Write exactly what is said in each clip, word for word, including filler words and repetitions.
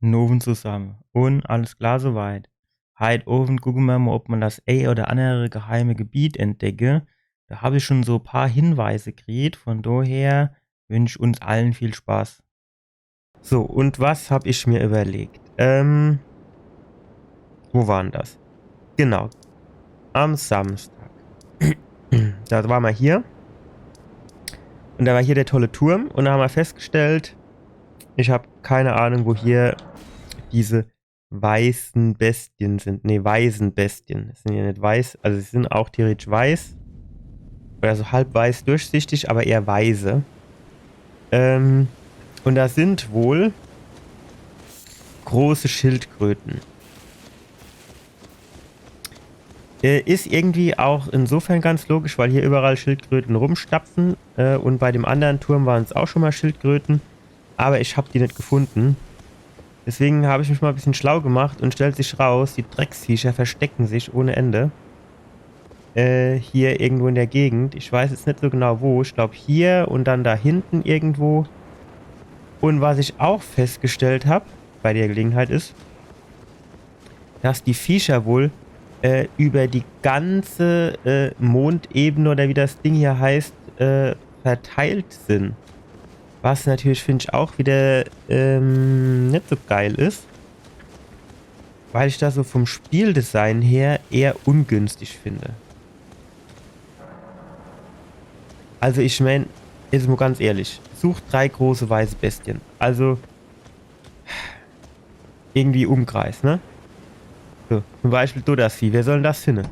Nowend zusamme. Un alles klar soweit. Heit Owend gucke mer mol, ob mer das ee oder annere geheime Gebiet entdecke. Do hab ich schon so paar Hinweise kriet. Von doher wünsch ich uns allen viel Spaß. So, und was hab ich mir überlegt? Ähm, wo war denn das? Genau. Am Samstag. Da war mer hier. Und da war hier der tolle Turm. Und da haben wir festgestellt, ich hab keine Ahnung, wo hier diese weißen Bestien sind. Nee, weisen Bestien. Das sind ja nicht weiß. Also sie sind auch theoretisch weiß. Oder so halb weiß durchsichtig, aber eher weise. Ähm, und da sind wohl große Schildkröten. Äh, ist irgendwie auch insofern ganz logisch, weil hier überall Schildkröten rumstapfen. Äh, und bei dem anderen Turm waren es auch schon mal Schildkröten. Aber ich hab die nicht gefunden. Deswegen hab ich mich mal ein bisschen schlau gemacht und stellt sich raus, die Drecksviecher verstecken sich ohne Ende. Äh, hier irgendwo in der Gegend. Ich weiß jetzt nicht so genau wo. Ich glaub hier und dann da hinten irgendwo. Und was ich auch festgestellt hab bei der Gelegenheit ist, dass die Viecher wohl äh, über die ganze äh, Mondebene oder wie das Ding hier heißt, äh, verteilt sind. Was natürlich, finde ich, auch wieder ähm, nicht so geil ist, weil ich das so vom Spieldesign her eher ungünstig finde. Also ich mein, jetzt mal ganz ehrlich, such drei große weiße Bestien. Also irgendwie Umkreis, ne? So, zum Beispiel do das Vieh. Wer soll denn das finden?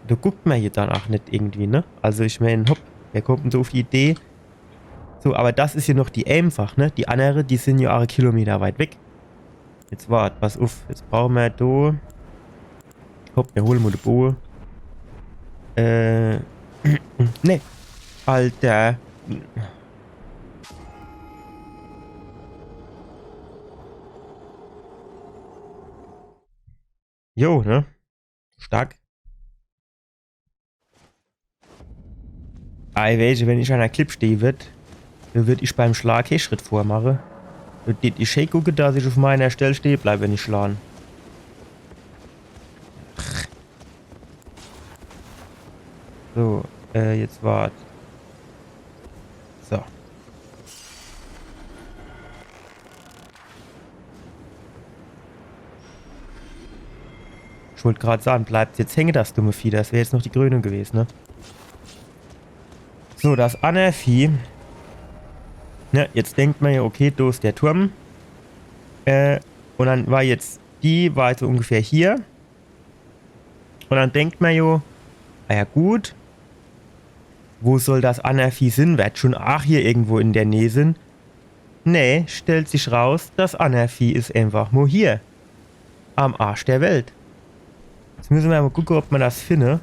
Do guckt mer hier dann auch nicht irgendwie, ne? Also ich mein, hopp, wer kommt denn so auf die Idee? So, aber das ist hier noch die einfach, ne? Die andere, die sind ja auch Kilometer weit weg. Jetzt wart, pass auf, jetzt brauchen wir do. Hopp, wir holen mal die Boe. Äh, ne. Alter. Jo, ne? Stark. Ei, weesche, wenn ich an der Klipp stehe würd, dann würd ich beim Schlag kee Schritt vormache. Dann tät ich schee gucke, dass ich auf meiner Stell stehe bleib, wenn ich schlan. So, äh, jetzt wart. So. Ich wollt grad sagen, bleibt's jetzt hänge, das dumme Vieh. Das wär jetzt noch die Krönung gewesen, ne? So, das anner Vieh. Ne, jetzt denkt mer ja, okay, do is der Turm. Äh, und dann war jetzt die, war jetzt so ungefähr hier. Und dann denkt mer jo, na ja gut, wo soll das anner Vieh sin? Werd schon aach hier irgendwo in der Näh sin. Nee, stellt sich raus, das anner Vieh is einfach nur hier. Am Arsch der Welt. Jetzt müsse mer mal gucke, ob mer das finne.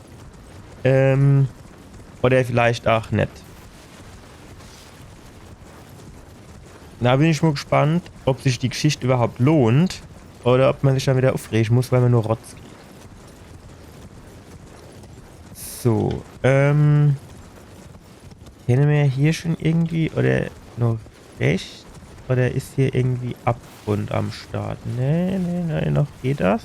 Ähm, oder vielleicht aach net. Da bin ich mal gespannt, ob sich die Geschichte überhaupt lohnt oder ob mer sich dann wieder aufregen muss, weil mer nur Rotz kriegt. So, ähm, kenne mer hier schon irgendwie oder noch rechts? Oder is hier irgendwie Abgrund am Start? Nee, nee, nee, noch geht das.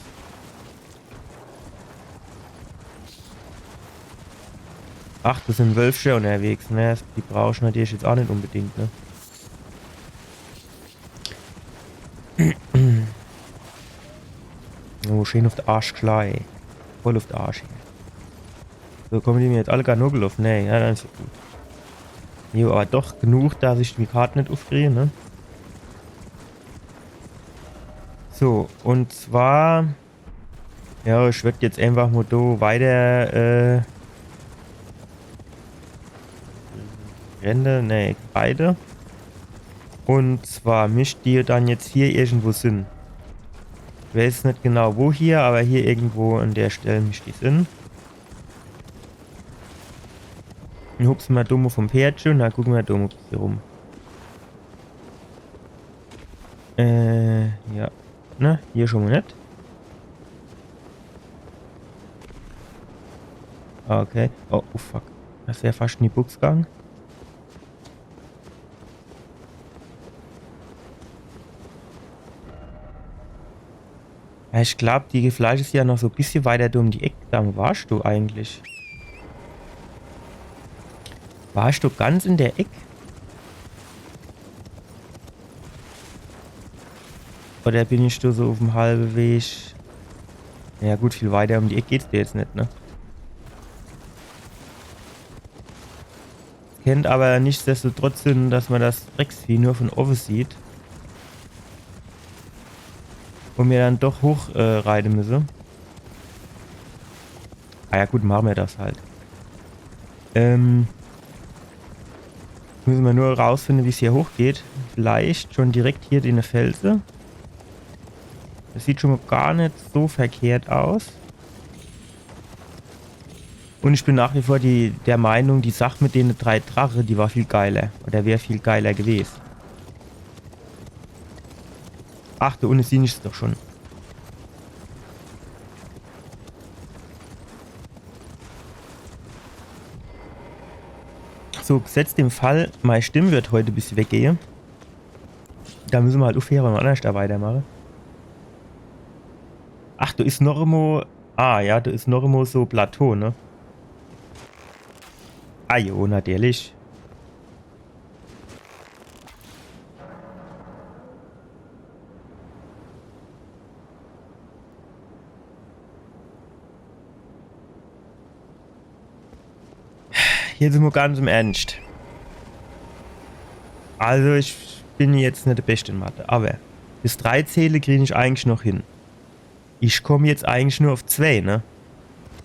Ach, das sin Wölfche unterwegs, ne? Die brauch ich natürlich jetzt aach net unbedingt, ne? Oh, schön auf de Arsch klei. Voll auf de Arsch. So, kommen die mir jetzt alle gar nur gelaufen? Nee, ja, dann is ja gut. Jo, aber doch genug, dass ich die Karte net aufkriege, ne? So, und zwar ja, ich würd jetzt einfach mal do weiter, äh, Rände, nee, beide. Und zwar misst die dann jetzt hier irgendwo sin. Ich weiß net genau wo hier, aber hier irgendwo an der Stelle misst die sin. Dann hupse mer do mal vom Pferdche und dann gucke mer do mal hier rum. Äh, ja. Ne? Hier schon mal net. Okay. Oh, oh fuck. Das wär fast in die Buchs gegangen. Ja, ich glaub, die Fleisch is ja noch so e bissje weiter do um die Eck. Dann warst du eigentlich. Warst du ganz in der Eck? Oder bin ich do so uf'm halwe Weg? Ja gut, viel weiter um die Eck geht's do jetzt net, ne? Kennt aber nichtsdestotrotz sinn, dass man das Drecksvieh nur von owwe sieht. Un mir dann doch hoch äh, reite müsse. Ah ja gut, mache mir das halt. Ähm, jetzt müsse mir nur rausfinde, wie's hier hochgeht. Vielleicht schon direkt hier die Felse. Das sieht schon mal gar net so verkehrt aus. Un ich bin nach wie vor die, der Meinung, die Sach mit dene drei Drache, die war viel geiler. Oder wär viel geiler gewes. Ach, do unne sieh ich's doch schon. So, gesetzt im Fall, mei Stimm wird heut e bissje weggehe. Do müsse mir halt ufheere un annerscht do weitermache. Ach, do is noch emo. Ah ja, do is noch emo so Plateau, ne? Ah jo, natürlich. Jetzt mo ganz im Ernscht. Also ich bin jetzt net de Beschte in Mathe, aber bis drei zähle krieg ich eigentlich noch hin. Ich komm jetzt eigentlich nur uf zwei, ne?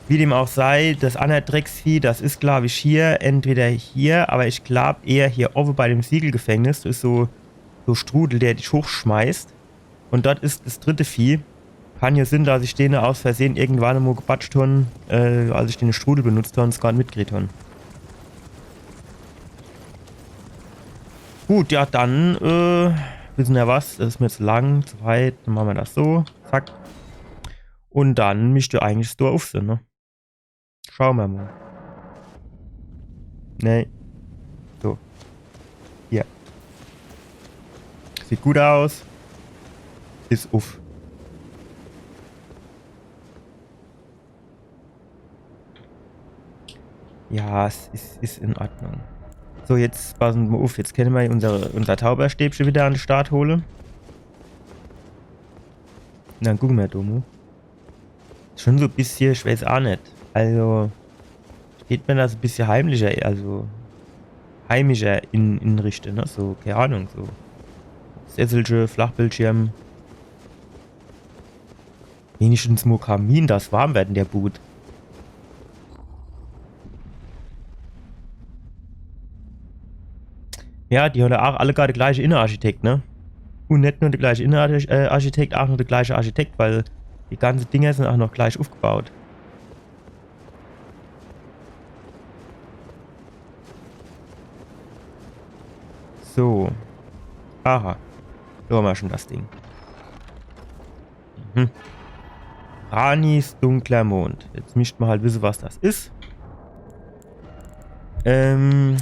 Wie dem auch sei, das anner Drecksvieh, das is, glaub ich, hier, entweder hier, aber ich glaub eher hier owwe bei dem Siegelgefängnis. Das is so, so Strudel, der dich hochschmeißt. Un dort is das dritte Vieh. Kann ja sinn, dass ich dene aus Versehen irgendwann mo gebatscht hon, äh, als ich den Strudel benutzt hon, es gar net mitgekriegt hon. Gut, ja, dann, äh, wissen ja was, das is mir zu lang, zu weit, dann mache mir das so, zack. Un dann misst eigentlich das Tor uf sinn, ne? Schaue mer mo. Nee. So. Hier. Sieht gut aus. Is uf. Ja, es is, is in Ordnung. So, jetzt passe mer mo uf. Jetzt kenne mer unser, unser Zauberstäbche wieder an de Start hole. Un dann gucke mer do mo. Schon so e bissje, ich weiß a net. Also, steht mir das e bissje heimlicher, also heimischer in, inrichte, ne? So, keine Ahnung, so Sesselche, Flachbildschirm. Wenigstens mo Kamin, dass warm werd in der Bud. Ja, die hon ach alle gar de gleiche Innenarchitekt, ne? Un net nur de gleiche Innenarchitekt, äh, Architekt, ach nur de gleiche Architekt, weil die ganze Dinger sinn ach noch gleich ufgebaut. So. Aha. Do hammer schon das Ding. Mhm. Ranis dunkler Mond. Jetzt misst mer halt wisse, was das is. Ähm.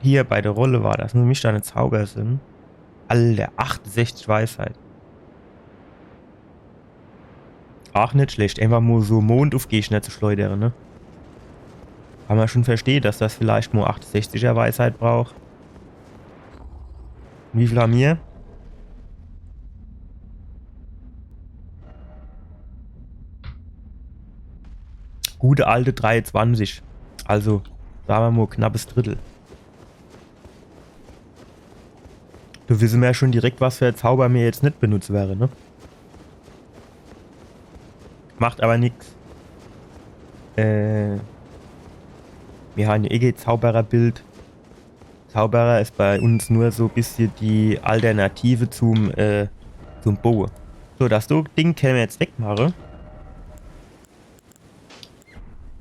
Hier bei der Rolle war das. Muss mich da net Zauber sinn. Alter, achtundsechzig Weisheit. Ach, net schlecht. Einfach mo so Mond uf Gegner zu schleudere, ne? Kann mer schon verstehe, dass das vielleicht mo achtundsechziger Weisheit braucht. Wie viel hammer? Gute alte dreiundzwanzig. Also, sage mer mo, knappes Drittel. Do wisse mer ja schon direkt, was für Zauber mir jetzt net benutze werre, ne? Macht aber nix. Äh, mir han ja eh kee Zaubererbild. Zauberer is bei uns nur so e bissje die Alternative zum, äh, zum Boe. So, das so Ding kenne mer jetzt wegmache.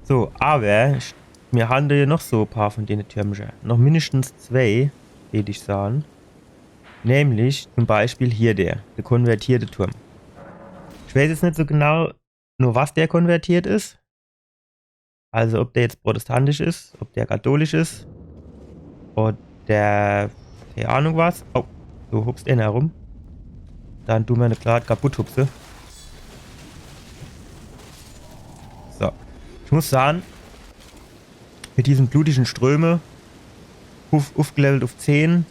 So, aber ich, mir han do ja noch so e paar von dene Türmcher. Noch mindestens zwei, deet ich sage. Nämlich zum Beispiel hier der, der konvertierte Turm. Ich weiß jetzt net so genau, no was der konvertiert is. Also ob der jetzt protestantisch is, ob der katholisch is. Oder keine Ahnung was. Oh, do hupst ener rum. Dann du mer ne grad kaputt hupse. So. Ich muss sage, mit diesen blutigen Ströme, uff, uffgelevelt uff zehn,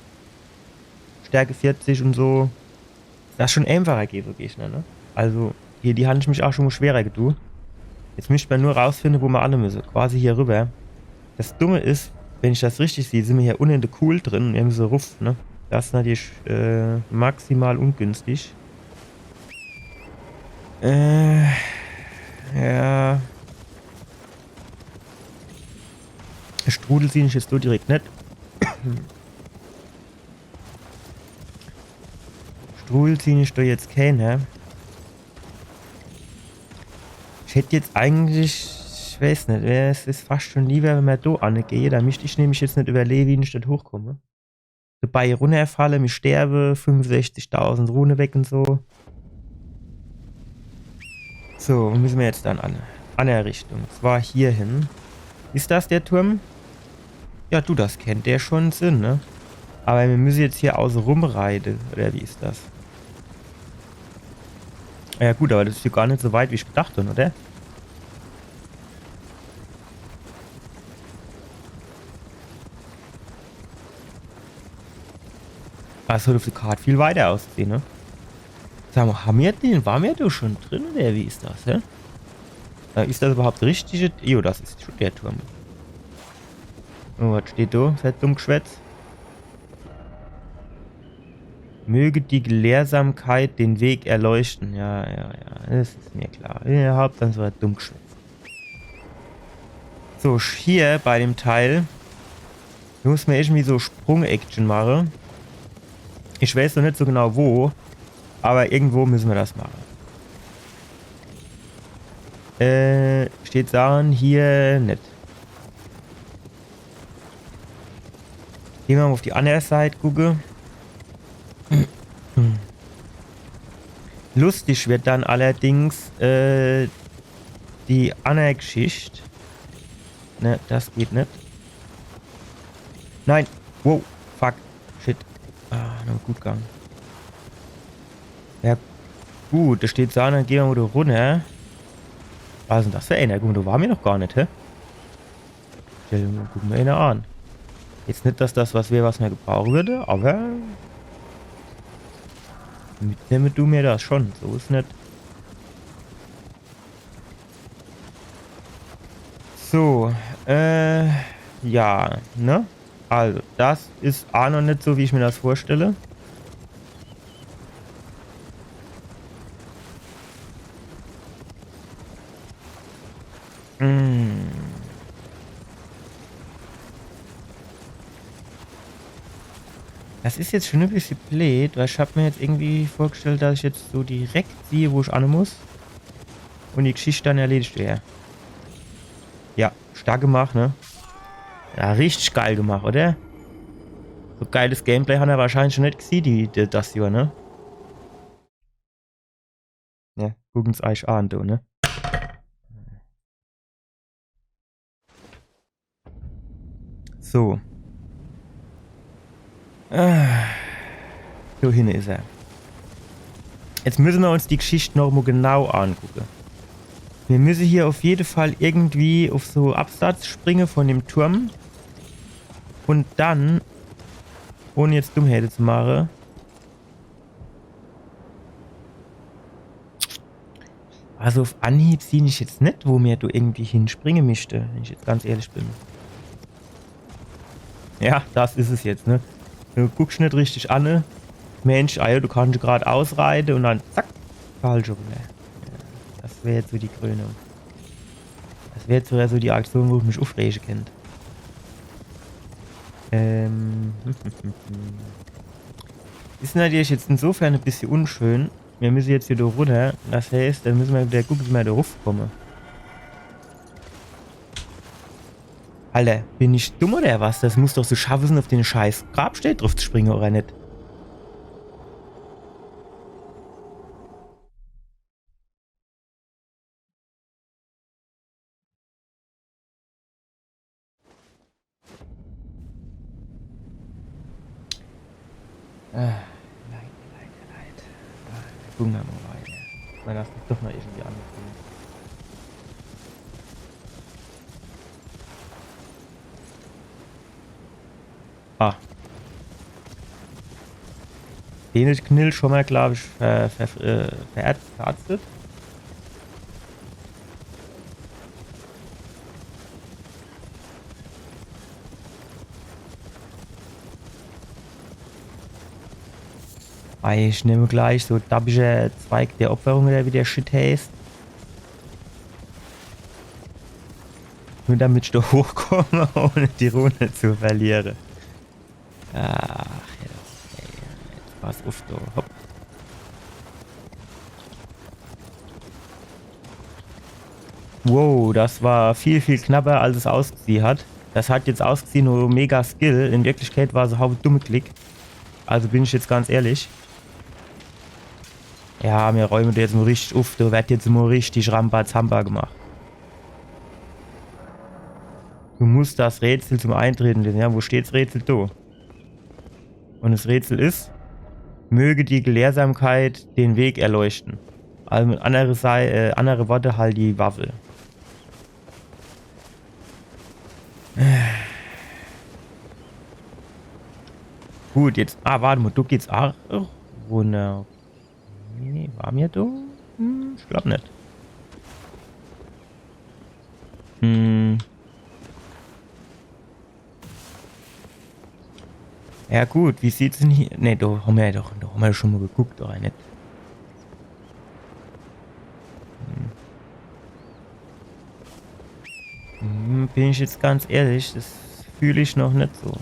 Stärke vierzig und so, das schon einfacher geht, so Gegner, ne? Also, hier, die han ich mich auch schon schwerer getu. Jetzt misst mer nur rausfinde, wo mer anne müsse. Quasi hier rüber. Das Dumme is, wenn ich das richtig sieh, sin mer hier unne in de Kuhl drin und mir müsse ruff, ne? Das is natürlich äh, maximal ungünstig. Äh, ja. Strudel sieh ich jetzt so direkt net. Strudel sieh ich do jetzt keen, hä? Ich hätt jetzt eigentlich, ich weiß net, wär, es is fast schon lieber, wenn mer do anne gehe, damit ich nämlich jetzt net überlehe, wie ich dort hochkomme. Dabei runnerfalle, mich sterbe, fünfundsechzigtausend Rune weg und so. So, wo müsse mer jetzt dann anne? Anner Richtung. Zwar hier hin. Is das der Turm? Ja, du, das kennt der schon sin, ne? Aber mir müsse jetzt hier auße rum reide, oder wie is das? Ja gut, aber das is jo gar net so weit, wie ich gedacht han, oder? Das hat uff de Kart viel weiter ausgesehen, ne? Sag mal, han mir den, ware mir do schon drin, oder wie is das, hä? Äh, is das überhaupt richtig? Jo, das is schon der Turm. Oh, was steht do? Is das Dummgeschwätz? Möge die Gelehrsamkeit den Weg erleuchten. Ja, ja, ja, das is mir klar. Ja, Hauptsache, es war Dummgeschwätz. So, hier bei dem Teil muss mer irgendwie so Sprung-Action mache. Ich weiß noch net so genau wo, aber irgendwo müsse mer das mache. Äh, steht Sachen hier net. Geh mer mal uff die anner Seit gucke. Lustig wird dann allerdings äh, die anner Geschicht. Ne, das geht net. Nein. Wow. Fuck. Shit. Ah, na gut gang. Ja, gut, do steht so, dann geh mer wieder runner. Was is denn das für ener? Guck mal, do ware mir noch gar net, hä? Stell dir mal, guck mal ener an. Jetzt net, dass das was wär, was mer gebrauche würde, aber mitnemme du mer das schon. So is net. So, äh, ja, ne? Also, das is a noch net so, wie ich mir das vorstelle. Mm. Das is jetzt schon e bissje bleed, weil ich hab mir jetzt irgendwie vorgestellt, dass ich jetzt so direkt sieh, wo ich anne muss. Und die Geschicht dann erledigt wär. Ja, stark gemacht, ne? Ja, richtig geil gemacht, oder? So geiles Gameplay han er wahrscheinlich schon net gesieh, die, die, das Johr, ne? Ja, gucken's eich an, du, ne? So. Ah. Do hinne is er. Jetzt müsse mer uns die Geschicht noch mo genau angucke. Mir müsse hier auf jede Fall irgendwie auf so Absatz springe von dem Turm. Und dann, ohne jetzt Dummheite zu mache, also auf Anhieb sieh ich jetzt net, wo mir do irgendwie hinspringe misste, wenn ich jetzt ganz ehrlich bin. Ja, das is es jetzt, ne? Du guckst net richtig anne, ne? Mensch, ah ja, du kannst grad ausreite und dann zack, falsch rum, ne? Ja, das wär jetzt so die Krönung. Das wär jetzt so, so die Aktion, wo ich mich uffrege kennt. Ähm. Is natürlich jetzt insofern e bissje unschön. Mir müsse jetzt wieder runner. Das heißt, dann müsse mer wieder gucke, wie mer do ruffkomme. Alter, bin ich dumm oder was? Das muss doch so schaffe sin, auf den scheiß Grabstee druff zu springe, oder net? Ah, leid, leid, leid. Ah, Gucke mer mol weiter. Wenn das doch noch irgendwie angeht. Ah. Den Knill schon mol, glaab ich, ver, ver, äh, verärzt, verarztet. Ei, ich nemm gleich so dabbiger Zweig der Opferung oder wie der Shit heißt. Nur damit ich do hochkomm, ohne die Rune zu verliere. Ach, ja, okay. Jetzt pass uff, do. Hopp. Wow, das war viel, viel knapper, als es ausgesieh hat. Das hat jetzt ausgesieh wie mega Skill. In Wirklichkeit war's so haufe dumme Glick. Also bin ich jetzt ganz ehrlich. Ja, mir räume jetzt mol richtig uff. Do werd jetzt mol richtig Rambazamba gemacht. Du musst das Rätsel zum Eintreten lösen. Ja, wo steht's Rätsel? Do. Und das Rätsel is, möge die Gelehrsamkeit den Weg erleuchten. Also mit andere, Sei äh, andere Worte, halt die Waffel. Gut, jetzt. Ah, wart mol, do geht's ach runner. Nee, war mir do? Hm, ich glaab net. Hm. Ja gut, wie sieht's denn hier? Ne, do hammer ja doch, do hammer ja schon mol geguckt, oder net? Hm. Hm, bin ich jetzt ganz ehrlich, das fühl ich noch net so.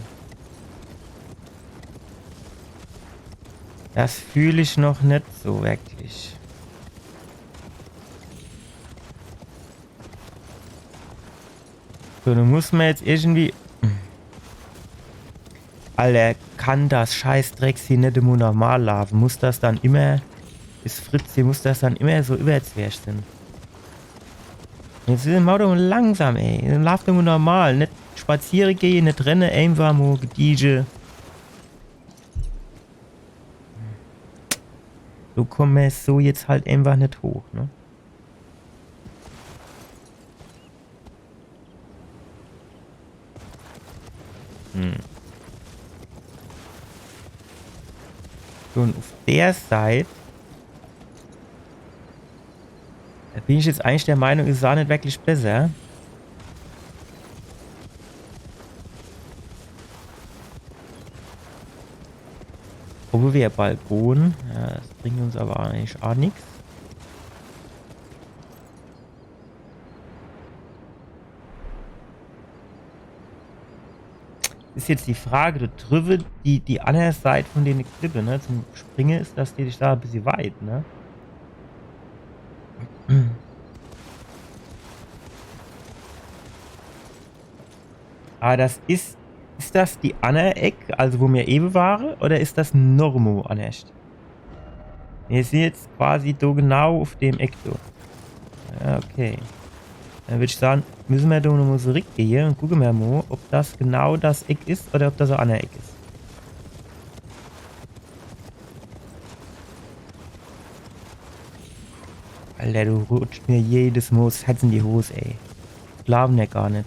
Das fühl ich noch net so wirklich. So, do muss mer jetzt irgendwie. Alter, kann das Scheißdrecksvieh net immer normal laafe? Muss das dann immer, is Fritz, hier muss das dann immer so überzwerch sin? Jetzt mach doch mol langsam, ey. Dann laaf doch mol normal. Net spaziere gehe, net renne, einfach mol gediege. So komme mer so jetzt halt einfach net hoch, ne? Hm. So, und uff der Seit, do bin ich jetzt eigentlich der Meinung, is es ach net wirklich besser. Obwohl mer bald wohne. Ja, das bringt uns aber eigentlich ach nix. Is jetzt die Frage, do driwwe, die, die anner Seit von dene Klippe, ne, zum Springe, is das, deet ich sage, e bissje weit, ne? Aber das is, is das die anner Eck, also wo mer ewe ware, oder is das noch mo annerscht? Mir sin jetzt quasi do genau uff dem Eck do. Ja, okay. Dann würd ich sage, müsse mer do nomo zurickgehe und gucke mer mo, ob das genau das Eck is oder ob das e anner Eck is. Alter, du rutscht mir jedes Mo 's Herz in die Hos, ey. Glaawe mer gar net.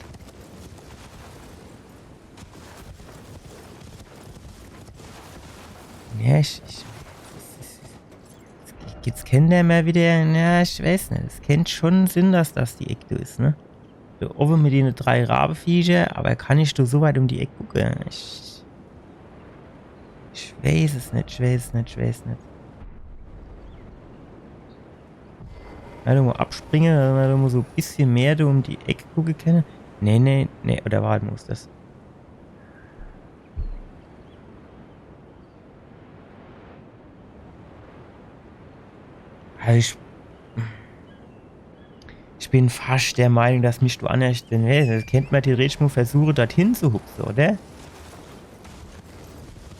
Ja, ich, ich, es, es, es, jetzt kennt er mol wieder, ja, ich weiß net, es kennt schon sin, dass das die Eck do is, ne? Do owwe mit dene drei Raweviecher, aber kann ich do so weit um die Eck gucke? Ich, ich weiß es net, ich weiß es net, ich weiß es net. Ja, do mo abspringe, dass mer do mo so e bissje mehr do um die Eck gucke kenne. Nee, nee, nee, oder wart, muss das. Also ich, ich bin fascht der Meinung, dass mer do annerscht, nee, das kennt mer theoretisch mo versuche, dorthin zu hupse, oder?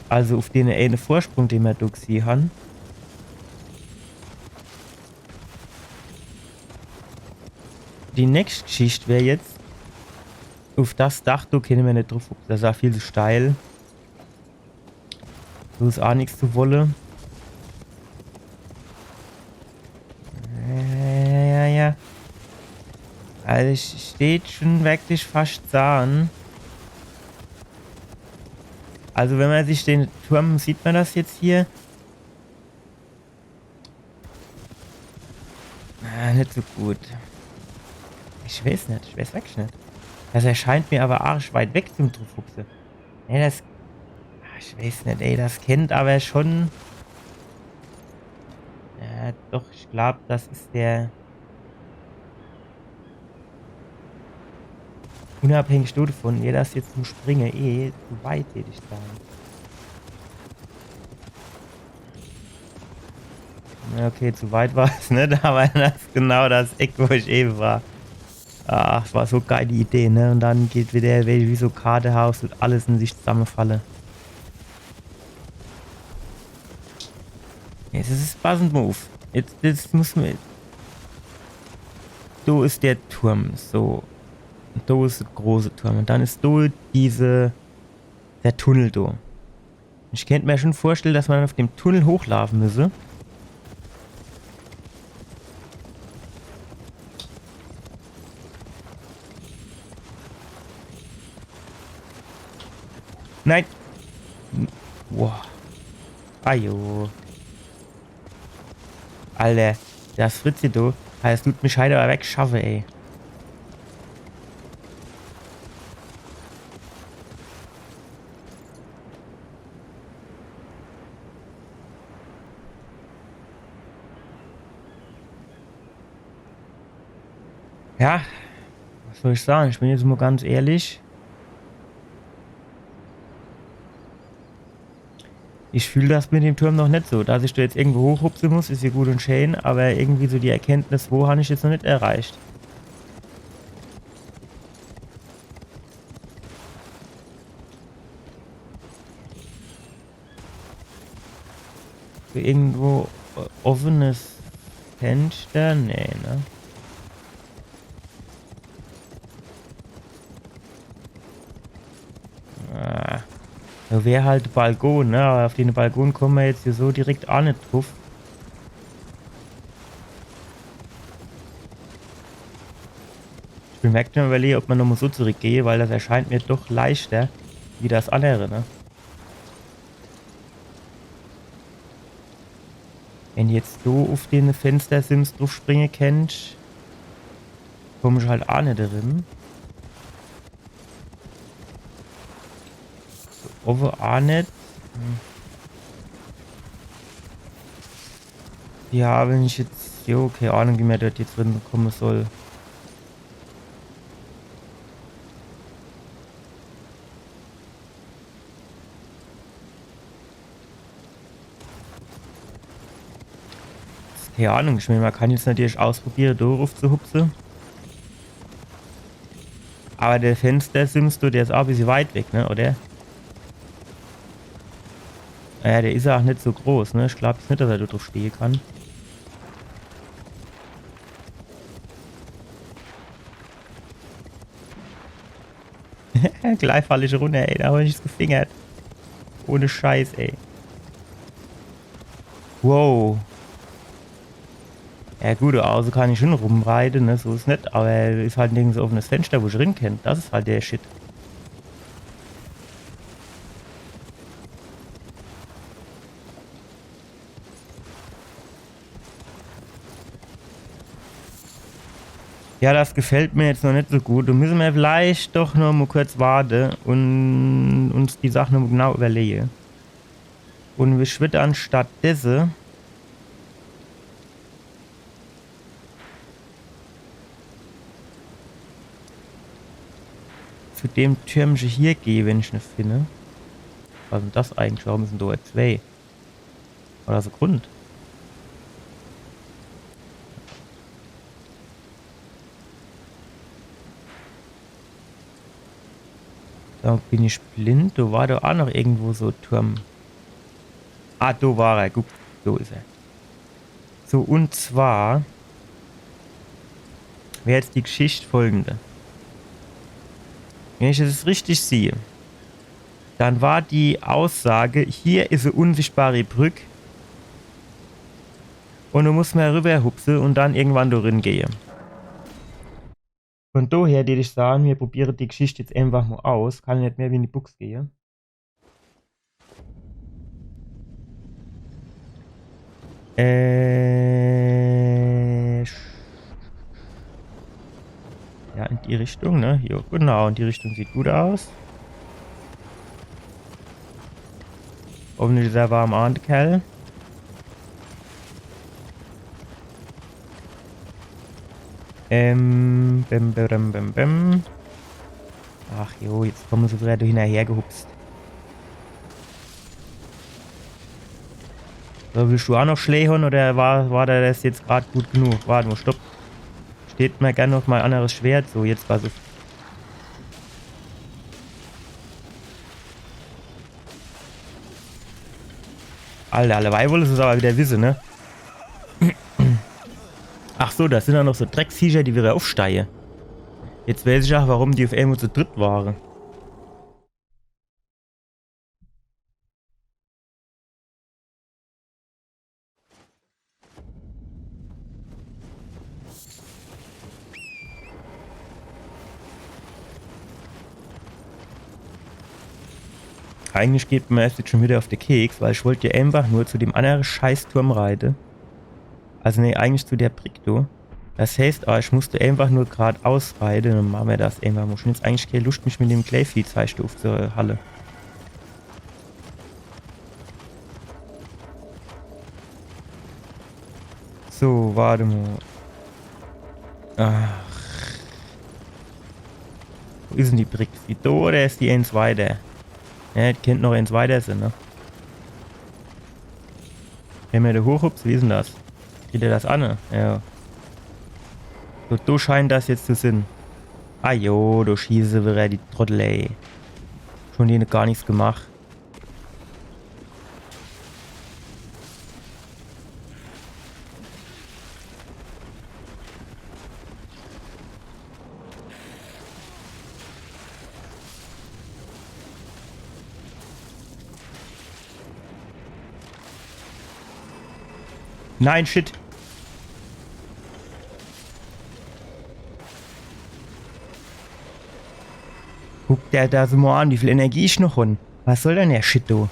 Also uff dene eene Vorsprung, den mer do gesieh han. Die nächscht Geschicht wär jetzt, uff das Dach, do kenne mer net druff, das is ach viel zu steil. Do is ach nix zu wolle. Also ich, ich deet schun wirklich fascht sage. Also wenn ma sich den Turm, sieht ma das jetzt hier? Ah, net so gut. Ich weeß net, ich weeß wirklich net. Das erscheint mir awwer arschweit weg zum druffhupse. Nee, das. Ah, ich weeß net, ey, das kennt awwer schun. Ja, doch, ich glaab, das is der. Unabhängig dodevun, wär das jetzt zum Springe eh zu weit, deet ich sage. Ja, okay, zu weit war's net, awwer das is genau das Eck, wo ich ewe war. Ach, war so geil, die Idee, ne? Un dann geht widder wie, wie so Kartehaus, tut alles in sich zammefalle. Jetzt is es passend Move. Jetzt, jetzt muss ma. Do is der Turm, so. Do is der große Turm. Un dann is do diese, der Tunnel do. Ich kennt ma schun vorstelle, dass ma dann uff dem Tunnel hochlaafe müsse. Nein. Boah. Ajo. Alter, das Fritzi, du. Das tut mich halt awwer wegschaffe, ey. Ja, was soll ich sage? Ich bin jetzt mo ganz ehrlich. Ich fühl das mit dem Turm noch net so. Dass ich do jetzt irgendwo hochhupse muss, is jo gut un schää, awwer irgendwie so die Erkenntnis, wo, han ich jetzt noch net erreicht. So irgendwo, äh, offenes Fenster? Nee, ne? Ah. Do wär halt de Balkon, ne? Awwer uff den Balkon komme ma jetzt hier so direkt aa net druff. Ich bin wirklich am Iwwerlehe, ob ma nochmo so zurickgehe, weil das erscheint mir doch leichter wie das annere, ne? Wenn jetzt do uff de Fenstersims druffspringe kennt, komm ich halt aa net drin. So, owwe aa net. Hm. Ja, wenn ich jetzt, jo, kee Ahnung, wie ma dort jetzt drin komme soll. Kee Ahnung, ich mään, ma kann jetzt natürlich ausprobiere, do ruff zu hupse. Awwer de Fenstersims, du, der is aa e bissje weit weg, ne, oder? Ja, der is aa net so groß, ne? Ich glaab jetzt net, dass er do druff stehe kann. Gleich fall ich runner, ey. Do hab ich mich gefingert. Ohne Scheiß, ey. Wow. Ja gut, also kann ich schon rumreite, ne? So is net, awwer is halt nirgends e offenes Fenster, wo ich rin kennt. Das is halt der Shit. Ja, das gefällt mir jetzt noch net so gut. Do müsse mer vielleicht doch noch mo kurz warte un uns die Sach noch mo genau iwwerlege. Un ich würd anstatt desse zu dem Türmche hier gehe, wenn ich ne finde. Was is denn das eigentlich? Warum is denn do zwee? Oder so Grund. Do bin ich blind. Do war doch aa noch irgendwo so e Turm. Ah, do war er. Guck, do is er. So, un zwar wär jetzt die Geschicht folgende. Wenn ich das richtig sehe, dann war die Aussage, hier is e unsichtbare Brück un do muss mer riwwer hupse un dann irgendwann do rin gehe. Von doher, deet ich sage, mir probiere die Geschicht jetzt eenfach mo aus. Kann net mehr wie in die Bux gehe. Äh, sch- ja, in die Richtung, ne? Jo, genau, in die Richtung sieht gut aus. Hoffentlich is er warm an, de Kerl. Ähm, bim, bim, bim, bim, bim. Ach jo, jetzt komme se wieder do hinnerhergehupst. So, willscht du aa noch Schlää hon oder war, war der das jetzt grad gut genug? Wart mo, stopp. Steht mer gern noch mol anneres Schwert. So, jetzt war's. Alter, alleweil wolle se's awwer wieder wisse, ne? Ach so, das sin doch noch so Drecksviecher, die wieder uffsteie. Jetzt weiß ich aa, warum die uff emol zu dritt ware. Eigentlich geht mer das jetzt schun wieder uff de Keks, weil ich wollt jo eenfach nur zu dem annere Scheißturm reite. Also nee, eigentlich zu der Brick do. Das heißt, ah, ich muss do eenfach nur gradaus reite, dann mache mer das eenfach mo. Ich hon jetzt eigentlich kee Luscht, mich mit dem Kleivieh zwei Stufe zu halle. So, wart mo. Ach. Wo is dann die Brick? Is die do oder is die eens weiter? Ja, die kennt noch eens weiter sin, ne? Wenn mer do hochhupst, wie is dann das? Kriegt er das an, ne? Ja. So, do scheint das jetzt zu sin. Ah jo, do schieße wieder die Trottel, ey. Schun dene gar nix gemach. Nein, shit. Guck der das mo an, wie viel Energie ich noch hon. Was soll dann der Shit do?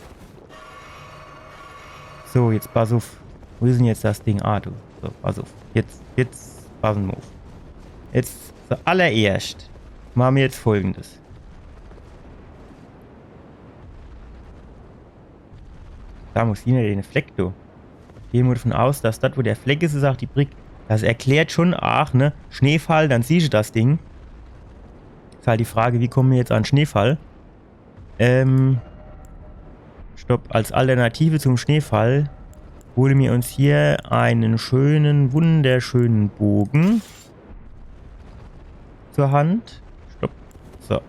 So, jetzt pass uff. Wo is dann jetzt das Ding? Ah, do. So, pass uff. Jetzt, jetzt passe mer uff. Jetzt, zuallererscht, mache mer jetzt Folgendes. Do muss hin, de Fleck, do. Gehe mer devun aus, dass das, wo de Fleck is, is aa die Brick. Das erklärt schun, ach, ne? Schneefall, dann siehscht das Ding. Is halt die Frage, wie komme mer jetzt an Schneefall? Ähm, stopp, als Alternative zum Schneefall hole mer uns hier en schöne, wunderschöne Boge zur Hand. Stopp. So.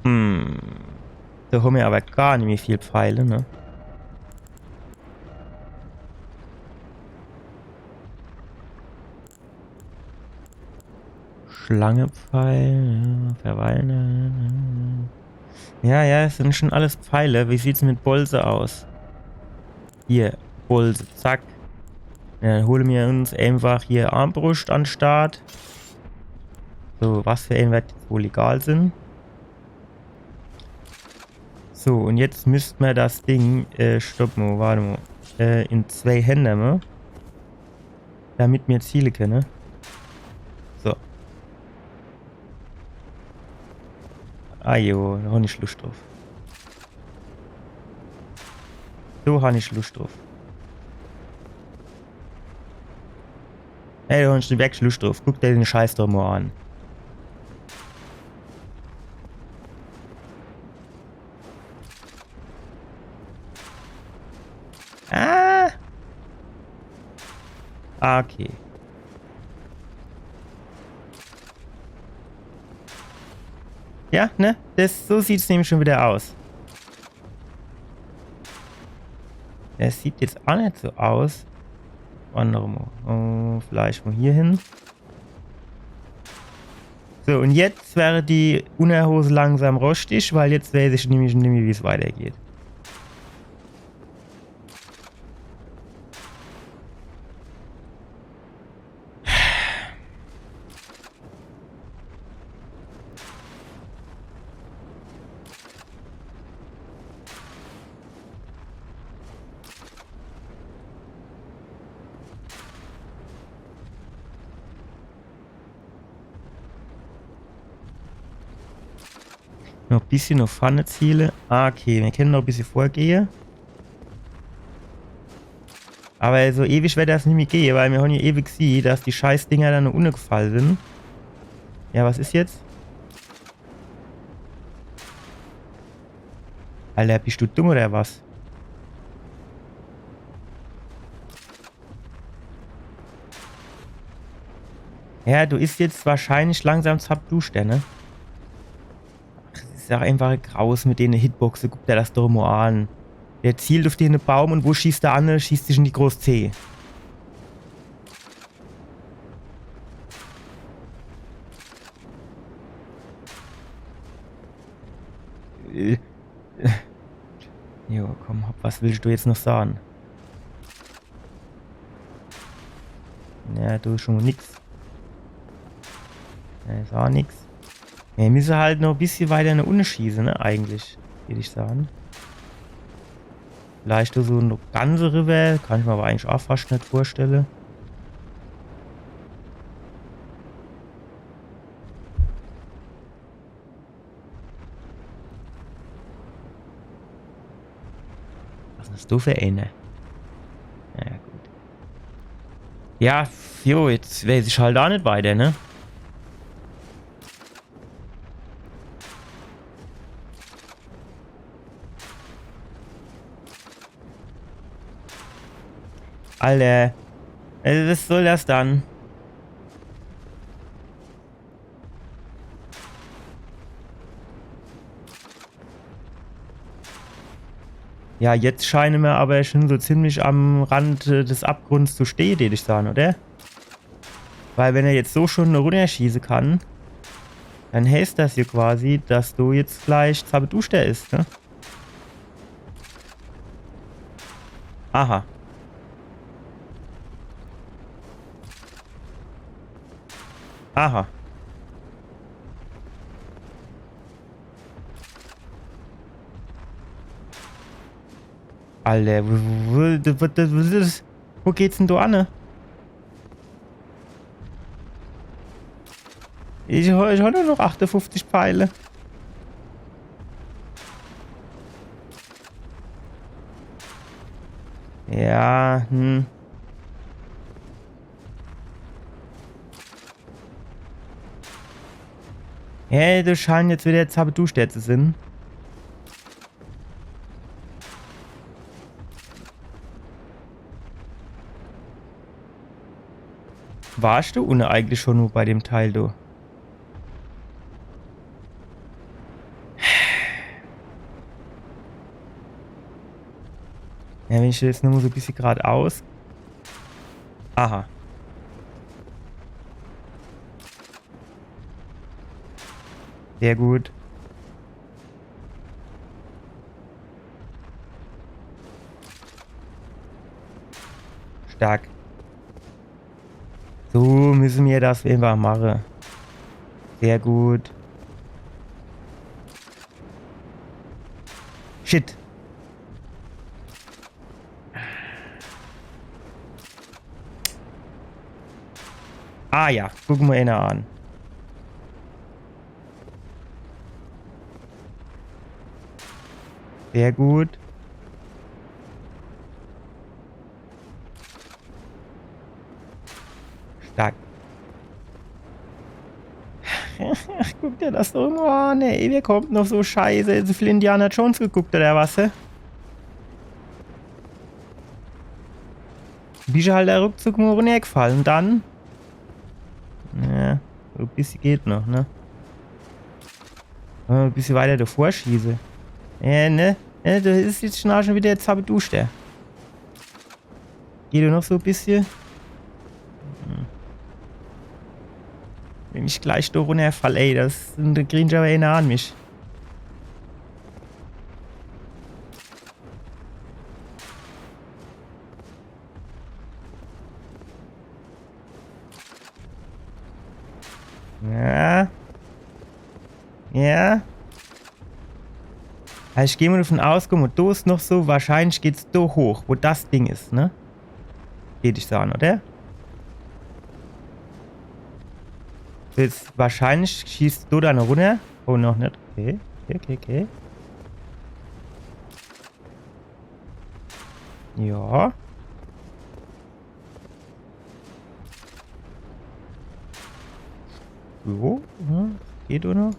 Hm. Do hon mer awwer gar nimmi viel Pfeile, ne? Schlangepfeil, ja, Verweilen. Ja, ja, es sin schun alles Pfeile. Wie sieht's mit Bolze aus? Hier, Bolze, zack. Ja, dann hole mer uns eenfach hier Armbruscht an de Start. So, was fer een werd jetzt wohl egal sin. So, un jetzt misst mer das Ding, äh, stopp mo, wart mo, äh, in zwei Händ nemme, damit mer ziele kenne. So. Ah jo, do hon ich Luscht druff. Do hon ich Luscht druff. Ey, do hon ich wirklich Luscht druff. Guck der de Scheiß doch mo an. Ah. Ah, okay. Ja, ne? Das, so sieht's nämlich schun wieder aus. Das sieht jetzt aa net so aus. Annere mo. Oh, vielleicht mo hier hin. So, un jetzt wär die Unnerhos langsam roschtig, weil jetzt weiß ich nämlich nimmi, wie's weitergeht. Noch e bissje noch vorne ziele. Ah, okay, mir kenne noch e bissje vorgehe. Awwer so ewig werd das nimmi gehe, weil mir hon jo ewig gesieh, dass die Scheißdinger dann no unne gefalle sin. Ja, was is jetzt? Alter, bisch du dumm oder was? Ja, du is jetzt wahrscheinlich langsam zappduschter, ne? Ach, das is doch einfach e Graus mit dene Hitboxe. Guck der das doch mo an. Der zielt uff dene Baum un wo schießt er an? Schießt sich in die groß Zeh. Äh. Jo, komm, hopp, was willsch du jetzt noch sage? Ja, do is schun mo nix. Ja, is ach nix. Ja, mir misse halt noch e bissje weiter no unne schieße, ne, eigentlich, würd ich sage. Vielleicht so noch ganz eriwwer, kann ich mer awwer eigentlich ach fascht net vorstelle. Was bisch du für eener? Ja, gut. Ja, jo, jetzt weeß ich halt ach net weiter, ne? Alter. Äh, was soll das dann? Ja, jetzt scheine mer awwer schun so ziemlich am Rand, äh, des Abgrunds zu stehe, deet ich sage, oder? Weil wenn er jetzt so schun runnerschieße kann, dann heißt das jo quasi, dass do jetzt gleich zappeduschter is, ne? Aha. Aha. Alter, wo, wo, wo, wo, wo, wo geht's denn do anne? Ich, ich hab nur noch achtundfünfzig Pfeile. Ja, hm. Hey, do scheint jetzt widder Zappeduschter zu sin. Warsch du unne eigentlich schun mo bei dem Teil, du? Ja, wenn ich jetzt nur so e bissje gradaus. Aha. Sehr gut. Stark. So misse mir das einfach mache. Sehr gut. Shit. Ah ja, guck mo eener an. Sehr gut. Stark. Guck der das doch mo an, ey. Mir kommt noch so Scheiße. Zu viel Indiana Jones geguckt, oder was, hä? Bisch halt do ruckzuck mo runnergefall un dann. Ja, so e bissje geht noch, ne? Wenn mer e bissje weiter do vorschieße. Ja, ne? Ja, do is jetzt schun, schun widder Zappeduschter. Geht do noch so e bissje? Hm. Wenn ich gleich do runnerfall, ey, das, do kriehn ich awwer eener an mich. Ja. Ja. Also ich geh mo davon aus, guck mo, do is noch so, wahrscheinlich geht's do hoch, wo das Ding is, ne? Geht ich so an, oder? So, jetzt wahrscheinlich schießt do dann runner. Oh, noch net. Okay. Okay, okay, okay. Ja. So, ja, geht, oder?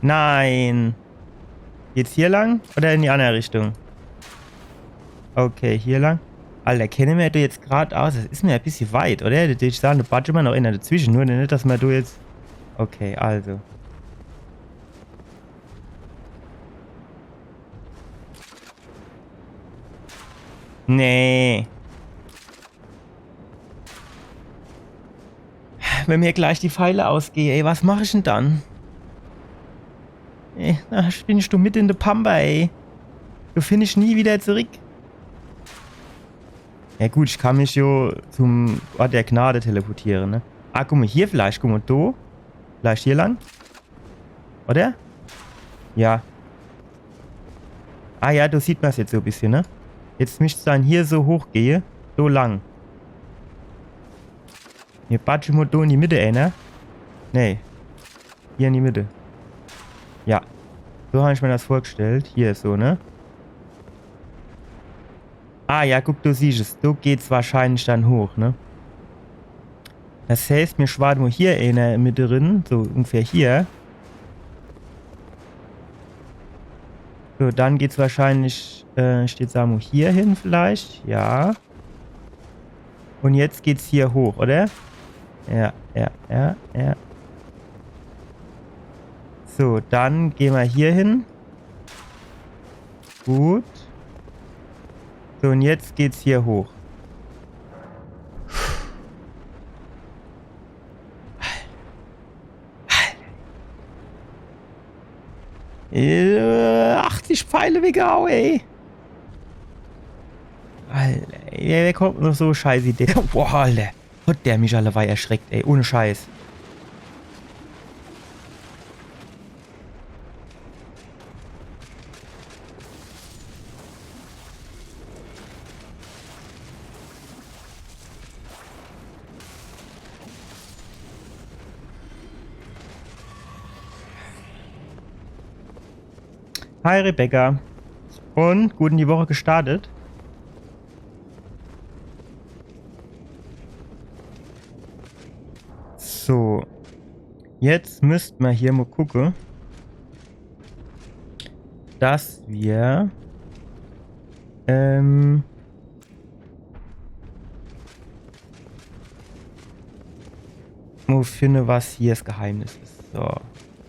Nein. Geht's hier lang oder in die andere Richtung? Okay, hier lang. Alter, kenne mer do jetzt grad aus? Das is mer e bissje weit, oder? Do dät ich sage, do batsche mer noch eener dezwische. Nur net, dass mer do jetzt... Okay, also. Nee. Wenn mir gleich die Pfeile ausgehe, ey, was mach ich denn dann? Ey, do bin ich do mit in de Pampa, ey. Do find ich nie wieder zurück. Ja gut, ich kann mich jo zum Ort der Gnade teleportiere, ne? Ah, guck mo, hier vielleicht, guck mo, do. Vielleicht hier lang? Oder? Ja. Ah ja, do sieht mer's jetzt so e bissje, ne? Jetzt misst's dann hier so hochgehe. So lang. Mir batsche mo do in die Mitte, ey, ne? Nee. Hier in die Mitte. Ja. So hab ich mir das vorgestellt. Hier is so, ne? Ah ja, guck, do siehsch es. Do geht's wahrscheinlich dann hoch, ne? Das heißt, mir schwade mo hier in de Mitte rin, so ungefähr hier. So, dann geht's wahrscheinlich, äh, steht Samu hier hin vielleicht, ja. Und jetzt geht's hier hoch, oder? Ja, ja, ja, ja. So, dann geh mer hier hin. Gut. So, und jetzt geht's hier hoch. Äh, achtzig Pfeile weggehaue, ey. Alter, ey, wer kommt noch so Scheißidee? Boah, Alter. Hat der mich alleweil erschreckt, ey. Ohne Scheiß. Hi Rebecca. Und gut in die Woche gestartet? So. Jetzt müsst mer hier mo gucke, dass mer, ähm, mo finne, was hier das Geheimnis is. So.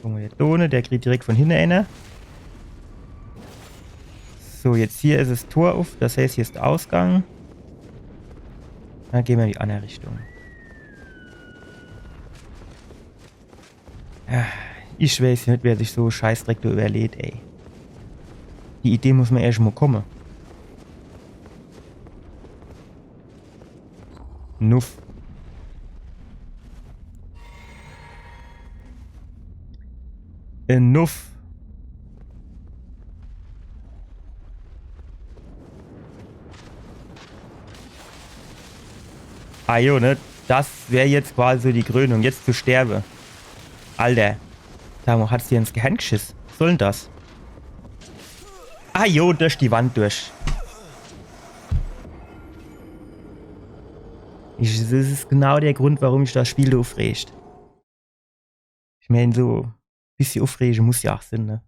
Gucke mer hier do, ne? Der kriegt direkt von hinne eener. So, jetzt hier is es Tor uff, das heißt, hier is de Ausgang. Dann geh mer in die andere Richtung. Ja, ich weiß net, wer sich so Scheißdreck do überlegt, ey. Die Idee muss mer erscht mo komme. Nuff. Enough. Ah jo, ne? Das wär jetzt quasi so die Krönung, jetzt zu sterbe. Alter. Sag mo, hat's dir ins Gehirn geschiss? Was soll denn das? Ah jo, durch die Wand durch. Ich, das is genau der Grund, warum mich das Spiel so uffregt. Ich mein, so e bissje Uffrege muss ja ach sinn, ne?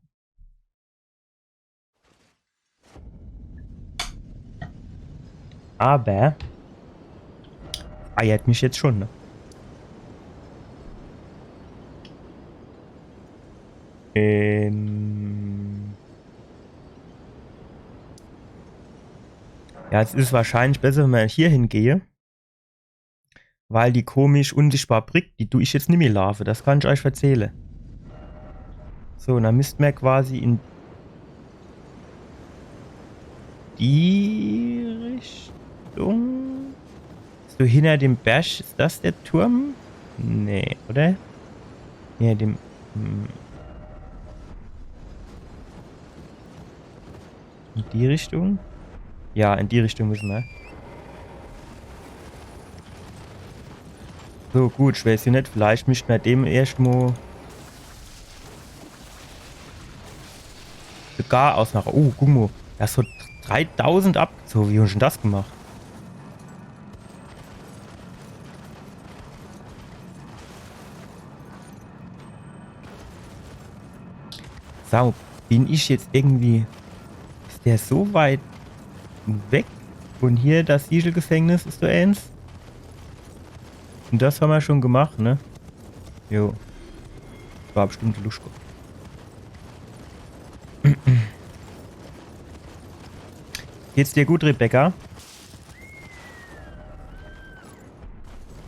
Aber eiert mich jetzt schon, ne? Ähm. Ja, es is wahrscheinlich besser, wenn mer hier hingehe. Weil die komisch unsichtbar Brick, die du ich jetzt nimmi laafe. Das kann ich euch verzähle. So, un dann misst mer quasi in die Richtung. So hinner dem Berg, is das der Turm? Nee, oder? Hinner dem. Hm. In die Richtung? Ja, in die Richtung müsse mer. So, gut, ich weiß jo net, vielleicht misst mer dem erscht mo de Gar ausmache. Oh, guck mo, das hat dreitausend abgezoge. Wie hab ich dann das gemacht? Sau, bin ich jetzt irgendwie. Is der so weit weg? Un hier das Siegelgefängnis is so eens. Un das ham mer schon gemacht, ne? Jo. War bestimmt Luschko. Geht's dir gut, Rebecca?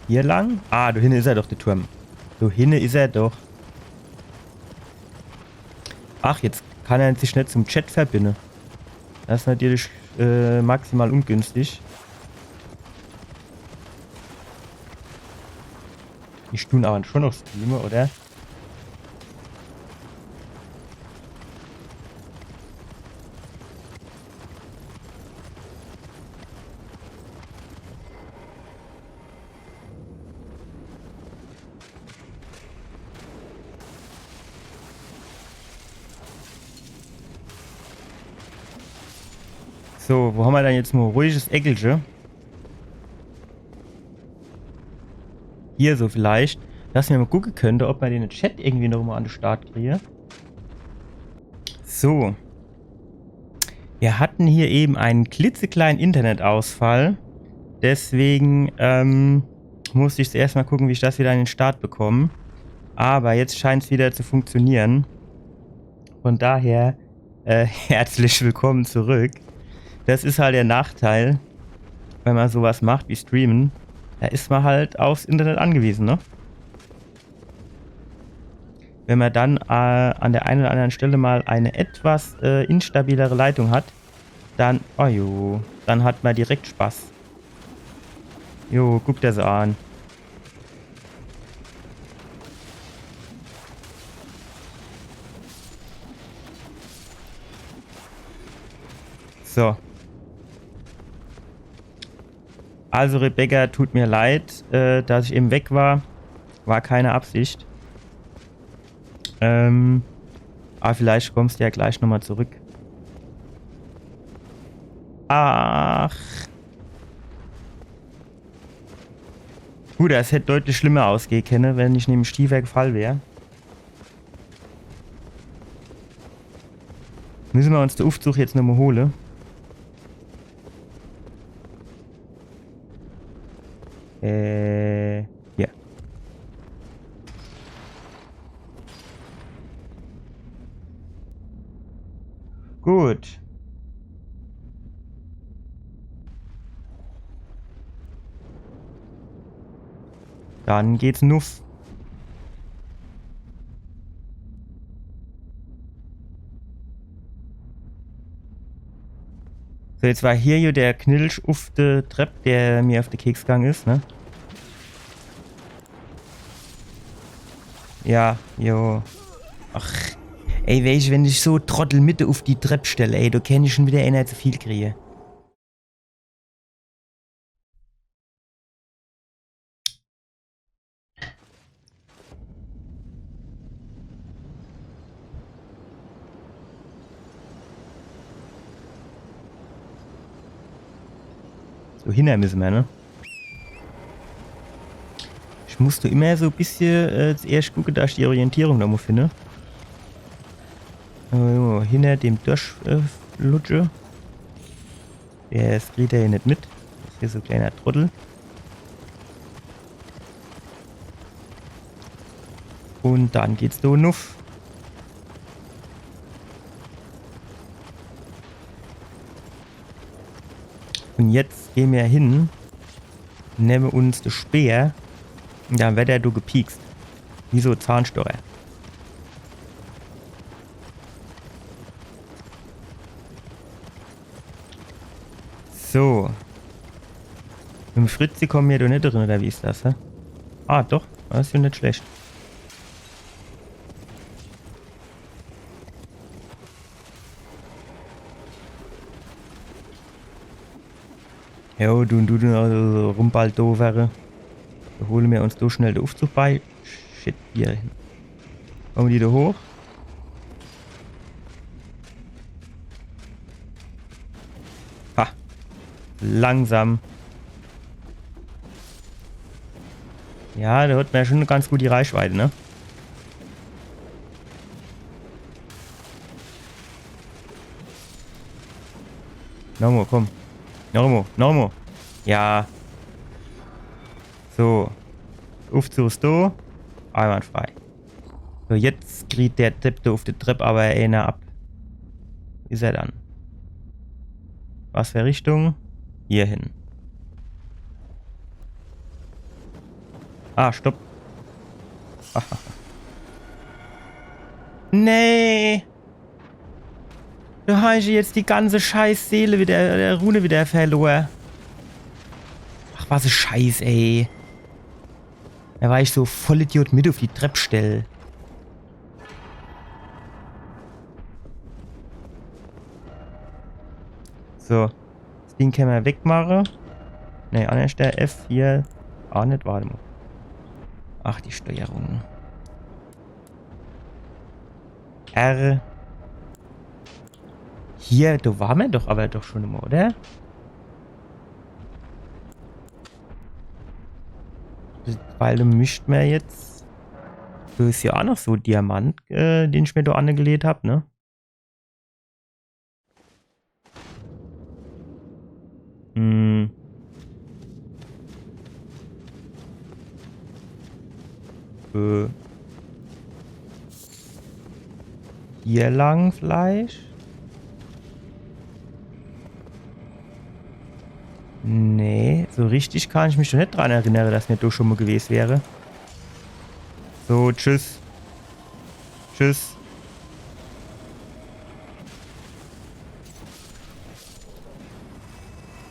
Hier lang? Ah, do hinne is er doch, de Turm. Do hinne is er doch. Ach, jetzt kann er sich net zum Chat verbinne. Das is natürlich, äh, maximal ungünstig. Ich tun aber schon noch streame, oder? So, wo ham mer dann jetzt mo ruhiges Eckelche? Hier so vielleicht. Dass mer mo gucke könnt, ob mer den Chat irgendwie noch mo an de Start kriege. So. Wir hatten hier eben einen klitzekleinen Internetausfall. Deswegen, ähm, musste ich zuerst mal gucken, wie ich das wieder an den Start bekomme. Aber jetzt scheint's wieder zu funktionieren. Von daher, äh, herzlich willkommen zurück. Das is halt der Nachteil, wenn man sowas macht wie streamen. Da is man halt aufs Internet angewiesen, ne? Wenn man dann, äh, an der einen oder anderen Stelle mal eine etwas, äh, instabilere Leitung hat, dann, oh jo, dann hat man direkt Spaß. Jo, guck der se an. So. Also Rebecca, tut mir leid, äh, dass ich eben weg war. War keine Absicht. Ähm, aber vielleicht kommst du ja gleich nochmal zurück. Ach. Gut, das hätt deutlich schlimmer ausgehen können, wenn ich nämlich tiefer gefallen wär. Müssen wir uns den Aufzug jetzt nochmal holen? Äh, ja. Gut. Dann geht's nuff. So, jetzt war hier jo der Knilch uff de Trepp, der mir uff de Keks gang is, ne? Ja, jo. Ach, ey, wenn ich, wenn ich so Trottel mitte uff die Trepp stell, ey, do kenn ich schon wieder eener zu viel kriege. So, hinner müsse mer, ne? Ich muss do immer so e bissche, äh, zuerscht gucke, dass ich die Orientierung do mo finde. Äh, jo, hinner dem Dorsch, äh, lutsche. Der, das kriegt er jo net mit. Das is hier so e kleiner Trottel. Un dann geht's do nuff. Un jetzt gehn mer hin, nemme uns de Speer un dann werd er do gepiekst. Wie so Zahnstocher. So. Mit dem Fritzi komme mer do net drin, oder wie is das, hä? Ah, doch. Das is jo net schlecht. Jo, du, du, du, also so rumbaldowere. Do hole mer uns do schnell de Uffzug bei. Shit, hier hin. Komme die do hoch? Ha. Langsam. Ja, do hat mer jo schun ganz gut die Reichweite, ne? Nochmo, komm. Nochmo, nochmo. Ja. So. Uffzug is do. Einwandfrei. So, jetzt kriet der Depp do uff de Trepp awwer eener ab. Wo is er dann? Was fer Richtung? Hier hin. Ah, stopp. Nee. Do hab ich jetzt die ganze scheiß Seele widder, äh, Rune widder verlor. Ach, was e Scheiß, ey. Do war ich so Vollidiot mit uff die Trepp stell. So. Das Ding kenne mer wegmache. Nee, an der Stell F vier. Ah, net, wart emol. Ach, die Steuerung. R. Hier, do ware mer doch awwer doch schun emol, oder? Weil do misst mer jetzt. Do is jo aa noch so Diamant, äh, den ich mer do angelegt hab, ne? Hm. Äh. Hier lang vielleicht? Nee, so richtig kann ich mich schun net dran erinnere, dass mer do schun mol gewes wäre. So, tschüss. Tschüss.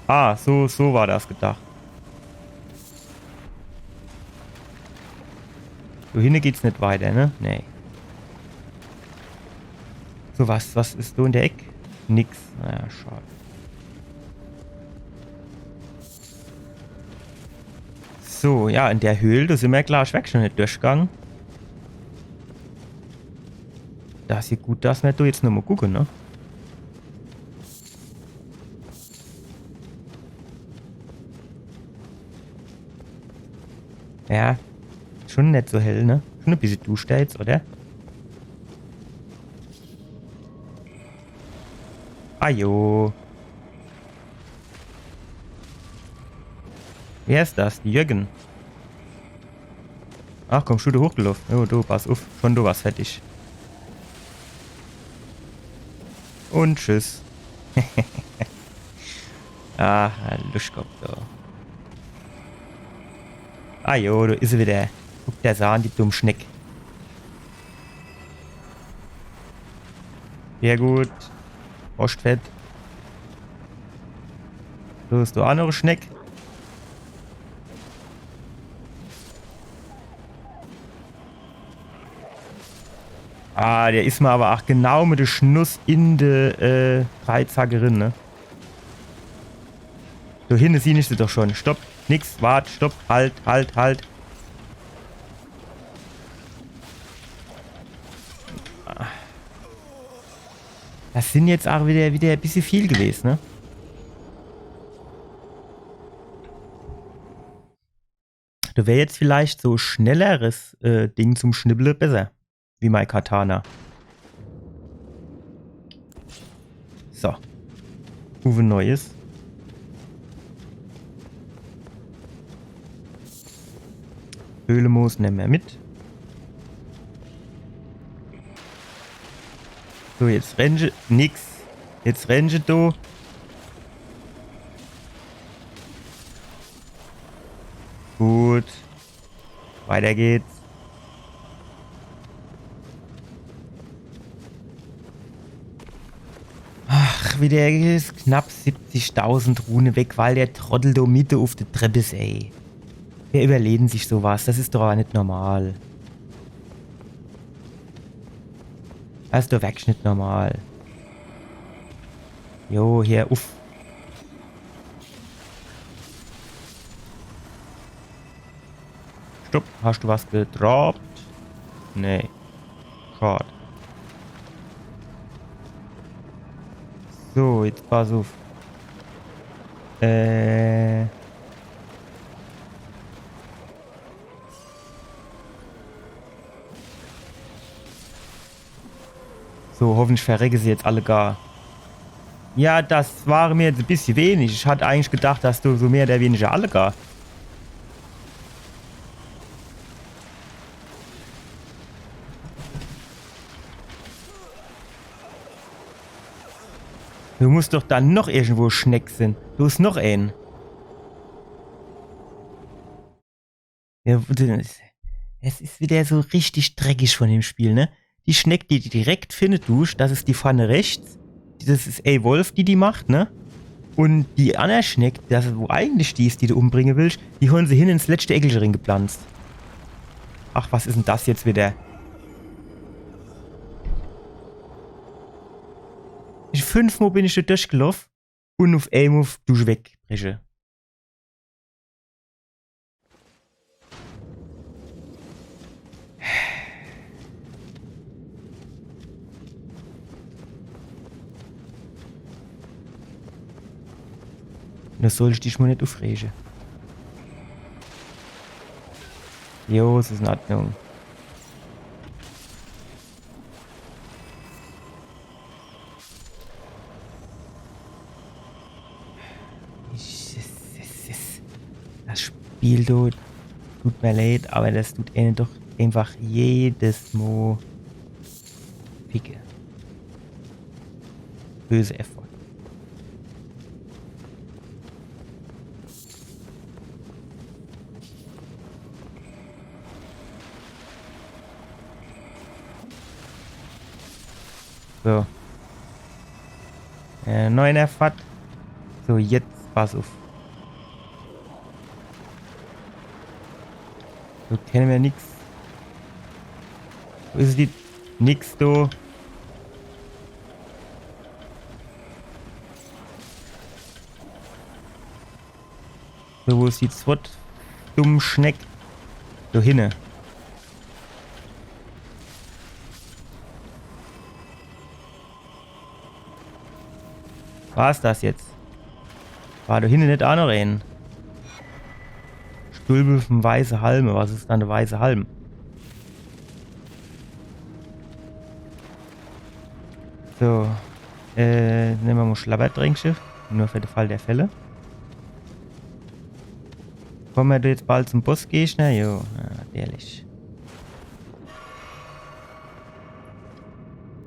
Ah, so, so war das gedacht. Do hinne geht's net weiter, ne? Nee. So, was, was is do in der Eck? Nix. Naja, schad. So, ja, in der Höhl, do sin mer klar schun net durchgang. Das is jo gut, dass mer do jetzt nochmo gucke, ne? Ja, schun net so hell, ne? Schun e bissje duschter jetzt, oder? Ajo. Wer is das? Die Jürgen. Ach komm, schun do hochgeloff. Jo, do, pass uff. Schun do was fertig. Un tschüss. Ah, Luschkopf, do. Ah jo, do is se widder. Guck der se an, die dumm Schneck. Sehr gut. Roschtfett. So, is do aa noch e Schneck. Ah, der is mer awwer aa genau mit de Schnuss in de, äh, Dreizack rin, ne? Do hinne sieh ich se doch schun. Stopp. Nix. Wart. Stopp. Halt. Halt. Halt. Ah. Das sin jetzt aa widder, widder e bissje viel gewes, ne? Do wär jetzt vielleicht so schnelleres, äh, Ding zum Schnibbele besser. Wie mei Katana. So. Uwe Neues. Höhlemoos nemme mer mit. So, jetzt renne. Nix. Jetzt renne do. Gut. Weiter geht's. Ach, widder is knapp siebzigtausend Rune weg, weil der Trottel do mitte uff de Trepp is, ey. Wer iwwerleht sich so was? Das is doch awwer net normal. Das is doch werklich net normal. Jo, hier, uff. Stopp, hast du was gedroppt? Nee. Schad. So, jetzt pass uff. Äh. So, hoffentlich verrecke se jetzt alle gar. Ja, das war mir jetzt e bissje wenig. Ich hat eigentlich gedacht, dass do so mehr oder weniger alle gar. Do muss doch dann noch irgendwo Schneck sin. Do is noch een. Ja, es is wieder so richtig dreckig von dem Spiel, ne? Die Schneck, die du direkt finne dusch, das is die vorne rechts. Das is A Wolf, die die macht, ne? Un die anner Schneck, das, wo eigentlich die is, die du umbringe willsch, die hon se hin ins letschte Eckelche ringepflanzt. Ach, was is denn das jetzt wieder? Fünfmol bin ich do durchgeloff un uff emol dusch wegbreche. Do soll ich dich mol net uffrege. Jo, es is in Ordnung. Ich, es, es, es, das Spiel, du, tut mir leid, aber das tut einen doch einfach jedes Mal ficke. Böse F-Wort. So. Äh, neuner Pfad. So, jetzt pass uff. So, kenne mer nix. Wo is die? Nix do. So, wo is die Zwott? Dumm Schneck. Do hinne. War's das jetzt? War do hinne net aa noch een? Stulpe vum weiße Halme. Was is dann de weiße Halm? So. Äh, nemme mer mol Schlabbertränkche. Nur für de Fall der Fälle. Komme mer do jetzt bald zum Bossgegner? Jo, ja, natürlich.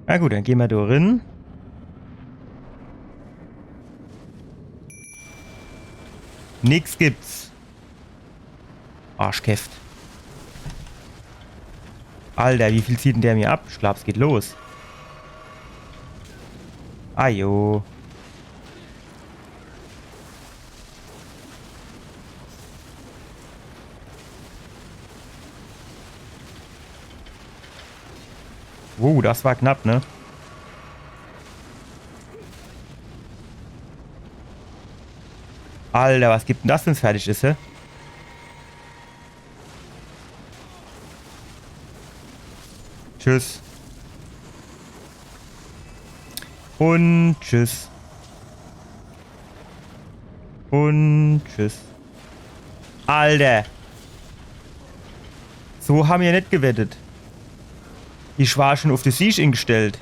Na gut, dann gehn mer do rin. Nix gibt's. Arschkeft. Alter, wie viel zieht denn der mir ab? Ich glaub, es geht los. Ajo. Wow, das war knapp, ne? Alter, was gibt denn das, wenn's fertig is, hä? Tschüss. Und tschüss. Und tschüss. Alter. So ham mer net gewettet. Ich war schon uff de Sieg ingestellt.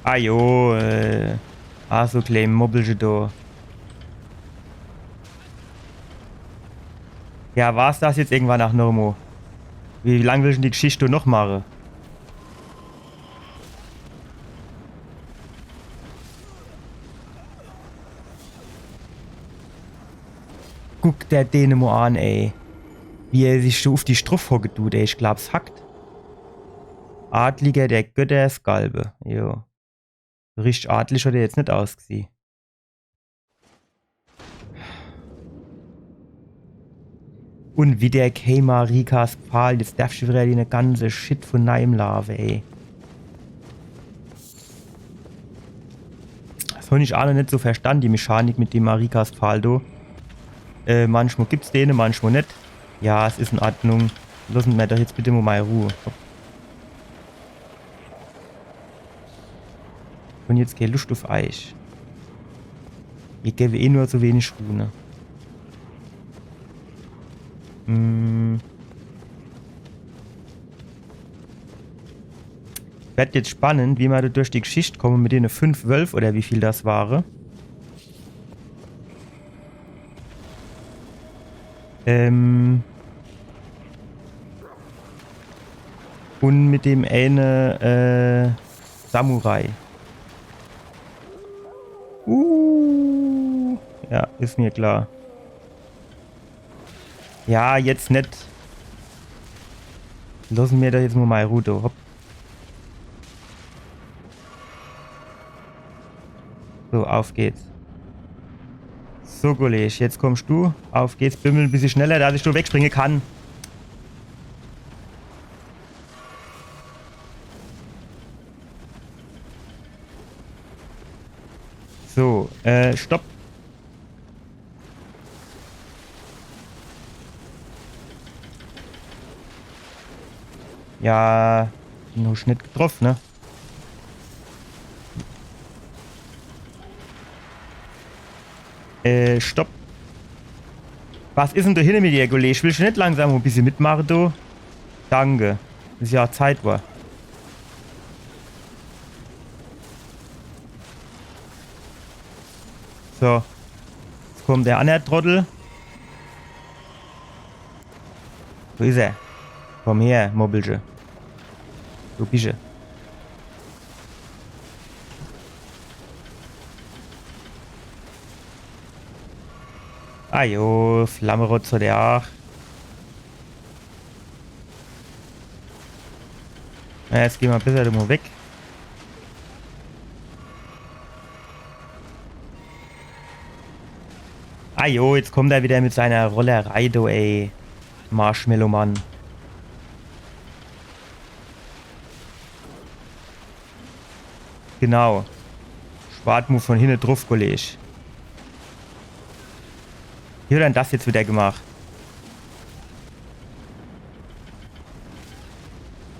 Ah jo, äh, ah, so kleine Mobbelche do. Ja, war's das jetzt irgendwann nach Normo? Wie lang will ich denn die Geschichte noch mache? Guck der dene mo an, ey. Wie er sich so uff die Struff hocke tut, ey. Ich glaub's hackt. Adliger der Götter Skalpe. Jo. So richtig adlig hat er jetzt net ausgesieh. Un widder kee Marikas Pfahl. Jetzt derfsch du widder de ganze Shit vun neiem laafe, ey. Des hon ich aa noch net so verstann, die Mechanik mit dem Marikas Pfahl do. Äh, manchmol gibt's dene, manchmol net. Ja, es is in Ordnung. Losse mer doch jetzt bitte mol mei Ruh. Un jetzt kee Luscht uff eich. Ihr gewwe eh nur so wenig Ruh, ne? Hm. Werd jetzt spannend, wie mer do durch die Gschicht komme mit dene fünf Wölf oder wie viel des ware. Ähm. Un mit dem ene, äh, Samurai. Uh, ja, is mer klar. Ja, jetzt net. Losse mer doch jetzt mol mei Ruh do. Hopp. So, uff geht's. So, Kolleg, jetzt kommsch du. Uff geht's, bimmel e bissje schneller, dass ich do wegspringe kann. So, äh, stopp. Ja, nur Schnitt getroff, ne? Äh, stopp. Was is denn do hinne mit dir, Kolleg? Willsch du net langsam e bissje mitmache, du? Danke. Is jo Zeit war. So. Jetzt kommt der anner Trottel. Wo is er? Komm her, Mobbelche. Wo bisch du? Ah jo, Flammerotz hot er aach. Ja, jetzt geh mer besser do mol weg. Ah jo, jetzt kommt er widder mit seiner Rollerei, du, ey. Marshmallow-Mann. Genau. Schwad mol vun hinne druff, Kolleg. Wie hot er dann das jetzt widder gemacht?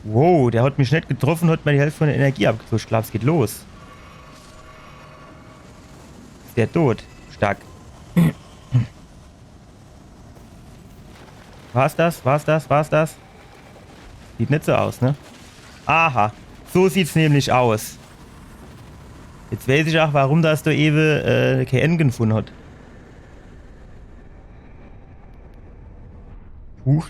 Wow, der hot mich net getroff, hot mer die Hälft vun der Energie abgezoge. Ich glaab, es geht los. Is der tot? Stark. War's das? War's das? War's das? Sieht net so aus, ne? Aha, so sieht's nämlich aus. Jetzt weiß ich aach, warum das do ewe, äh, kee End gefunn hot. Huch.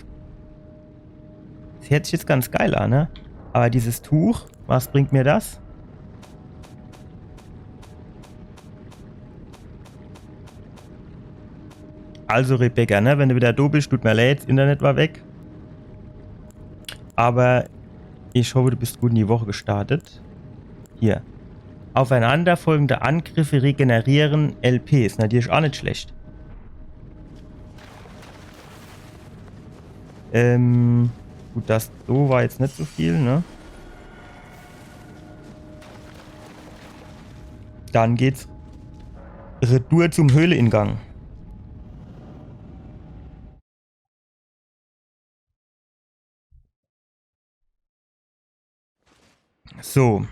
Das hört sich jetzt ganz geil an, ne? Aber dieses Tuch, was bringt mir das? Also Rebecca, ne, wenn du widder do bisch, tut mir leid, das Internet war weg. Aber ich hoffe, du bisch gut in die Woch gestartet. Hier. Aufeinanderfolgende Angriffe regenerieren L Ps. Na, die is aach net schlecht. Ähm, gut, das so war jetzt net so viel, ne? Dann geht's retour zum Höhleingang. So.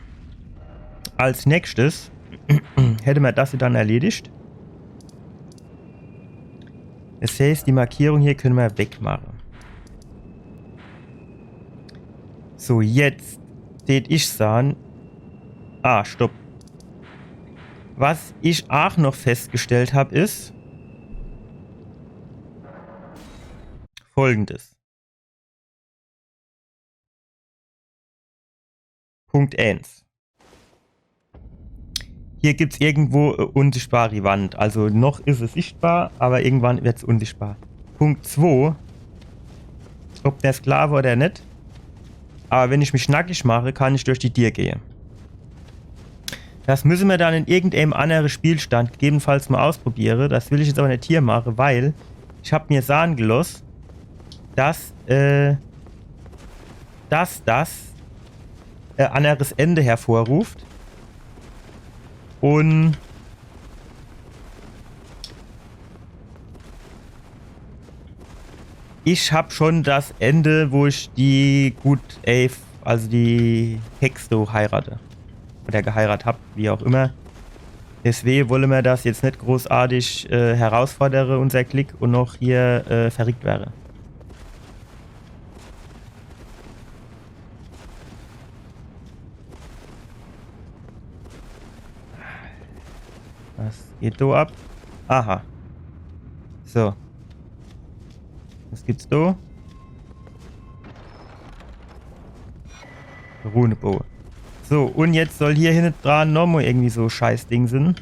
Als nächstes hätte mer das dann erledigt. Das heißt, die Markierung hier könne mer wegmache. So, jetzt tät ich sahn. Ah, stopp. Was ich aach noch festgestellt hab, is Folgendes. Punkt eins. Hier gibt's irgendwo, äh, unsichtbare Wand. Also noch is es sichtbar, aber irgendwann wird's unsichtbar. Punkt zwei. Ob der Sklave oder net. Aber wenn ich mich nackig mache, kann ich durch die Dier gehe. Das müsse mer dann in irgendeinem annere Spielstand gegebenenfalls mal ausprobiere. Das will ich jetzt aber net hier mache, weil ich hab mir sahn geloss, dass, äh, dass das, äh, anneres Ende hervorruft. Und ich hab schon das Ende, wo ich die gut elf, also die Hex do heirate. Oder geheirat hab, wie auch immer. Deswege wolle mer das jetzt net großartig, äh, herausfordere, unser Glick, und noch hier, äh, verrickt wäre. Was geht do ab? Aha. So. Was gibt's do? Runeboge. So, und jetzt soll hier hinne dran nochmo irgendwie so Scheißding sin.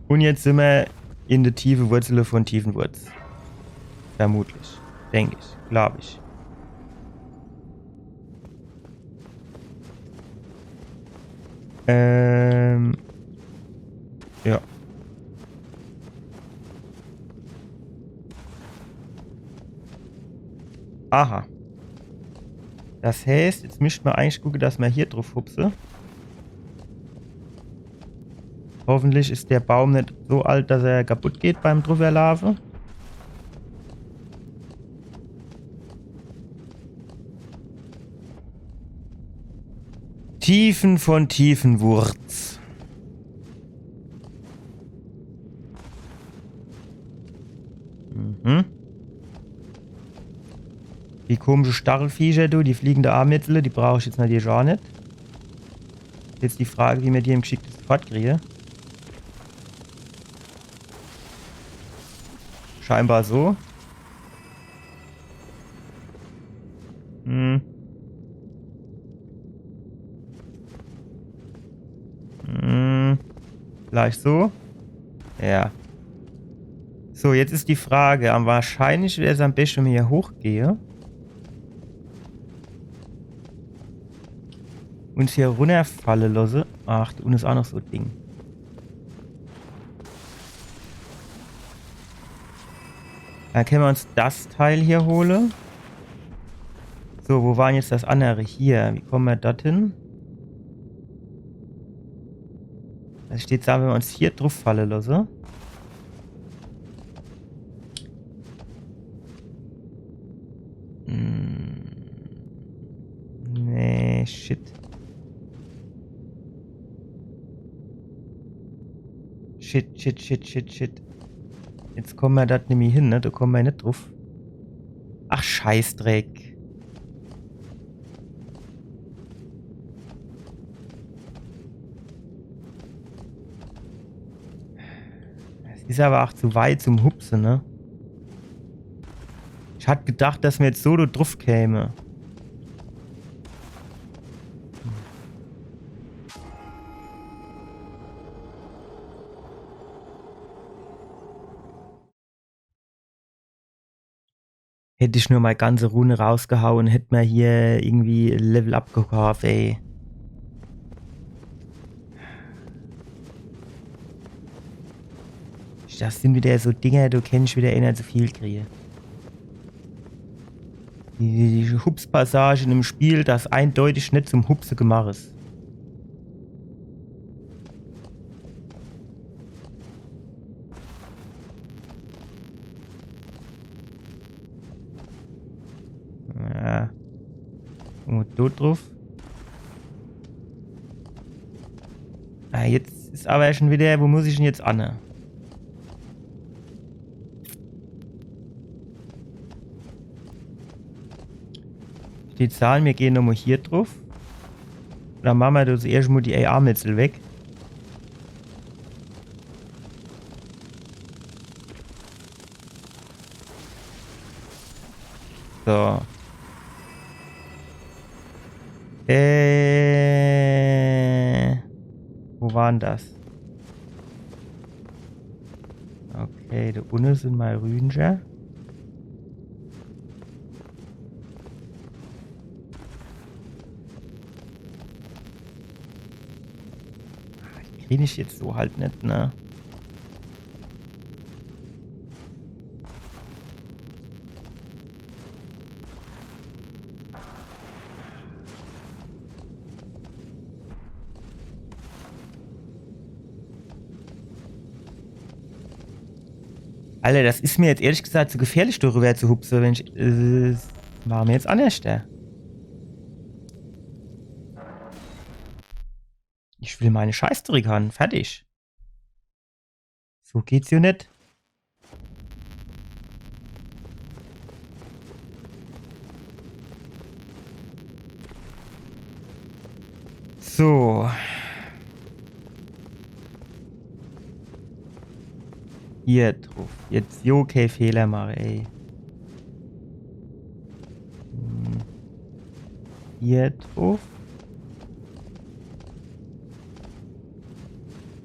Und jetzt sin mer in de tiefe Wurzele von Tiefenwurz. Vermutlich. Denk ich. Glaub ich. Ähm. Ja. Aha. Das heißt, jetzt misst mer eigentlich gucke, dass mer hier druf hupse. Hoffentlich is der Baum net so alt, dass er kaputt geht beim Drüberlaufe. Tiefen von Tiefenwurz. Mhm. Die komische Stachelviecher, du, die fliegende Amützele, die brauch ich jetzt natürlich auch net. Jetzt die Frage, wie mer die am g'schicktesten fortkriege. Scheinbar so. Hm. Hm. Vielleicht so. Ja. So, jetzt is die Frage, am wahrscheinlichsten wär's am beschte, wenn mer hier hochgehe. Uns hier runnerfalle losse. Ach, do unne is auch noch so e Ding. Dann kenne mer uns das Teil hier hole. So, wo war dann jetzt das annere? Hier, wie komme mer dorthin? Das steht, sage mer, uns hier druf falle losse. Hm. Nee, shit. Shit, shit, shit, shit, shit. Jetzt komme mer dort nimmi hin, ne? Do komme mer net druf. Ach, Scheißdreck. Es is aber auch zu weit zum Hupse, ne? Ich hat gedacht, dass mer jetzt so do druf käme. Hätt ich nur mei ganze Rune rausgehaue, hätt mer hier irgendwie Level up gekaaft, ey. Das sin wieder so Dinger, do kennt ich wieder ener zu viel kriege. Die, die, die Hupspassage in dem Spiel, das eindeutig net zum Hupse gemacht is. Ja. Und do druf. Ah, jetzt is aber schon wieder, wo muss ich dann jetzt anne? Die Zahl, mir gehn nochmal hier druf. Dann mache mer do zuerscht mal die A R-Metzel weg. So. Äh, wo war dann das? Okay, do unne sin mei Rünscher. Ah, die krieg ich jetzt so halt net, ne? Alter, das is mir jetzt ehrlich gesagt zu gefährlich, do rüber zu hupse, wenn ich, äh, mache mir jetzt annerscht, ja. Ich will meine Scheißdreck han. Fertig. So geht's jo net. So. Hier druff. Jetzt jo kee Fehler mache, ey. Hm. Hier druff.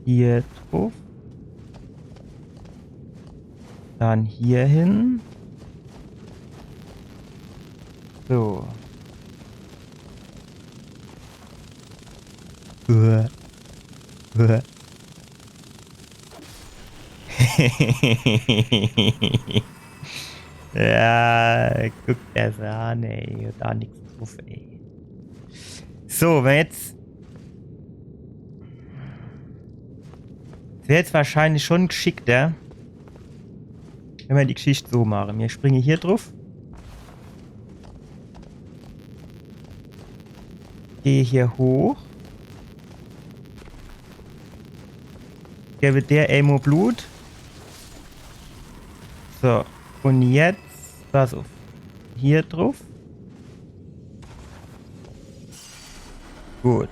Hier druff. Dann hier hin. So. Uah. Uah. Ja, guck der das an, ey. Do nix druff, ey. So, wenn jetzt. Wär jetzt wahrscheinlich schon geschickter, wenn mer die Geschicht so mache. Mir springe hier druff. Gehe hier hoch. Gebe der emol Blut. So, un jetzt, pass uff. Hier druff. Gut.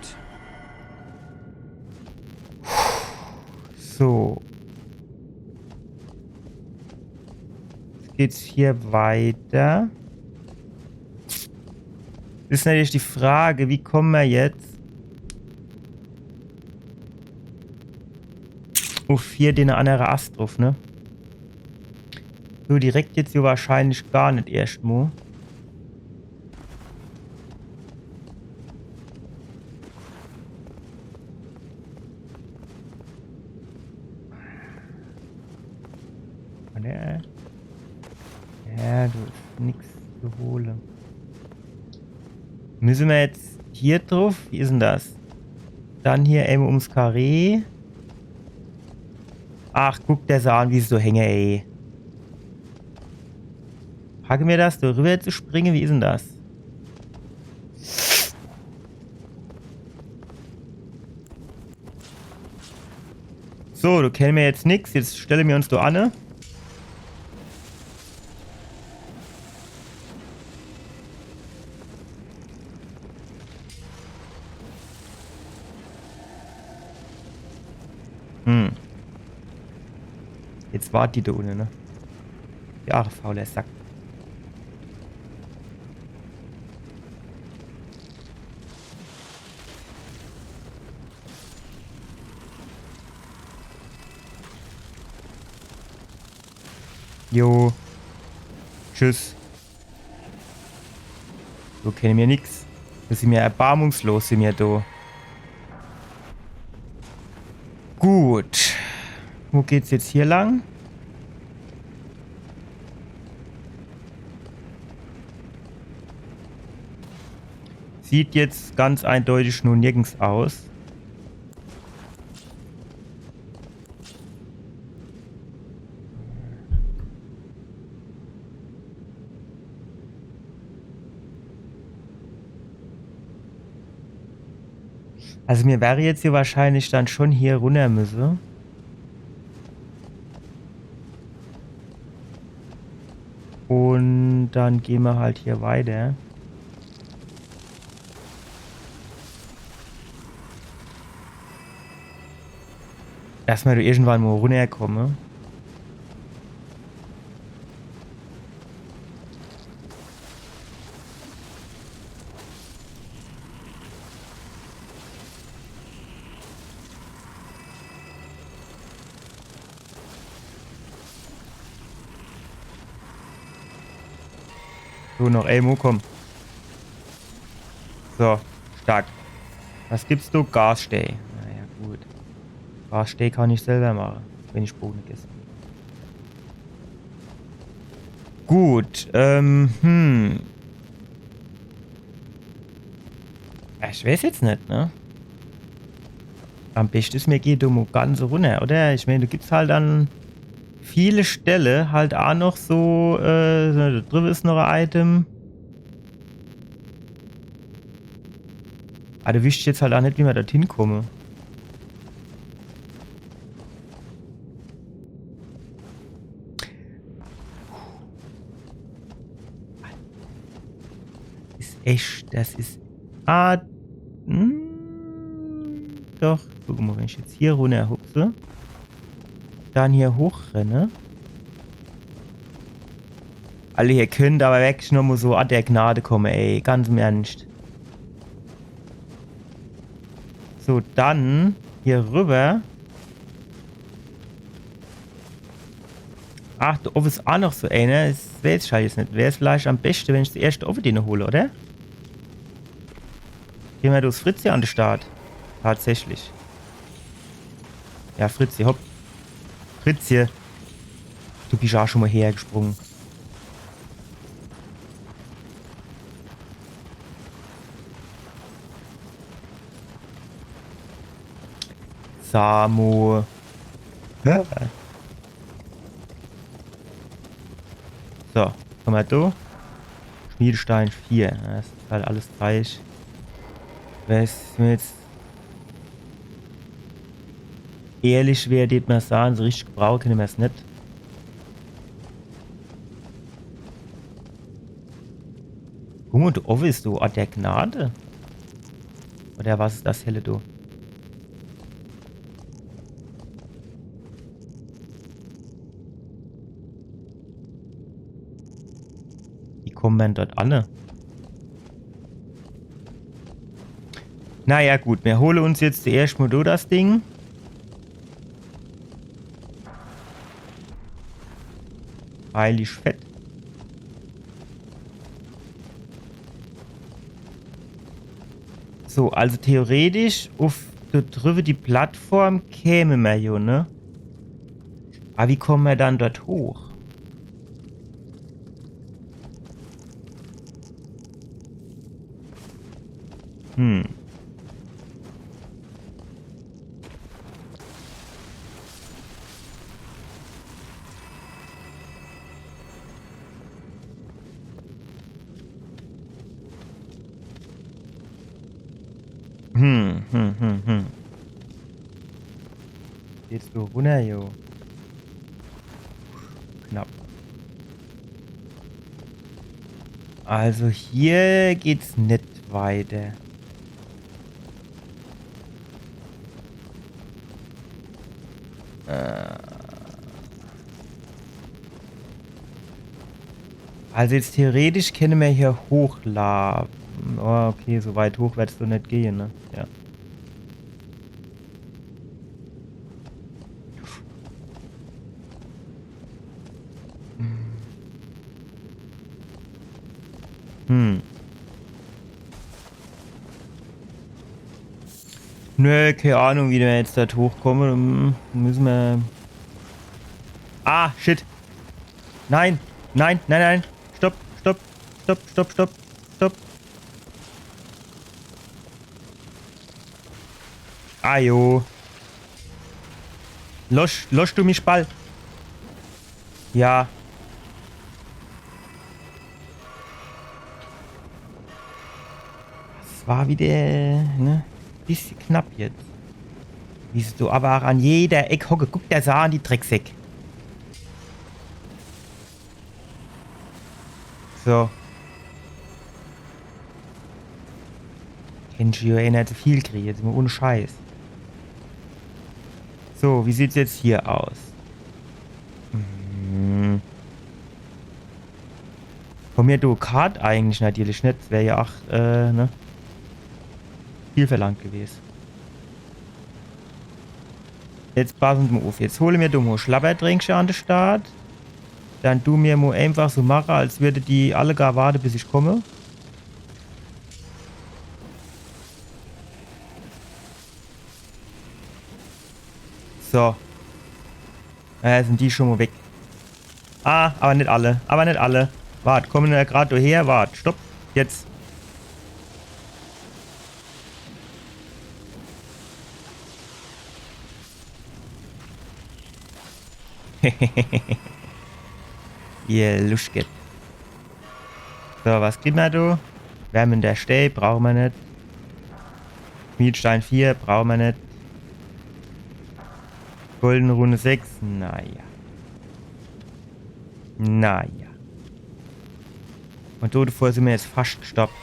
So. Jetzt geht's hier weiter. Is natürlich die Frage, wie komme mer jetzt uff hier den annere Ast druff, ne? So, direkt jetzt hier wahrscheinlich gar net erscht mo. Oder? Ja, do is nix zu hole. Müsse mer jetzt hier druff? Wie is dann das? Dann hier emol ums Karree. Ach, guck der das an, wie se so hänge, ey. Packe mer das, do rüber zu springe? Wie is dann das? So, do kenne mer jetzt nix. Jetzt stelle mer uns do anne. Hm. Jetzt wart die do unne, ne? Ja, fauler Sack. Jo. Tschüss. Do kenne mer nix. Do sin mer erbarmungslos, sin mer do. Gut. Wo geht's jetzt hier lang? Sieht jetzt ganz eindeutig no nirgends aus. Also mir wäre jetzt hier wahrscheinlich dann schon hier runner müsse. Und dann gehn mer halt hier weiter. Dass mer do irgendwann mo runnerkomme. So, noch elf Mo, komm. So, stark. Was gibt's do? Gasstee. Naja, gut. Gasstee kann ich selber mache, wenn ich Bohne gesse. Gut, ähm, hm. Ja, ich weiß jetzt net, ne? Am beschte is, mir gehn do mo ganz runner, oder? Ich mein, do gibt's halt dann viele Stelle halt aa noch so, äh, so, do driwwe is noch e Item. Awwer do wisst ich jetzt halt aa net, wie mer dort hinkomme. Is echt, das is. Ah, hm, doch. Guck mol, wenn ich jetzt hier runnerhupse, dann hier hochrenne. Alter, ihr kennt awwer wirklich nur mol so an der Gnade komme, ey. Ganz im Ernscht. So, dann hier riwwer. Ach, do owwe is aa noch so eener. Das weeß ich halt jetzt net. Wär's vielleicht am beschte, wenn ich zuerscht owwe dene hol, oder? Gehn mer durchs Fritzje an de Start. Tatsächlich. Ja, Fritzje, hopp. Fritzje. Du bisch aa schun mol hergesprunge. Samu. Ja. So, komm mol do. Schmiedestein vier. Ja, das is halt alles Dreich. Wenn's mer jetzt ehrlich wär, dät mer sage, so richtig gebrauche kenne mer's net. Guck mol, do owwe is so Ort der Gnade. Oder was is das helle do? Wie komme mer dann dort anne? Na ja, gut, mer hole uns jetzt zuerscht mol do das Ding. Heilig fett. So, also theoretisch uff do driwwe die Plattform käme mer jo, ne? Awwer wie komme mer dann dort hoch? Hm. Hm, hm, hm, hm. Geht's do runner, jo? Knapp. Also hier geht's net weiter. Äh. Also jetzt theoretisch kenne mer hier hochlaafe. Oh, okay, so weit hoch werd's doch net gehe, ne? Ja. Hm. Nee, kee Ahnung, wie mer jetzt do hochkomme. Dann müsse mer. Ah, shit. Nein, nein, nein, nein. Stopp, stopp, stopp, stopp, stopp, stopp. Ajo. Losch, losch du mich ball. Ja. Das war wieder, ne? Bissje knapp jetzt. Wie se do awwer aa an jeder Eck hocke. Guck der se an, die Drecksäck. So. Kennscht jo eh net so viel kriege, jetzt mol ohne Scheiß. So, wie sieht's jetzt hier aus? Hm. Von mir do Kart eigentlich natürlich net. Wär jo aa, äh, ne? Viel verlangt gewese. Jetzt passe mer mol uff. Jetzt hole mer do mol Schlabbertränkche an de Start. Dann du mer mol einfach so mache, als würde die alle gar warte, bis ich komme. So. Äh, sin die schun mol weg. Ah, awwer net alle. Awwer net alle. Wart, komme jo grad do her. Wart, stopp. Jetzt. Ihr Luschke. So, was kriegen wir do? Wärmender Stee, brauchen wir nicht. Schmiedstein vier, brauchen wir nicht. Goldene Rune sechs, naja. Naja. Und do davor sind wir jetzt fast gestorben.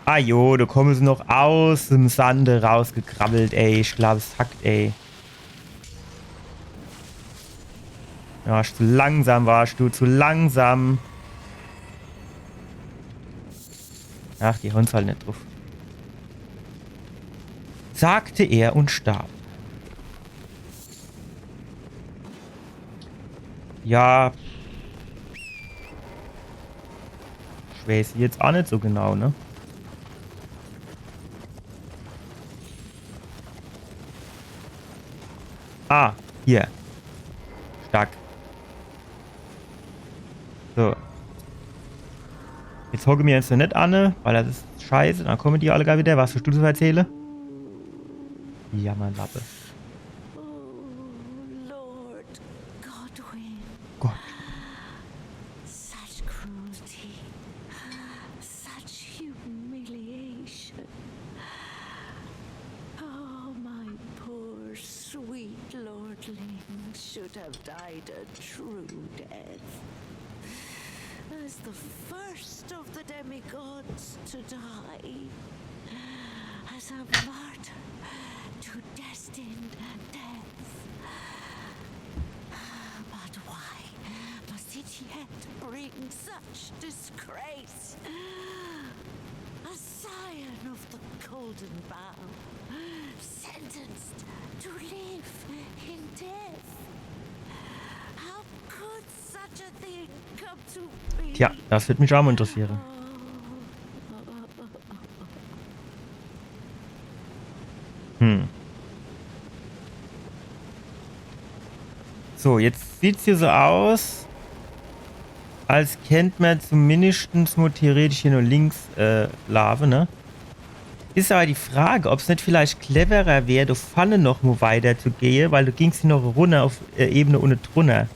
Ah jo, do kommen se noch aus dem Sande rausgekrabbelt, ey. Ich glaub, es hackt, ey. Ja, zu langsam warst du, zu langsam. Ach, die hauen's halt net druff. Sagte er und starb. Ja. Ich weiß jetzt auch net so genau, ne? Ah, hier. Stark. So. Jetzt hocke mir jetzt net anne, weil das is scheiße. Dann kommen die alle gar wieder. Was hast du zu erzählen? Ja, mein Lappe. Oh, Lord Godwyn. Gott. Such cruelty. Such humiliation. Oh, my poor sweet lordling should have died a true death. As the first of the demigods to die. As a martyr to destined death. But why must it yet bring such disgrace? A scion of the Golden Bough, sentenced to live in death. How could such a thing come to be? Tja, das wird mich auch mal interessieren. Hm. So, jetzt sieht's hier so aus, als kennt mer zumindestens mo theoretisch hier no links, äh, laafe, ne? Is aber die Frage, ob's net vielleicht cleverer wär, do vorne noch mo weiter zu gehe, weil do ging's hier noch runner auf, äh, Ebene unne drunner.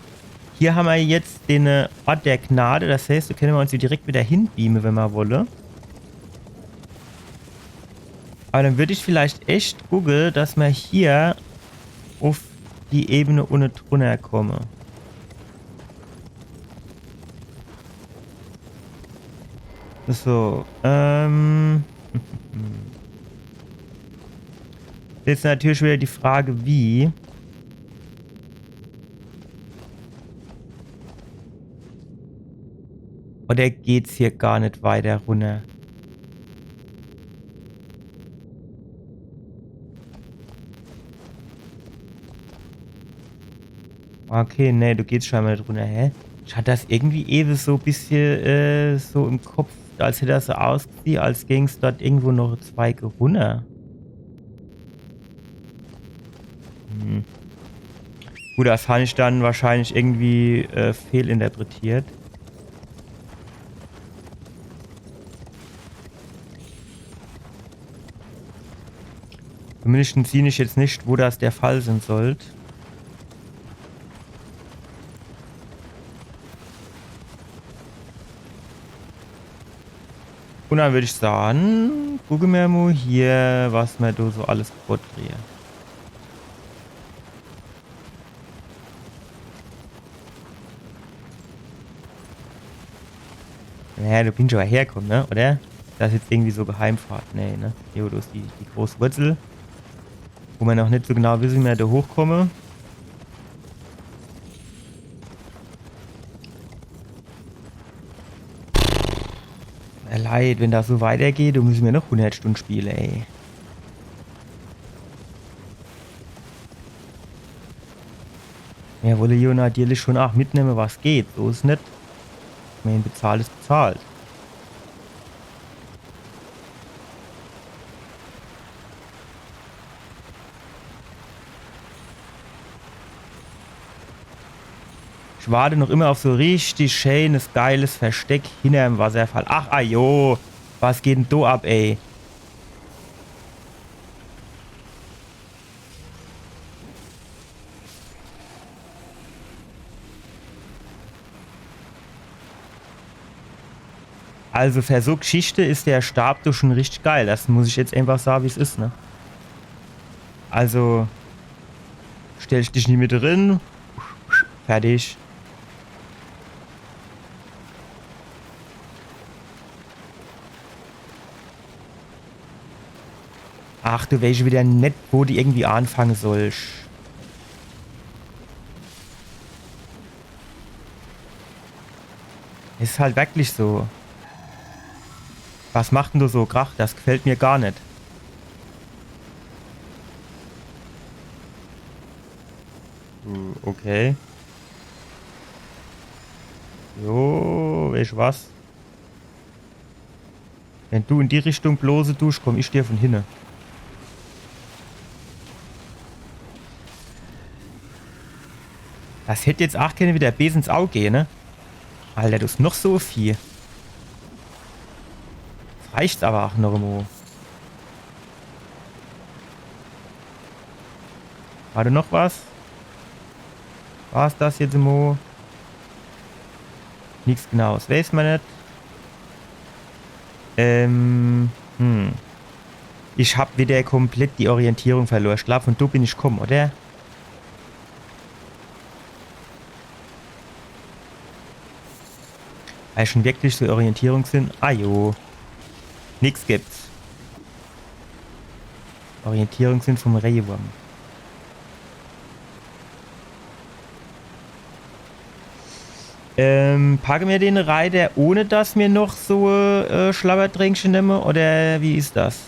Hier hammer jetzt den, äh, Ort der Gnade, das heißt, do kenne mer uns hier direkt wieder hinbeame, wenn mer wolle. Aber dann würd ich vielleicht echt gucke, dass mer hier auf die Ebene unne drunner komme. So, ähm. Jetzt natürlich wieder die Frage, wie. Oder geht's hier gar net weiter runner? Okay, nee, do geht's scheinbar net runner, hä? Ich hatt das irgendwie ewe so bissje, äh, so im Kopf, als hätt das so ausgesieh, als ging's dort irgendwo noch e Zweig runner. Hm. Gut, das han ich dann wahrscheinlich irgendwie, äh, fehlinterpretiert. Zumindest sieh ich jetzt net, wo das der Fall sein sollt. Und dann würd ich sagen, gucke mer mo hier, was mer do so alles kaputt kriege. Naja, do bin ich aber herkomme, ne? Oder? Das is jetzt irgendwie so Geheimpfad. Nee, ne? Jo, do is die, die große Wurzel. Wo mer noch net so genau wisse, wie mer do hochkomme. Äh, Leit, wenn das so weitergeht, dann müsse mer noch hundert Stunde spiele, ey. Mer wolle jo natürlich schon aach mitnemme, was geht. So is net. Ich mein, bezahlt is bezahlt. Ich warte noch immer auf so richtig schönes, geiles Versteck hinterm Wasserfall. Ach, ajo. Was geht denn do ab, ey? Also für so Geschichte is der Stab doch schon richtig geil. Das muss ich jetzt einfach sage, wie's is, ne? Also, stellsch dich nie mit drin. Fertig. Ach, du weesch wieder net, wo du irgendwie anfange sollsch. Is halt wirklich so. Was macht denn do so Krach? Das gefällt mir gar net. Hm, okay. Jo, weesch was? Wenn du in die Richtung blose dusch, komm ich dir von hinne. Das hätt jetzt ach kenne wieder bees ins Aug gehe, ne? Alter, du hast noch so viel. Jetzt reicht's aber ach noch emol. War do noch was? War's das jetzt emol? Nix Genaues weeß mer net. Ähm, hm. Ich hab wieder komplett die Orientierung verlor. Ich glaub, von do bin ich komm, oder? Weil schon wirklich so Orientierungssinn. Ah jo. Nix gibt's. Orientierungssinn vom Reewurm. Ähm, packe mer den Reiter, ohne dass mer noch so äh, Schlabbertränkche nemme? Oder wie is das?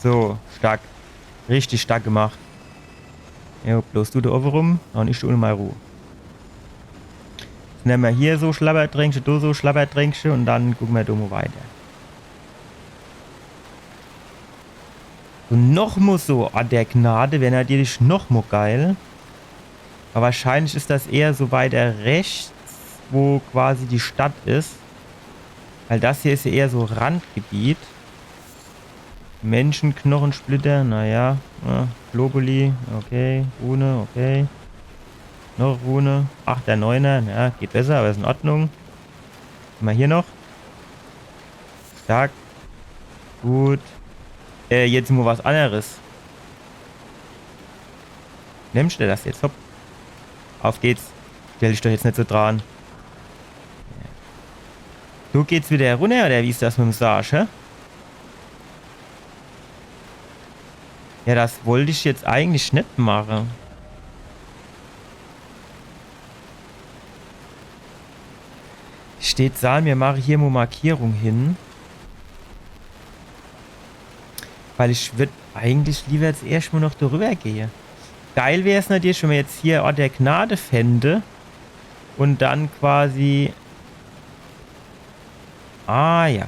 So, stark. Richtig stark gemacht. Jo, bloß du do owwe rum, dann is do unne mei Ruh. Jetzt nemme mer hier so Schlabbertränkche, do so Schlabbertränkche un dann gucke mer do mo weiter. Un noch mo so, ah, der Gnade wär natürlich noch mo geil. Aber wahrscheinlich is das eher so weiter rechts, wo quasi die Stadt is. Weil das hier is ja eher so Randgebiet. Menschenknochensplitter, naja. Ja, Globuli, okay. Rune, okay. Noch Rune. Achter, Neuner, ja, geht besser, aber is in Ordnung. Mal hier noch. Stark. Gut. Äh, jetzt mo was anneres. Nimmsch du das jetzt? Hopp. Auf geht's. Stell dich doch jetzt net so dran. Du geht's wieder runner, oder wie is das mit dem Sarg, hä? Ja, das wollt ich jetzt eigentlich net mache. Steht, sah mir, mache hier mo Markierung hin. Weil ich würd eigentlich lieber jetzt erscht mo noch drüber gehe. Geil wär's natürlich, wenn mer jetzt hier Ort der Gnade fände. Und dann quasi. Ah ja.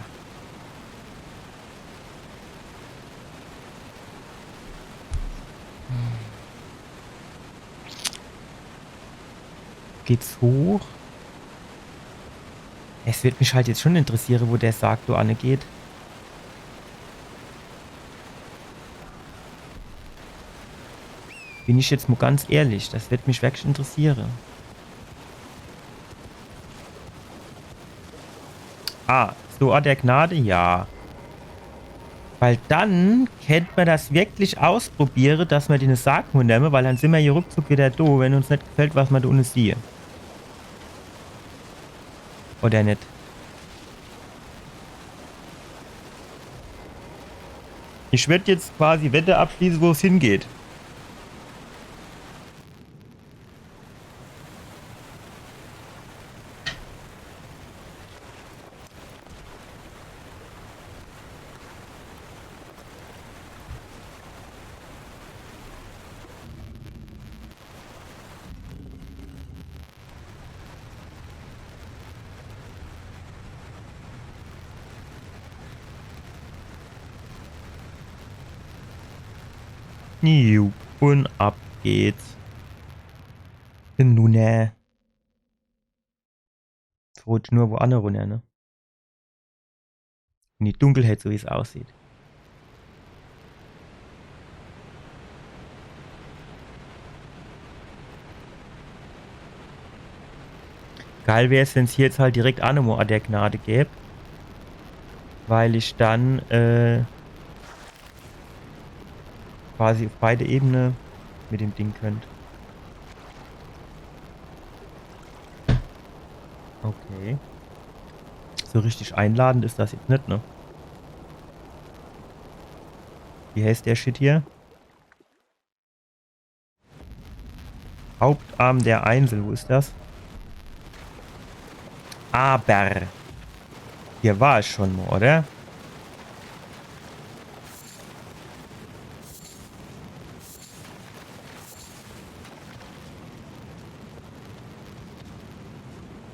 Geht's hoch? Es würd mich halt jetzt schon interessiere, wo der Sarg do anne geht. Bin ich jetzt mo ganz ehrlich, das würd mich wirklich interessiere. Ah, so Ort der Gnade, ja. Weil dann kennt mer das wirklich ausprobiere, dass mer den Sarg mo nemme, weil dann sin mer hier ruckzuck wieder do, wenn uns net gefällt, was mer do unne siehe. Oder net? Ich würd jetzt quasi Wette abschließe, wo's hingeht. Niu, und ab geht's. Nunne. Jetzt rutsch nur wo anne runner, ne? In die Dunkelheit, so wie's aussieht. Geil wär's, wenn's hier jetzt halt direkt aa nochmo an der Gnade gäb. Weil ich dann, äh, quasi uff beide Ebene mit dem Ding könnt. Okay. So richtig einladend is das jetzt net, ne? Wie heißt der Shit hier? Hauptarm der Einzel, wo is das? Aber hier war ich schon mo, oder?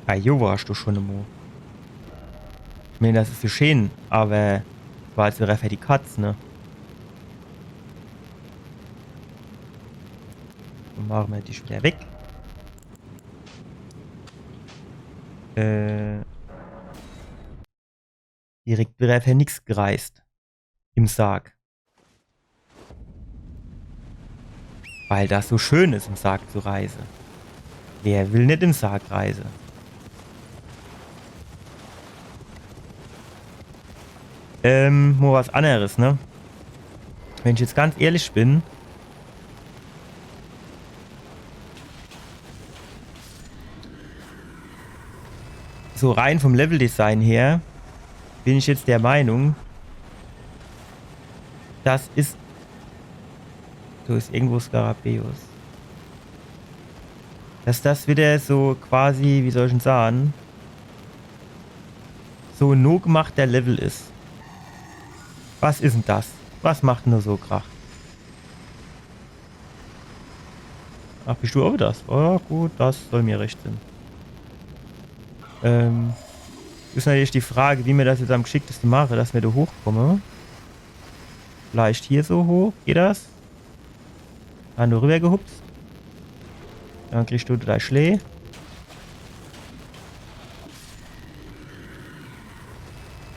Ah, hier war ich doch schon mo. Ich mein, das is jo schee, aber das war jetzt wieder für die Katz, ne? Dann mache mer dich wieder weg. Äh, direkt wieder für nix gereist. Im Sarg. Weil das so schee is, im Sarg zu reise. Wer will net im Sarg reise? Ähm, mo was anneres, ne? Wenn ich jetzt ganz ehrlich bin, so rein vom Leveldesign her, bin ich jetzt der Meinung, das is, do is irgendwo Skarabäus. Dass das wieder so quasi, wie soll ich'n sage, so en nogemachter Level is. Was is'n das? Was macht'n do so Krach? Ach, bist du aa das? Oh, gut, das soll mir recht sin. Ähm, is natürlich die Frage, wie mer das jetzt am g'schickteste mache, dass mer do hochkomme. Vielleicht hier so hoch, geht das? Dann do rüber gehupst. Dann kriegst du dei Schlää.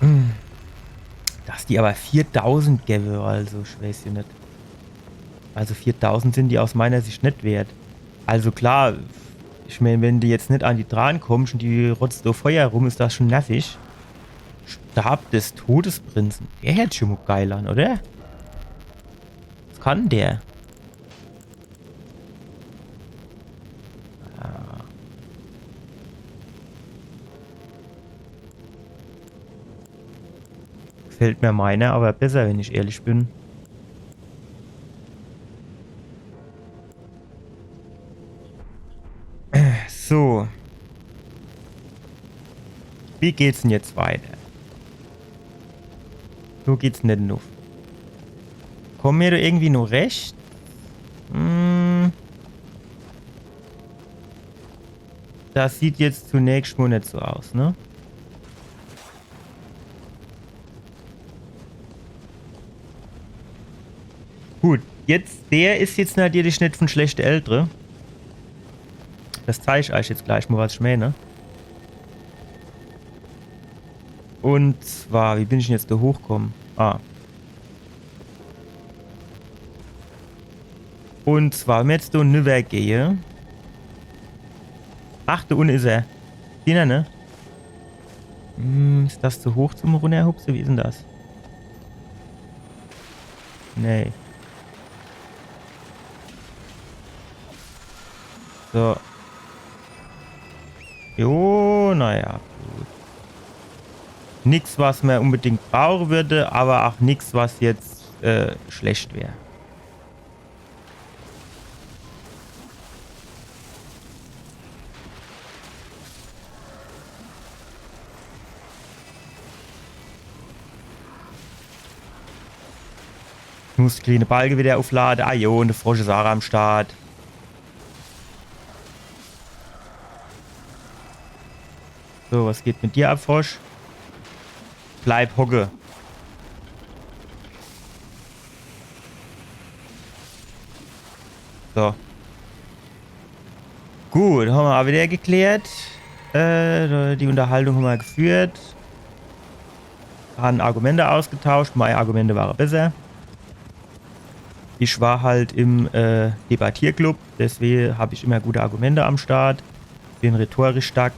Hm. Dass die aber viertausend gewwe, also ich weiß jo net. Also viertausend sin die aus meiner Sicht net wert. Also klar, ich mein, wenn du jetzt net an die dran kommst und die rotzt do Feuer rum, is das schon nervig. Stab des Todesprinzen. Der hört sich schon mo geil an, oder? Was kann der? Ah. Gefällt mir meiner aber besser, wenn ich ehrlich bin. So. Wie geht's denn jetzt weiter? Wo geht's denn nuff? Komme mir do irgendwie noch recht? Hm. Das sieht jetzt zunächst mo net so aus, ne? Gut, jetzt, der is jetzt natürlich net von schlechte Eltere. Das zeig ich euch jetzt gleich mo, was ich meine. Und zwar, wie bin ich denn jetzt do hochkomme? Ah. Und zwar, wenn mer jetzt do nüwwer gehe. Ach, do unne is er. Siehn er, ne? Hm, is das zu hoch zum Runnerhupse? Wie is denn das? Nee. So. Jo, naja, gut. Nix, was mer unbedingt brauche würde, aber auch nix, was jetzt, äh, schlecht wär. Ich muss die kleine Balke wieder auflade. Ah jo, und der Frosch is auch am Start. So, was geht mit dir ab, Frosch? Bleib hocke. So. Gut, hammer auch wieder geklärt. Äh, die Unterhaltung hammer geführt. Haben Argumente ausgetauscht. Meine Argumente waren besser. Ich war halt im, äh, Debattierclub, deswegen hab ich immer gute Argumente am Start. Bin rhetorisch stark.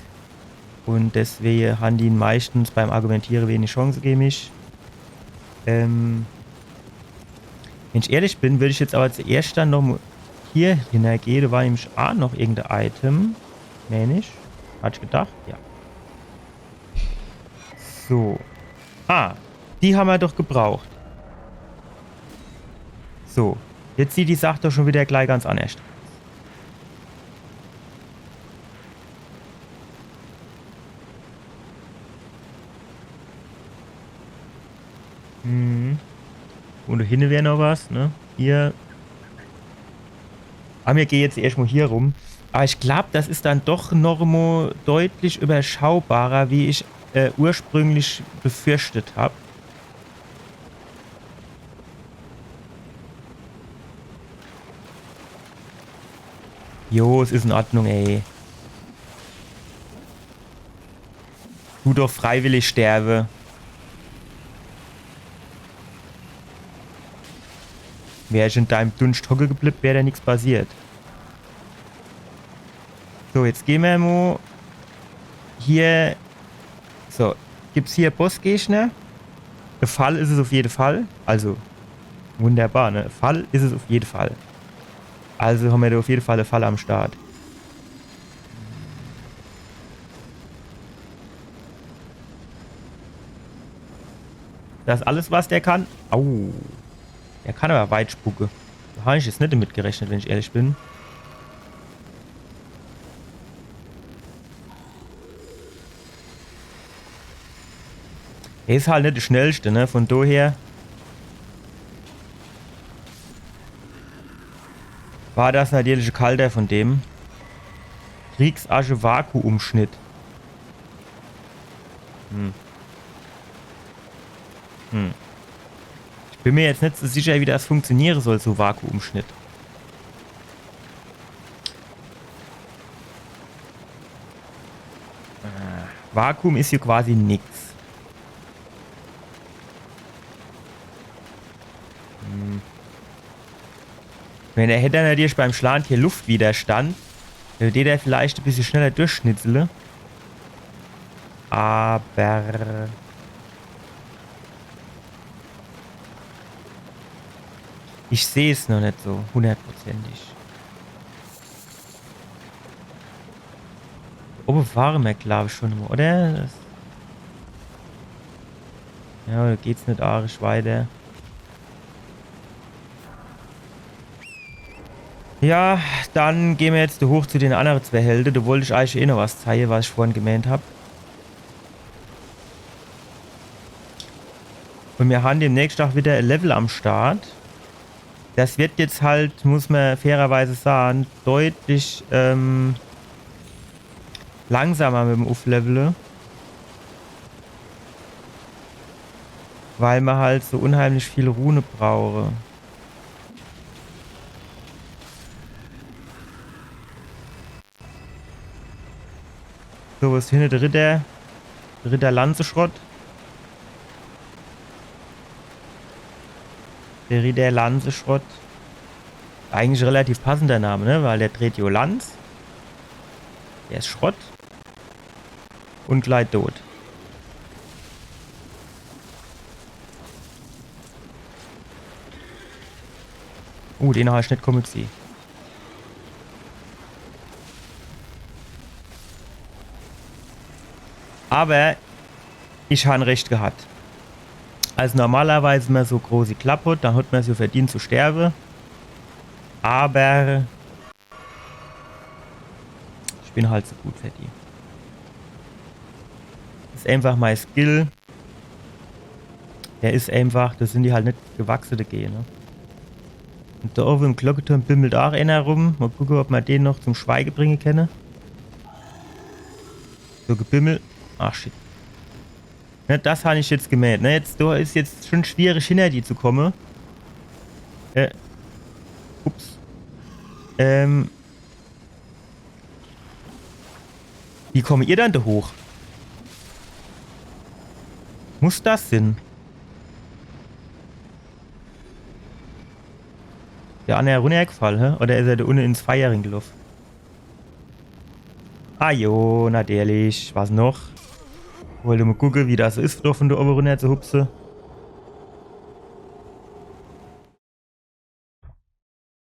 Un deswege han die meistens beim Argumentiere wenig Chance gege mich. Ähm, wenn ich ehrlich bin, würd ich jetzt awwer zuerscht dann noch mo hier hinnergehe. Do war nämlich aa noch irgend e Item. Meen ich. Hat ich gedacht? Ja. So. Ah, die hammer doch gebraucht. So. Jetzt sieht die Sach doch schun widder glei ganz annerscht. Mhm. Un do hinne wär noch was, ne? Hier. Awwer mir gehe jetzt erscht mo hier rum. Awwer ich glaab, das is dann doch noch mo deutlich überschaubarer, wie ich, äh, ursprünglich befürchtet hab. Jo, es is in Ordnung, ey. Du doch freiwillig sterbe. Wär ich in deim Dunscht hocke geblibb, wär do nix passiert. So, jetzt geh mer mo hier. So, gibt's hier Bossgegner? E Fall is es uff jede Fall. Also, wunderbar, ne? E Fall is es uff jede Fall. Also hammer do uff jede Fall e Fall am Start. Das is alles, was der kann. Au. Der kann awwer weit spucke. Do hab ich jetzt net damit gerechnet, wenn ich ehrlich bin. Er is halt net de Schnellschte, ne? Vun doher war das natürlich e Kalter vun dem. Kriegsasche-Vakuumschnitt. Hm. Hm. Ich bin mir jetzt net so sicher, wie das funktioniere soll, so Vakuumschnitt. Äh, Vakuum is hier quasi nix. Hm. Wenn er hätt dann natürlich beim Schlan hier Luftwiderstand, dann dät er vielleicht e bissje schneller durchschnitzele. Awwer ich seh's noch net so hunnertprozentig. Owwe ware mer, glaab ich, schun mo, oder? Das, ja, do geht's net arisch weiter. Ja, dann gehn mer jetzt hoch zu den annere zwee Helde. Do wollt ich eigentlich eh noch was zeige, was ich vorhin gemeent hab. Un mir han demnächst ach widder e Level am Start. Das werd jetzt halt, muss mer fairerweise sage, deutlich, ähm, langsamer mit em Ufflevele. Weil mer halt so unheimlich viel Rune brauche. So, wo is hinne de Ritter? De Ritter Lanzeschrott. De Ritter Lanzeschrott. Eigentlich relativ passender Name, ne? Weil der dreht jo Lanz. Der is Schrott. Un glei dot. Uh, den hab ich net komme gesieh. Awwer ich han recht gehat. Also normalerweise, wenn mer so großi Klapp hot, dann hot mer so verdient zu sterbe. Awwer ich bin halt so gut für die. Is einfach mei Skill. Der is einfach, do sin die halt net gewachse dagege, ne? Un do owwe im Glocketurm bimmelt ach ener rum. Mol gucke, ob mer den noch zum Schweige bringe kenne. So Gebimmel. Ach, shit. Ne, das han ich jetzt gemeent, ne? Jetzt, do is jetzt schun schwierig, hinner die zu komme. Äh. Ups. Ähm. Wie komme ihr dann do hoch? Muss das sin? Der anner runnergefall, hä? Oder is er do unne ins Feier ringeloff? Ah jo, natürlich. Was noch? Wollt mol gucke, wie das so is, do vun do owwe runner zu hupse.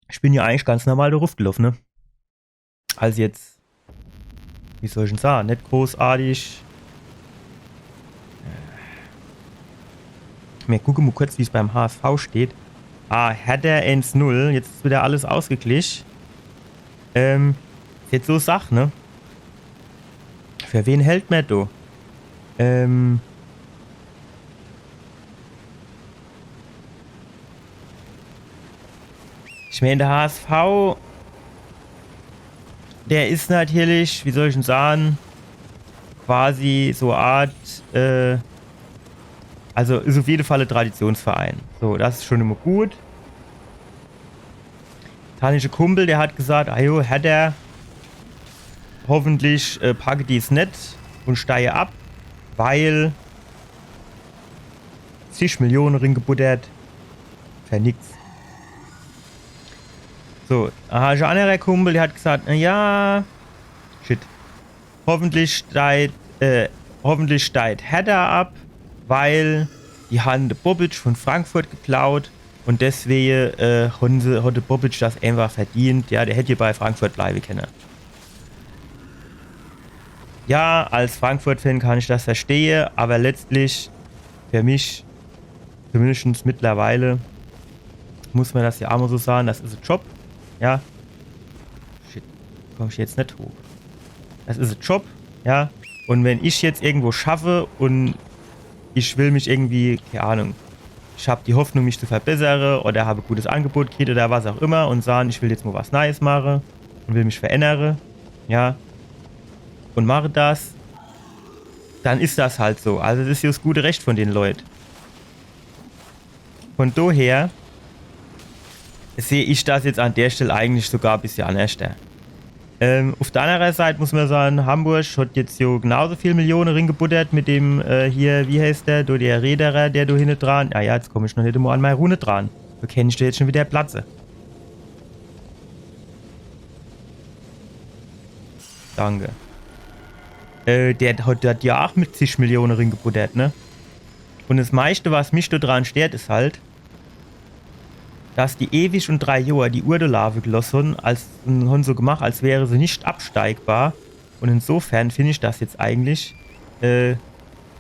Ich bin jo eigentlich ganz normal do ruffgeloff, ne? Also jetzt, wie soll ich'n sage, net großartig. Mer gucke mol kurz, wie's beim H S V steht. Ah, Hertha eins null. Jetzt is widder alles ausgeglich. Ähm, is jetzt so Sach, ne? Für wen hält mer do? Ähm, Ich mein, de H S V, der is natürlich, wie soll ich'n sage, quasi so e Art, äh, also is uff jede Fall e Traditionsverein. So, das is schun immer gut. Tanische Kumpel, der hat gesagt, ah jo, Hertha, hoffentlich, äh, packe die's net un steie ab, weil zig Millione ringebuddert. Für nix. So, aha, e annerer Kumpel, der hat gesagt, na ja, shit. Hoffentlich steigt, äh, hoffentlich steigt Hertha ab, weil die han de Bobic vun Frankfurt geklaut un deswege, äh, han se, hat de Bobic das einfach verdient. Ja, der hätt jo bei Frankfurt bleiwe kenne. Ja, als Frankfurt-Fan kann ich das verstehe, awwer letztlich für mich, zumindest mittlerweile, muss mer das jo ach mol so sage, das is e Job, ja. Shit, komm ich jetzt net hoch. Das is e Job, ja. Un wenn ich jetzt irgendwo schaffe un ich will mich irgendwie, kee Ahnung, ich hab die Hoffnung, mich zu verbessere oder hab e gutes Angebot gekriet oder was ach immer un sage, ich will jetzt mol was Neies mache un will mich verännere, ja, un mache das, dann is das halt so. Also das is jo das gute Recht vun de Leit. Vun doher seh ich das jetzt an der Stell eigentlich sogar e bissje annerschter. Ähm, uff der anner Seit muss mer sage, Hamburg hat jetzt jo genauso viel Millione ringebuddert mit dem, äh, hier, wie heißt der, do der Rederer, der do hinne dran. Ah ja, jetzt komm ich noch net emol an mei Rune dran. Do kennt ich jetzt schun widder platze. Danke. Äh, der hat, der hat jo ach mit zig Millione ringebuddert, ne? Un das meischte, was mich do dran stört, is halt, dass die ewig un drei Johr die Uhr do laafe geloss han, als, un han so gemacht, als wäre se net absteigbar. Un insofern find ich das jetzt eigentlich, äh,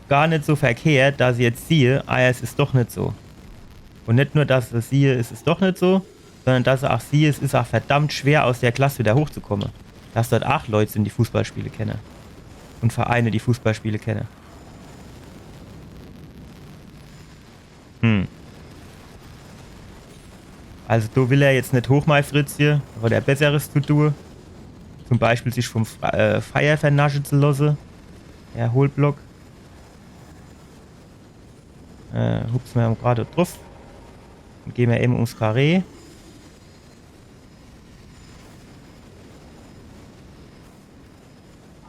gar net so verkehrt, dass se jetzt siehe, ah ja, es is doch net so. Un net nur, dass se siehe, es is doch net so, sondern dass se ach siehe, es is ach verdammt schwer, aus der Klass widder hochzukomme. Dass dort ach Leit sin, die Fußball spiele kenne. Un Vereine, die Fußball spiele kenne. Hm. Also do will er jetzt net hoch, mei Fritzje, do hat er Besseres zu tue. Zum Beispiel sich vum Fre-, äh, Feier vernasche zu losse. Der Hohlblock. Äh, hupse mer mol grad druff. Dann gehn mer ewe ums Karree.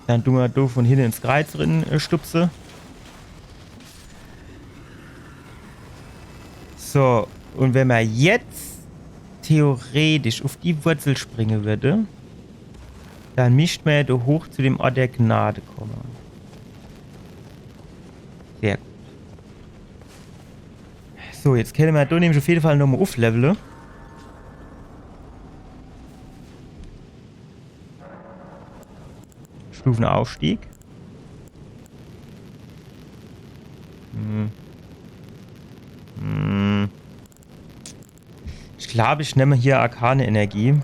Dann dun mer do vun hinne ins Kreiz rin, äh, stupse. So, un wenn mer jetzt theoretisch uff die Wurzel springe würde, dann misst mer jo do hoch zu dem Ort der Gnade komme. Sehr gut. So, jetzt kenne mer do nämlich uff jede Fall nochmol ufflevele. Stufenaufstieg. Hm. Hm. Ich glaab, ich nemm hier Arkane Energie.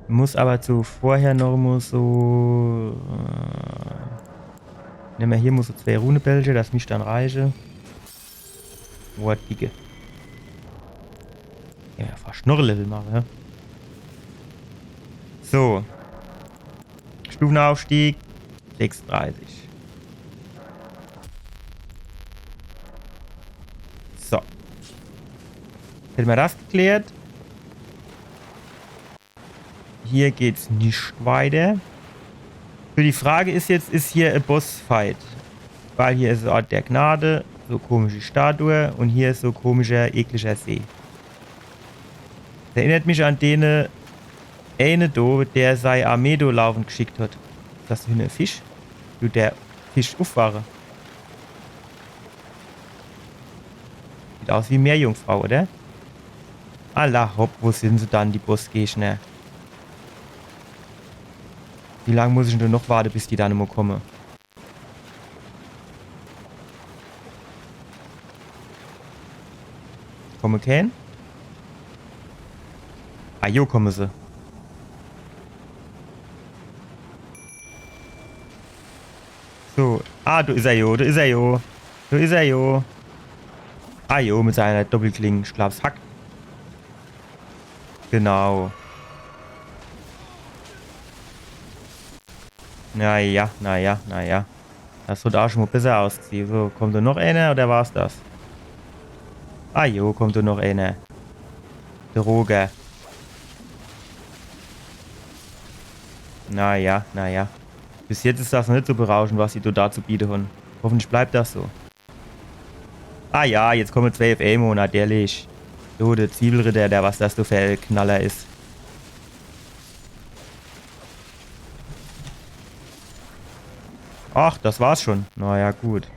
Muss awwer zu vorher noch mol so, äh, nemme mer hier mol so zwee Runebälge, das misst dann reiche. Boah, Dicke. Ja, fascht noch e Level mache, ja. So. Stufenaufstieg. Sechsunddreißig. So. Hätte mer das geklärt. Hier geht's net weiter. So, die Frage is jetzt, is hier e Bossfight? Weil hier is Ort der Gnade, so komische Statue un hier is so komischer, eklischer See. Erinnert mich an dene Ene do, der sei Armee do laufend gschickt hat. Is das do hinne e Fisch? Du, der Fisch ufwache. Sieht aus wie Meerjungfrau, oder? Alla hopp, wo sin se dann, die Bossgegner? Wie lang muss ich dann do noch warte, bis die dann emol komme? Komme keen? Ah, jo, komme se. So. Ah, do is er jo, do is er jo. Do is er jo. Ah jo, mit seiner Doppelklinge. Ich glaab's hackt. Genau. Na ja, na ja, na ja. Das hat aa schun mol besser ausgesieh. So, kommt do noch eener oder war's das? Ah jo, kommt do noch eener. De Roger. Na ja, na ja. Bis jetzt is das noch net so berauschend, was die do zu biete hon. Hoffentlich bleibt das so. Ah ja, jetzt komme zwee uf emol, natürlich. Du, de Zwiebelritter, der, was das do für e Knaller is. Ach, das war's schun. Na ja, gut.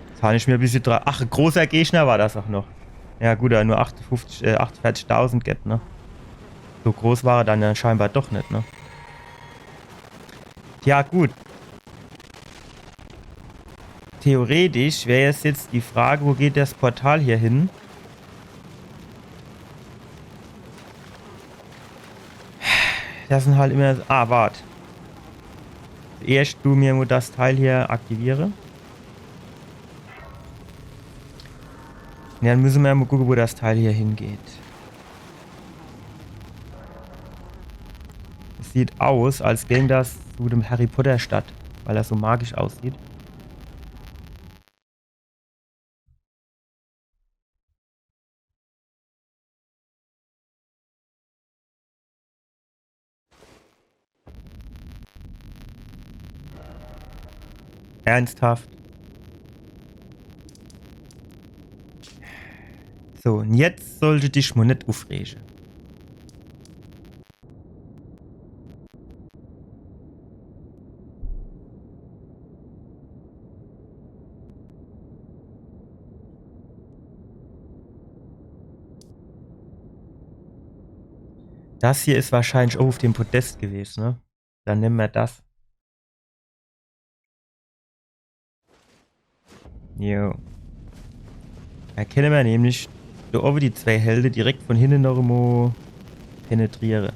Jetzt han ich mer e bissje dra-, ach, e großer Gegner war das aa noch. Ja gut, awwer nur achtundfünfzig, äh, achtundvierzigtausend gett, ne? So groß war er dann jo scheinbar doch net, ne? Ja, gut. Theoretisch wär jetzt, jetzt die Frage, wo geht das Portal hier hin? Das sin halt immer, ah, wart. Erscht du mer mol das Teil hier aktiviere. Ja, dann misse mer mol gucke, wo das Teil hier hingeht. Es sieht aus, als gäng das zu dem Harry Potter Stadt, weil das so magisch aussieht. Ernsthaft? So, un jetzt sollscht du dich mol net ufrege. Das hier is wahrscheinlich owwe uf dem Podest gewese, ne? Dann nemme mer das. Jo. Do kenne mer nämlich do owwe die zwee Helde direkt vun hinne noch emol penetriere.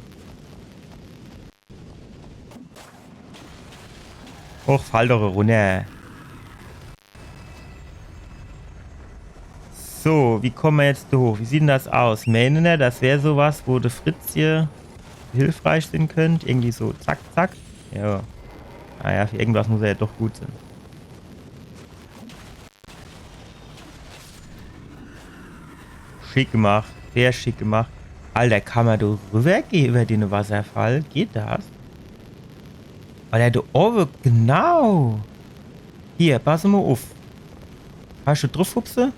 Och, fall doch runner. So, wie komme mer jetzt do hoch? Wie sieht dann das aus? Meener, das wär so was, wo de Fritz hier hilfreich sin könnt? Irgendwie so zack, zack. Jo. Ah ja, für irgendwas muss er jo doch gut sin. Schick gemacht. Sehr schick gemacht. Alter, kann mer do rüwwergehe iwwer den Wasserfall? Geht das? Alter, do owwe, genau. Hier, pass mol uf. Kannsch du druffhupse?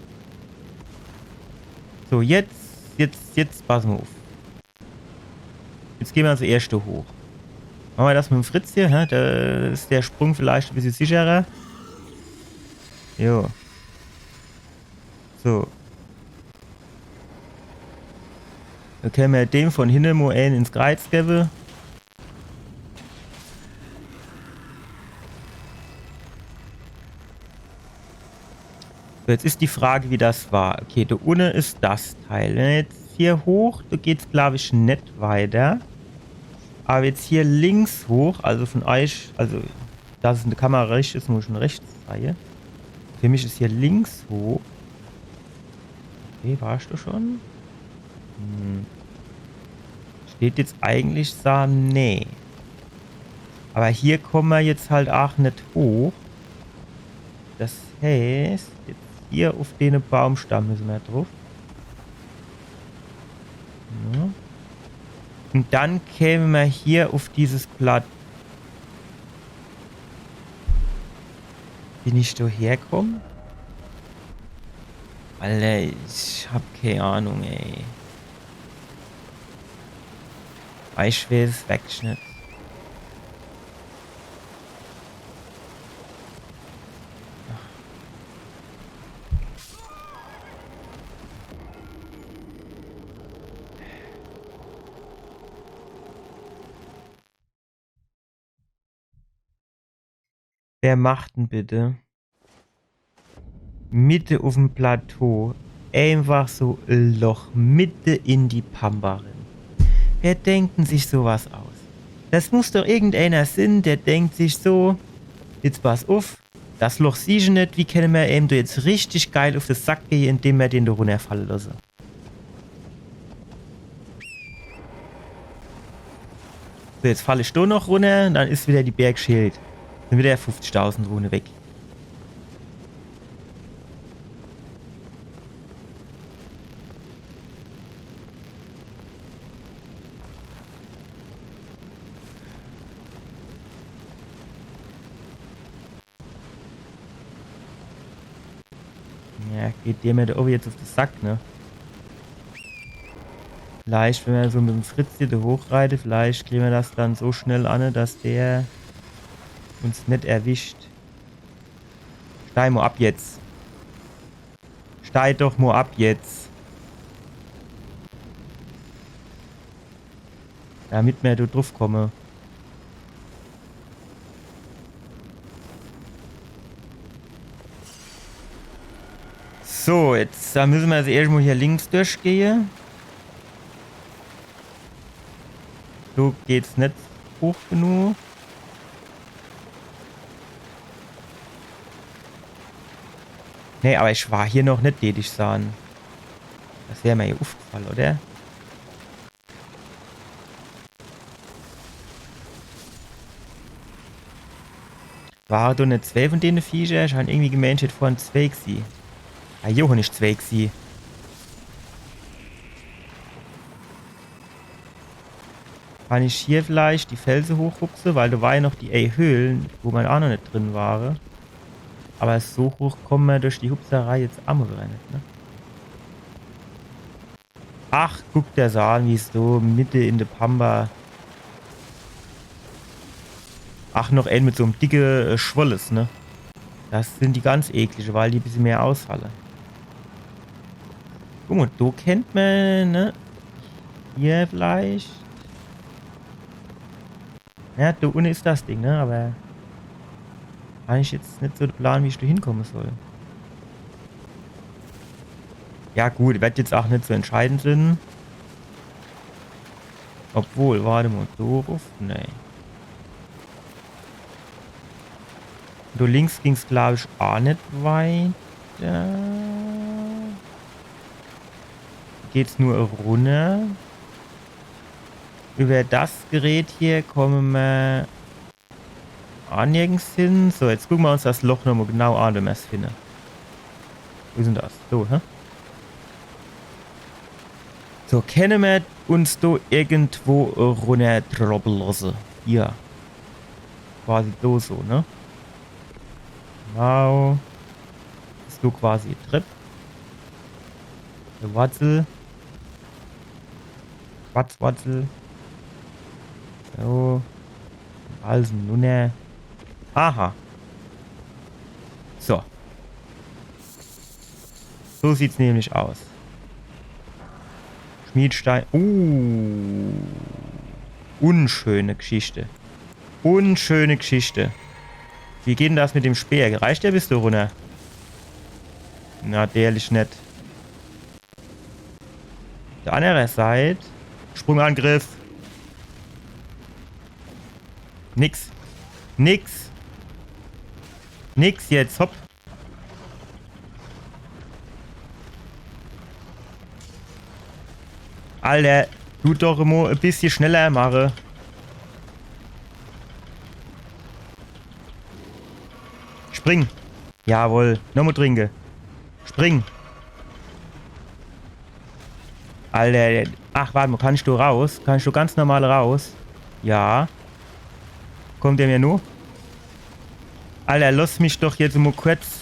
So, jetzt, jetzt, jetzt pass mol uf. Jetzt gehn mer als Erschte hoch. Mache mer das mit dem Fritz hier, hä? Do is de Sprung vielleicht e bissje sicherer. Jo. So. Do kenne mer dem vun hinne mol een ins Kreiz gewwe. So, jetzt is die Frage, wie das war. Okay, do unne is das Teil. Wenn mer jetzt hier hoch, do geht's, glaab ich, net weiter. Awwer jetzt hier links hoch, also vun eich, also, dass es in de Kamera rechts is, muss ich schun rechts zeige. Für mich is hier links hoch. Okay, war ich do schun? Hm. Steht jetzt eigentlich Sam? Nee. Awwer hier komme mer jetzt halt aach net hoch. Das heißt, jetzt hier uf dene Baumstamm misse mer druff. Ja. Un dann käme mer hier uf dieses Blatt. Bin ich do herkomm? Alter, ich hab kee Ahnung, ey. Ah, Ich weiß wirklich net. Wer macht denn bitte mitte uff'm Plateau einfach so e Loch mitte in die Pampa rin? Wer denkt denn sich so was aus? Das muss doch irgendeiner sinn, der denkt sich so, jetzt pass uff, das Loch sieh ich net, wie kenne mer em do jetzt richtig geil uff de Sack gehe, indem mer den do runnerfalle losse. So, jetzt fall ich do noch runner, dann is wieder die Bergschild. Sin wieder fünfzigtausend Rune weg. Ja, geht der mir do owwe jetzt uff de Sack, ne? Vielleicht, wenn mer so mit'm Fritz hier do hochreite, vielleicht kriege mer das dann so schnell an, dass der uns net erwischt. Steig mo ab jetzt. Steig doch mo ab jetzt. Damit mer do druff komme. So, jetzt, do müsse mer also erscht mo hier links durchgehe. So geht's net hoch genug. Nee, awwer ich war hier noch net tätig, sahn. Das wär mer hier uffgefall, oder? Ware do net zwee vun dene Viecher? Ich han irgendwie gemeent, ich hätt vorhin zwee gesieh. Ah, jo, han ich zwee gesieh. Kann ich hier vielleicht die Felse hochhupse? Weil do war jo noch die, ey, Höhl, wo mer aa noch net drin ware. Awwer so hoch komme mer durch die Hupserei jetzt aa mo wieder net, ne? Ach, guck der das an, wie's do mitte in de Pampa. Ach, noch een mit so'm dicke, äh, Schwolles, ne? Das sin die ganz eklige, weil die e bissje mehr aushalle. Guck mo, do kennt mer, ne? Hier vielleicht. Ja, do unne is das Ding, ne? Awwer eigentlich jetzt net so de Plan, wie ich do hinkomme soll. Ja gut, werd jetzt aa net so entscheidend sin. Obwohl, wart mo, do ruff? Nee. Do links ging's, glaab ich, aa net weiter. Geht's nur runner. Über das Gerät hier komme mer aa nirgends hin. So, jetzt gucke mer uns das Loch nochmo genau an, wenn mer's finne. Wo is dann das? So, hä? So, kenne mer uns do irgendwo runner droppe losse? Hier. Quasi do so, ne? Genau. Is do quasi Trepp. E Wurzel. Quarzwurzel. So. Alles nunner. Aha. So. So sieht's nämlich aus. Schmiedstein. Uh. Unschöne Geschichte. Unschöne Geschichte. Wie geht dann das mit dem Speer? Reicht der bis do runner? Natürlich net. Uff de anner Seit. Sprungangriff. Nix. Nix. Nix jetzt. Hopp. Alter, du doch mo e bissje schneller mache. Spring. Jawohl. Nochmo trinke. Spring. Alter. Ach, wart mo, kann ich do raus? Kann ich do ganz normal raus? Ja. Kommt der mir no? Alter, lass mich doch jetzt mo kurz.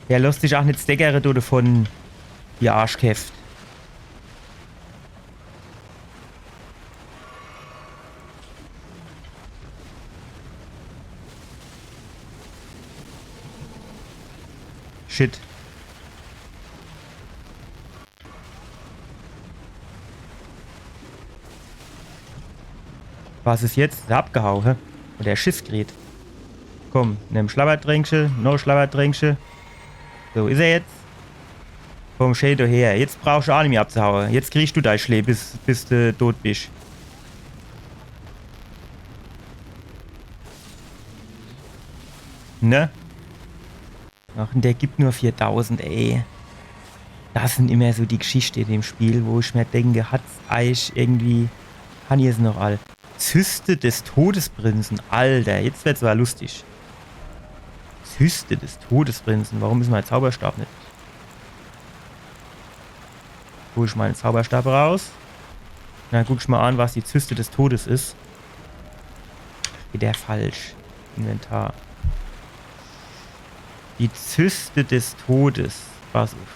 Der losst sich ach net steckere, do devun, die Arschkäft. Shit. Was is jetzt? Is er abgehau, hä? Oder Schiss kriet. Komm, nemm Schlabbertränkche, noch Schlabbertränkche. So, is er jetzt? Komm, schee do her. Jetzt brauchsch ach nimmi abzuhaue. Jetzt kriegsch du dei Schlee, bis, bis de tot bisch. Ne? Ach, un der gibt nur viertausend, ey. Das sin immer so die Geschichte in dem Spiel, wo ich mir denke, hat's eich irgendwie, han ihr's noch all? Zyste des Todesprinzen, Alter, jetzt werd's awwer lustig. Zyste des Todesprinzen, warum is mein Zauberstab net? Hol ich mei Zauberstab raus. Dann guck ich mol an, was die Zyste des Todes is. Wieder falsch. Inventar. Die Zyste des Todes. Pass uff.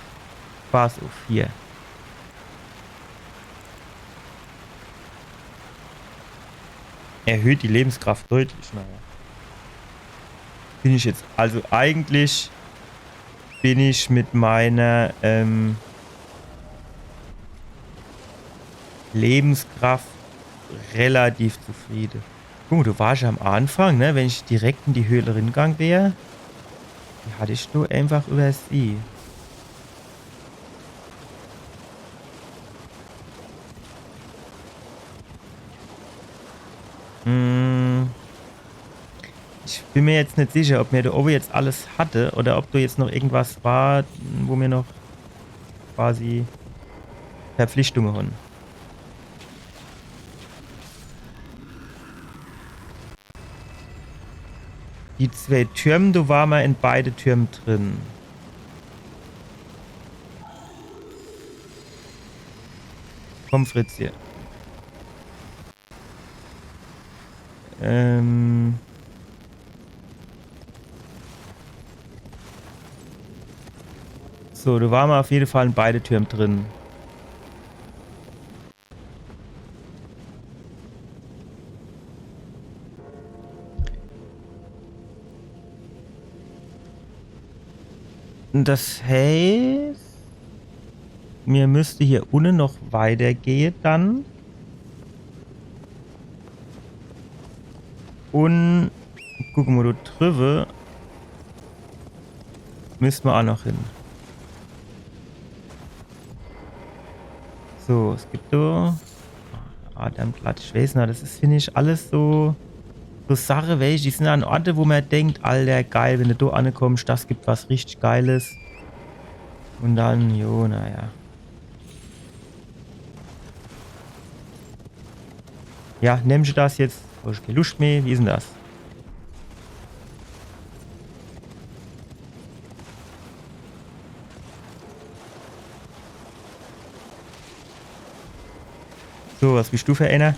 Pass uff, hier. Erhöht die Lebenskraft deutlich, naja. Bin ich jetzt, also eigentlich bin ich mit meiner, ähm, Lebenskraft relativ zufriede. Guck mol, do war ich am Anfang, ne, wenn ich direkt in die Höhl ringang wär, die hatt ich nur einfach iwwersieh. Hm. Ich bin mir jetzt net sicher, ob mir do owwe jetzt alles hatte oder ob do jetzt noch irgendwas war, wo mir noch quasi Verpflichtunge han. Die zwee Türm, do war mer in beide Türm drin. Komm, Fritzje. Ähm. So, do war mer uff jede Fall in beide Türm drin. Das heißt, mir müsste hier unne noch weitergehe dann. Un gucke mer, do driwwe müsse mer ach noch hin. So, es gibt do. Ah, verdammt, Latt, ich weeß net, das is, find ich, alles so, so Sache, welche, die sin an Orte, wo mer denkt, Alter, geil, wenn de do anekommsch, das gibt was richtig Geiles. Un dann, jo, naja. Ja, nemmsch das jetzt? Hab ich kee Luscht mehr. Wie is dann das? So, was bisch du für ener?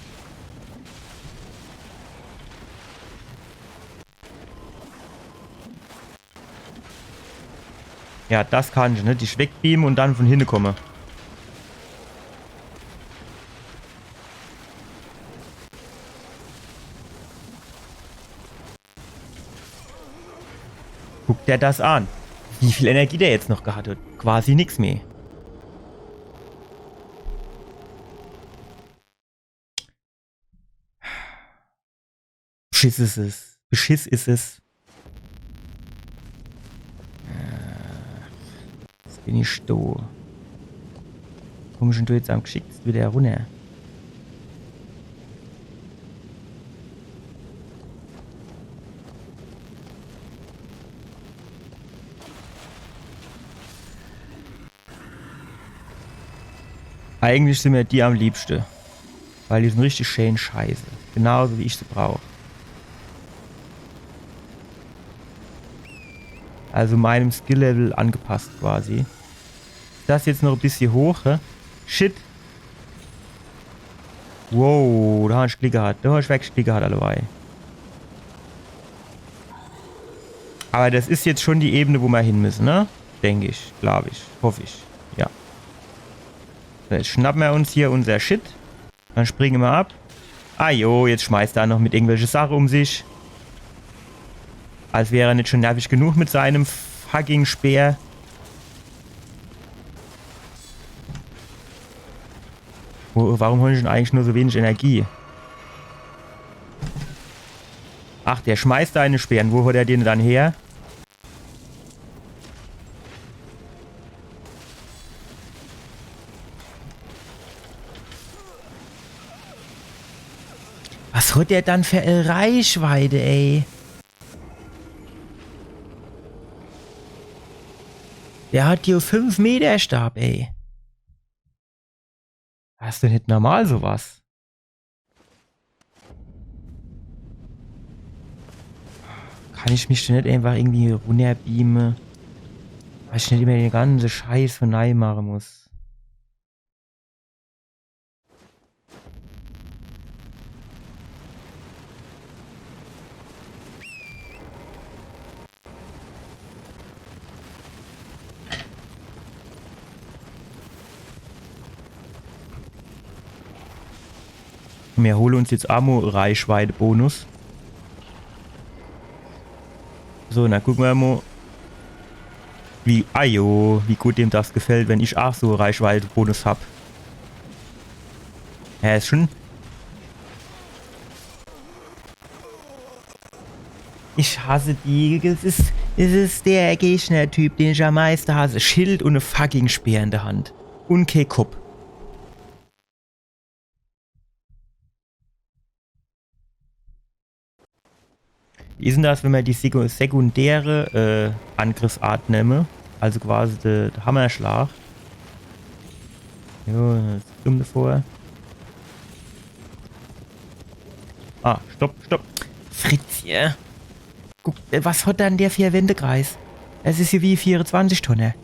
Ja, das kann ich, ne? Dich wegbeame un dann von hinne komme. Guck der das an. Wie viel Energie der jetzt noch gehat hat. Quasi nix mehr. Beschiss is es. Beschiss is es. Äh, jetzt bin ich do. Komm schon, du jetzt am geschicktste wieder runner. Eigentlich sin mir die am liebste. Weil die sin richtig schee scheiße. Genauso wie ich se brauch. Also meinem Skill-Level angepasst quasi. Das jetzt noch e bissje hoch, hä? Shit. Wow, do hab ich Glick gehat. Do hab ich wirklich Glick gehat, alleweil. Aber das is jetzt schon die Ebene, wo mer hin müsse, ne? Denk ich, glaub ich, hoff ich. Ja. So, jetzt schnappe mer uns hier unser Shit. Dann springe mer ab. Ah jo, jetzt schmeißt er noch mit irgendwelche Sache um sich. Als wär er net schon nervig genug mit seinem fucking Speer. Wo, warum hol ich denn eigentlich nur so wenig Energie? Ach, der schmeißt seine Speeren. Wo holt er den dann her? Was hat der dann für e Reichweite, ey? Der hat hier fünf Meter Stab, ey. Das is doch net normal, sowas. Kann ich mich denn net einfach irgendwie runnerbeame? Dass ich net immer den ganze Scheiß von nei mache muss. Mir hole uns jetzt aa mo Reichweite-Bonus. So, na gucke mer mo, wie, ajo, wie gut dem das gefällt, wenn ich aa so Reichweite-Bonus hab. Ja, is schon. Ich hasse die. Es is, es is der Gegnertyp, den ich am meiste hasse. Schild un e fucking Speer in der Hand. Un kee Kopp. Wie is denn das, wenn mer die sek-, sekundäre, äh, Angriffsart nemme? Also quasi de, de Hammerschlag. Jo, das is dumm davor. Ah, stopp, stopp. Fritz hier. Guck, äh, was hat dann der für e Wendekreis? Es is hier wie vierundzwanzig Tonne.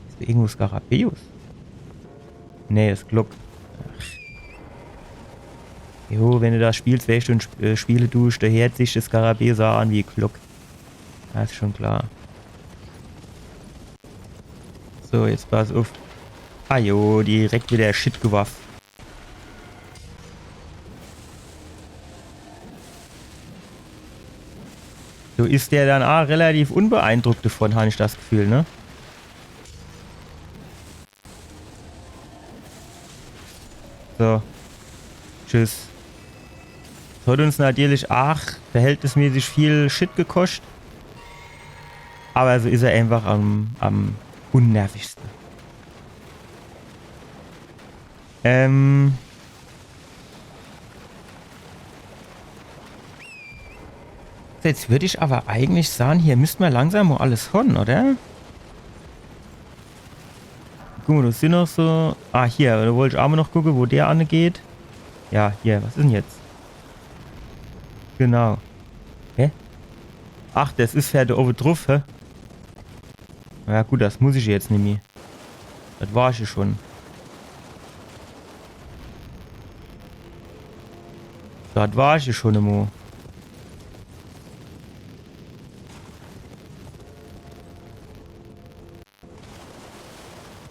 Is do irgendwo Skarabäus? Nee, is Glock. Ach. Jo, wenn du das Spiel zwei Stunde sp-, äh, spiele duscht, do heert sich das Skarabäus aa an wie Glock. Das is schon klar. So, jetzt pass uff. Ah jo, direkt wieder Shit gewaff. So is der dann aa relativ unbeeindruckt davon, hab ich das Gefühl, ne? So. Tschüss. Das hat uns natürlich aa verhältnismäßig viel Shit gekoscht. Aber so is er einfach am, am unnervigste. Ähm. So, jetzt würd ich aber eigentlich sahn, hier müsst mer langsam mo alles hon, oder? Guck mo, do sin noch so. Ah, hier, do wollt ich aa mo noch gucke, wo der anne geht. Ja, hier, was is denn jetzt? Genau. Hä? Ach, das is fer do owwe druff, hä? Ja gut, das muss ich jetzt nimmi. Das war ich jo schon. Das war ich jo schon emol.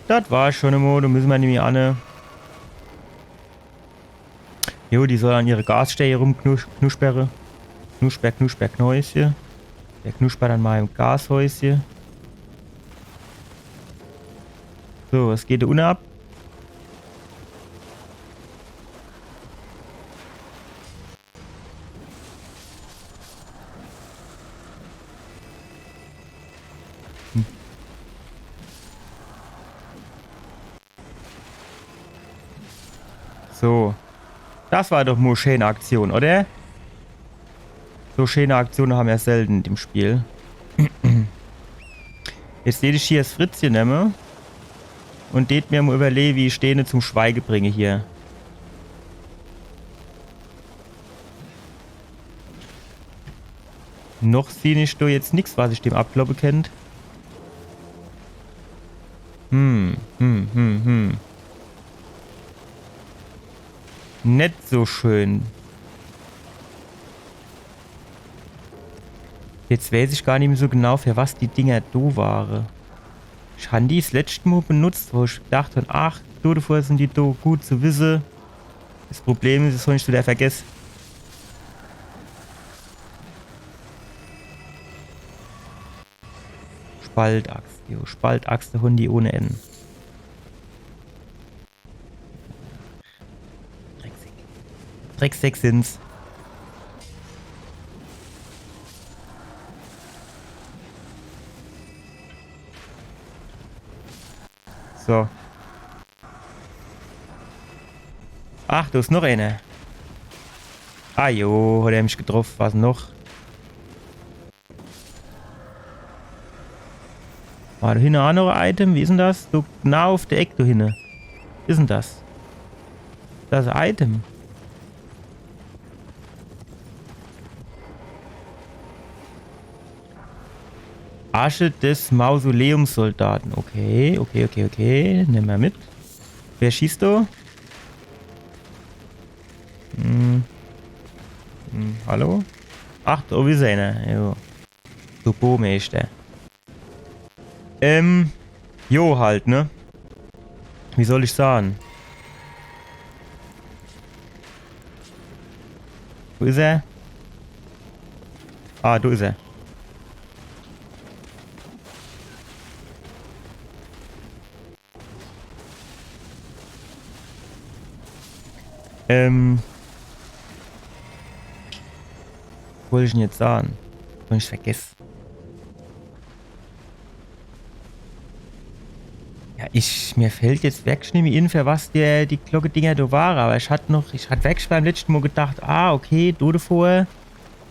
Das war ich schon emol, do müsse mer nimmi anne. Jo, die soll an ihre Gassteche rumknuspere. Knusper, knusper, knusper, Knäuschen. Der knuspert an meinem Gashäuschen. So, was geht do unne ab? Hm. So. Das war doch mo e schäne Aktion, oder? So schäne Aktione ham mer selten in dem Spiel. Jetzt deet ich hier das Fritzche nemme. Un deet mer mo überlehe, wie ich dene zum Schweige bringe hier. Noch sieh ich do jetzt nix, was ich dem abkloppe kennt. Hm, hm, hm, hm. Net so schön. Jetzt weiß ich gar nimmi so genau, für was die Dinger do ware. Ich han die 's letscht Mol benutzt, wo ich gedacht han, ach, do, dofür sin die do, gut zu wisse. Das Problem is, das han ich widder vergess. Spaltaxt, jo, Spaltaxt, do han die ohne Ende. Drecksäck. Drecksäck sin's. So. Ach, do is noch eener. Ah jo, hat er mich getroff. Was noch? War do hinne aa noch e Item? Wie is dann das? Do genau uff de Eck do hinne. Wie is dann das? Das Item. Asche des Mausoleumssoldaten. Okay, okay, okay, okay. Nemme mer mit. Wer schießt do? Hm. Hm, hallo? Ach, do is eener. Jo. Du Bomeeschter. Ähm, jo, halt, ne? Wie soll ich sage? Wo is er? Ah, do is er. Ähm. Was wollt ich dann jetzt sage? Han ich vergess. Ja, ich, mir fallt jetzt werklich nimmi in, für was der, die Glocke-Dinger do ware, awwer ich hat noch, ich hat werklich beim letschte Mol gedacht, ah, okay, do devor.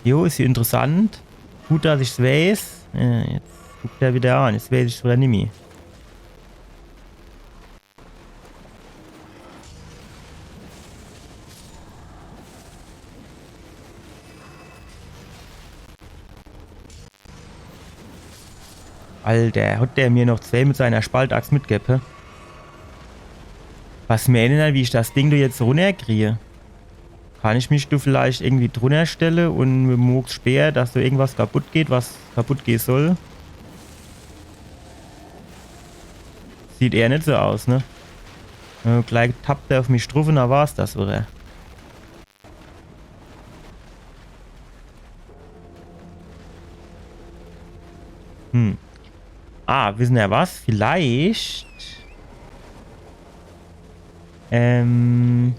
Jo, is jo interessant. Gut, dass ich's weiß. Äh, jetzt guckt er widder an, jetzt weiß ich's widder nimmi. Alter, hat der mir noch zwee mit seiner Spaltaxt mitgebb, hä? Was meene dann, wie ich das Ding do jetzt runnerkrie? Kann ich mich do vielleicht irgendwie drunner stelle un mit Mohgs Speer, dass do irgendwas kaputt geht, was kaputt gehe soll? Sieht eher net so aus, ne? Äh, gleich tappt er uff mich druff un dann war's das widder. Hm. Ah, wissen er was? Vielleicht. Ähm.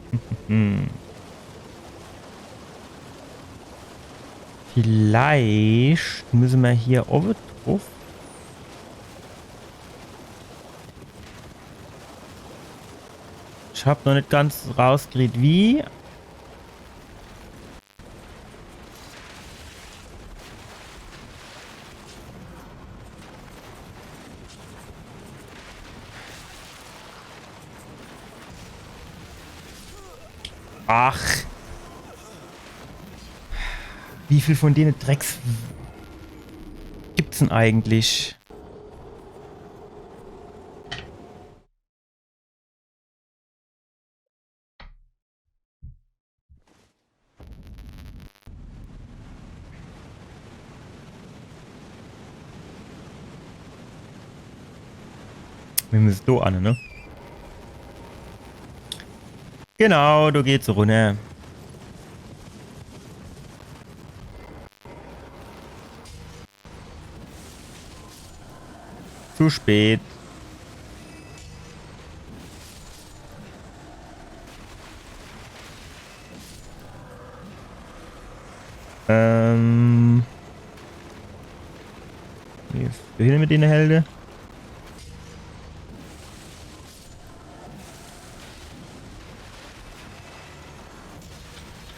Vielleicht misse mer hier owwe druff. Ich hab noch net ganz rausgekriet, wie. Ach. Wie viel von dene Drecks gibt's dann eigentlich? Mir misse do anne, ne? Genau, do geht's runner. Zu spät. Ähm. Jetzt hin mit dene Helde.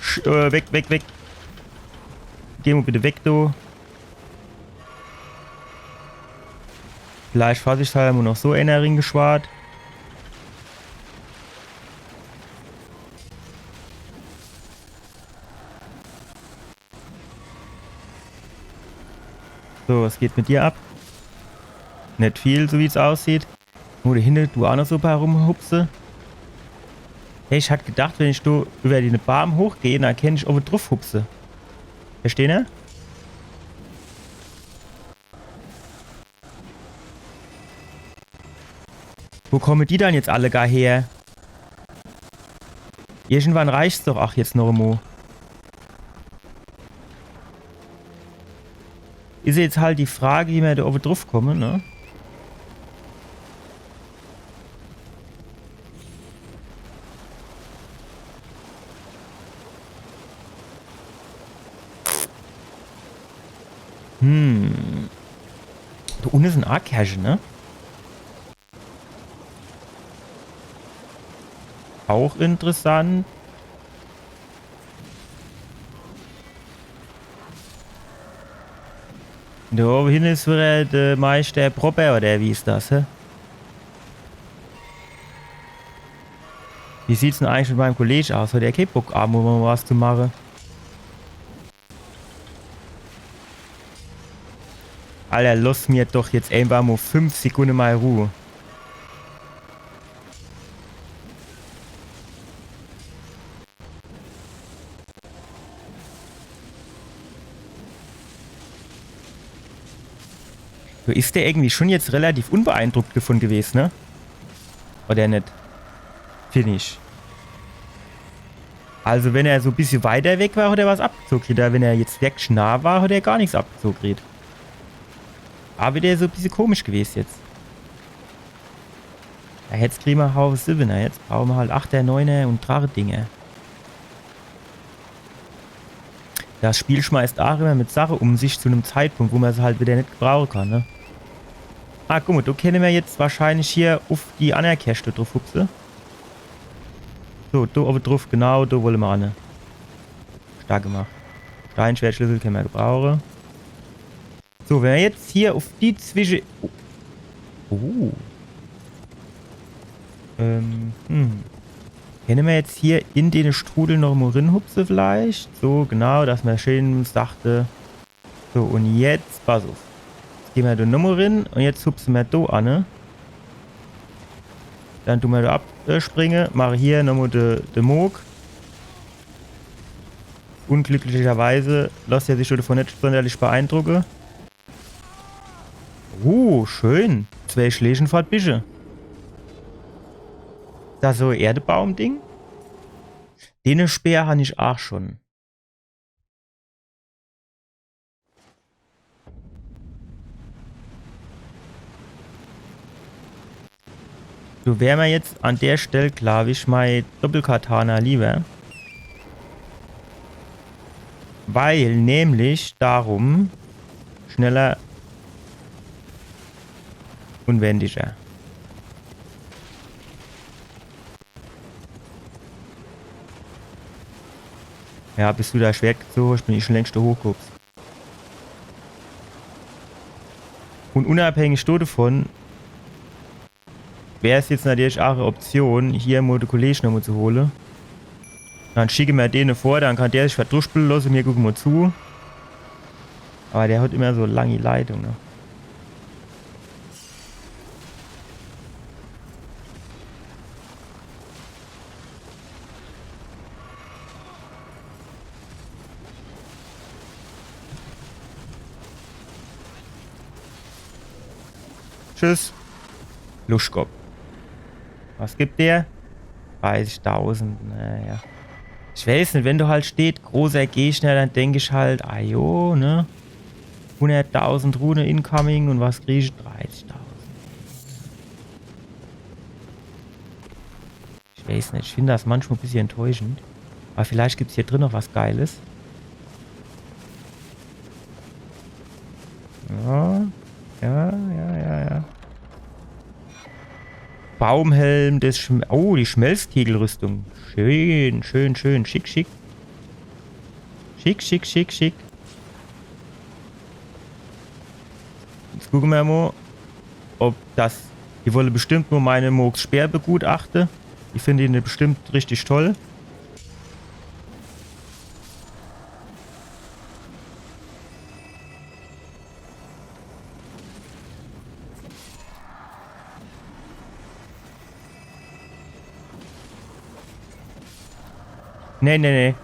Sch äh, weg, weg, weg. Geh mol bitte weg, du. Vielleicht vorsichtshalber mol noch so eener ringeschwart. So, was geht mit dir ab? Net viel, so wie's aussieht. Nur do hinne, du aa noch so e paar rumhupse. Hey, ich hat gedacht, wenn ich do iwwer de Baam hochgeh, dann kennt ich owwe druff hupse. Verstehn er? Wo komme die dann jetzt alle gar her? Irgendwann reicht's doch, ach, jetzt noch emol. Is jetzt halt die Frage, wie mer do owwe druff komme, ne? Hm. Do unne sin ach Kerche, ne? Auch interessant. Do hinne is widder de Meister Propper, oder wie is das, hä? Wie sieht's dann eigentlich mit meim Kolleg aus? Hat der kee Bock, abends mol was zu mache? Alter, loss mer doch jetzt eenfach mol fünf Sekunde mol Ruh. So, is der irgendwie schon jetzt relativ unbeeindruckt davon gewes, ne? Oder net? Find ich. Also, wenn er so e bissje weiter weg war, hat er was abgezoge kriet. Aber wenn er jetzt wirklich nah war, hat er gar nix abgezoge kriet. War widder so e bissje komisch gewes jetzt. Ja, jetzt kriege mer Haufe Siwwener. Jetzt brauche mer halt Achter, Neuner und Drachedinger. Das Spiel schmeißt ach immer mit Sache um sich zu nem Zeitpunkt, wo mer se halt widder net gebrauche kann, ne? Ah, guck mol, do kenne mer jetzt wahrscheinlich hier uff die anner Kerch druff hupse. So, do owwe druff, genau, do wolle mer anne. Stark gemacht. Steinschwertschlüssel kenne mer gebrauche. So, wenn mer jetzt hier uff die zwische... Oh. Oh. Ähm, hm. Kenne mer jetzt hier in den Strudel noch mol rinhupse vielleicht? So, genau, dass mer schee sachte. So, und jetzt, pass uff. Jetzt gehn mer do nochmol rin und jetzt hupse mer do anne, ne? Dann du mer do abspringe, mache hier nochmol de, de Mohg. Unglücklicherweise losst er sich schon davon net sonderlich beeindrucke. Oh, schön. Zwei Schläg fort bische. Das so Erdebaum-Ding? Dene Speer han ich ach schon. Do wär mer jetzt an der Stell, glaab ich, mei Doppelkatana liewer. Weil nämlich darum schneller und wendiger. Ja, bis du dei Schwert gezoge hascht, bin ich schon längst do hochgehupst. Und unabhängig dodevon wär's jetzt natürlich ach e Option, hier mol de Kolleg nochmol zu hole. Dann schicke mer dene vor, dann kann der sich verdruschpele losse, mir gucke mol zu. Aber der hat immer so langi Leitung, ne? Tschüss. Luschkopf. Was gibt der? Dreißigtausend, naja. Ich weiß net, wenn do halt steht, großer Gegner, dann denk ich halt, ah jo, ne? Hunderttausend Rune incoming und was krieg ich? Dreißigtausend. Ich weiß net, ich find das manchmal e bissje enttäuschend. Aber vielleicht gibt's hier drin noch was Geiles. Ja, ja, ja, ja, ja. Baumhelm des Schm-, oh, die Schmelztiegelrüstung. Schön, schön, schön. Schick, schick. Schick, schick, schick, schick. Jetzt gucke mer mol, ob das... Die wolle bestimmt nur meine Mohgs Speer begutachte. Die finde die bestimmt richtig toll. Nee, nee, nee.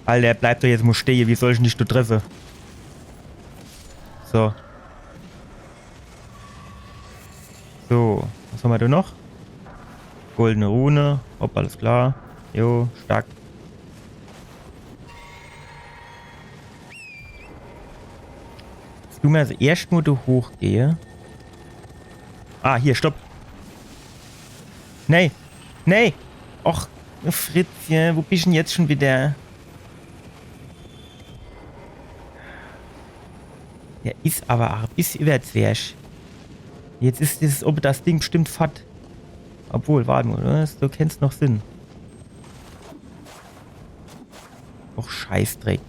Alter, bleib doch jetzt mol stehe. Wie soll ich dich do treffe? So. So, was hammer do noch? Goldene Rune. Hopp, alles klar. Jo, stark. Jetzt du mer also erscht mo do hochgehe. Ah, hier, stopp. Nee. Nee. Och, Fritzje, wo bisch dann jetzt schun widder? Der is awwer ach e bissje iwwerzwerch. Jetzt is des, ob das Ding bestimmt fort. Obwohl, wart mo, oder? Du kennst noch Sinn. Och, Scheißdreck.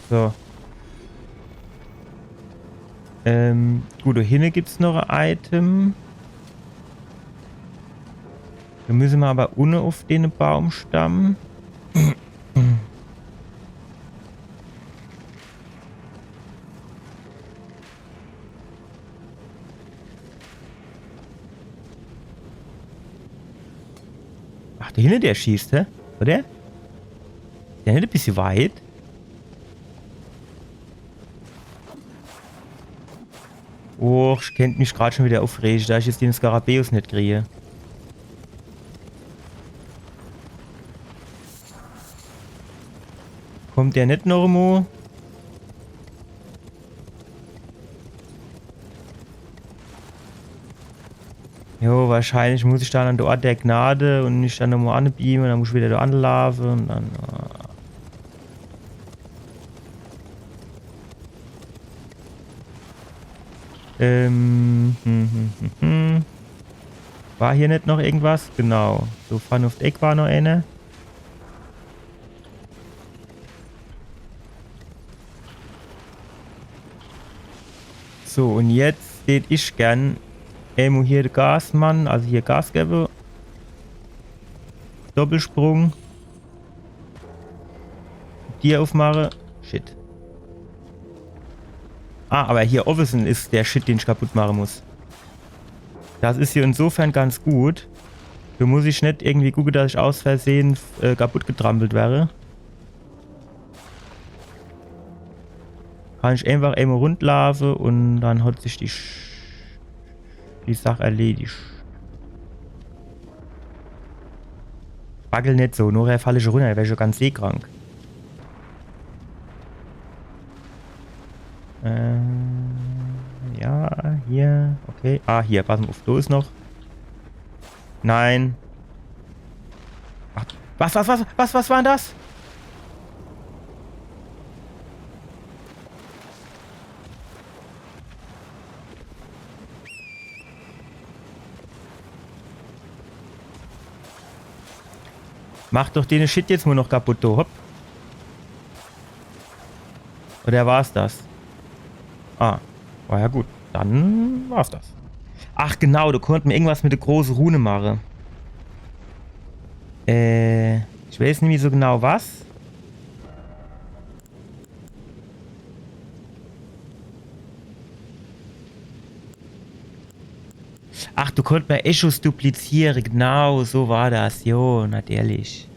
So. Ähm, gut, do hinne gibt's noch e Item. Do müsse mer awwer unne uff den Baumstamm. Ach, do hinne, der schießt, hä? Oder? Der net e bissje weit? Och, ich kennt mich grad schun widder uffrege, dass ich jetzt den Skarabäus net krie. Kommt der net noch emol? Jo, wahrscheinlich muss ich dann an de Ort der Gnade un mich dann nochmol anbeame un dann muss ich widder do anlaafe un dann, äh. Ähm, hm, hm, hm, hm. War hier net noch irgendwas? Genau. So, vorne uff de Eck war noch eener. So, un jetzt tät ich gern emol hier de Gas mache, also hier Gas gewwe. Doppelsprung. Dier uffmache. Shit. Ah, awwer hier owwe is der Shit, den ich kaputt mache muss. Das is hier insofern ganz gut. Do muss ich net irgendwie gucke, dass ich aus Versehe, äh, kaputt getrampelt werre. Kann ich eenfach emol rundlaafe un dann hat sich die Sch-, die Sach erledigt. Wackel net so, nochher fall ich runner, do wer ich jo ganz seekrank. Äh, ja, hier, okay. Ah, hier, pass mol uff, do is noch. Nein. Ach, was, was, was, was, was war dann das? Mach doch den Shit jetzt nur noch kaputt, du. Hopp. Oder war's das? Ah. War ja gut. Dann war's das. Ach genau, do konnt mer irgendwas mit de große Rune mache. Äh, ich weiß nimmi so genau was. Ach, do konnt mer Echos dupliziere. Genau, so war das. Jo, natürlich.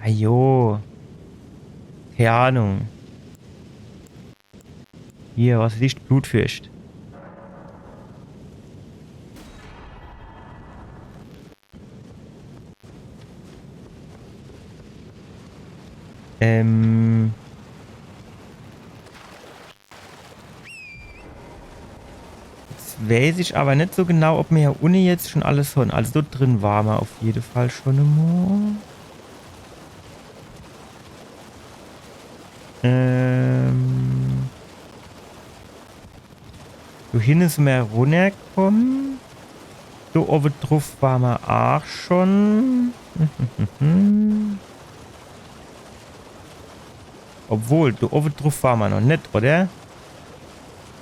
Ajo. Kei Ahnung. Hier, was is Blutfürcht? Ähm. Jetzt weiß ich awwer net so genau, ob mer hier unne jetzt schun alles hon. Also dort drin war mer uff jede Fall schun emol. Ähm. Do hinne sin mer runnerkomme. Do owwe druff war mer aach schun. Obwohl, do owwe druff war mer noch net, oder?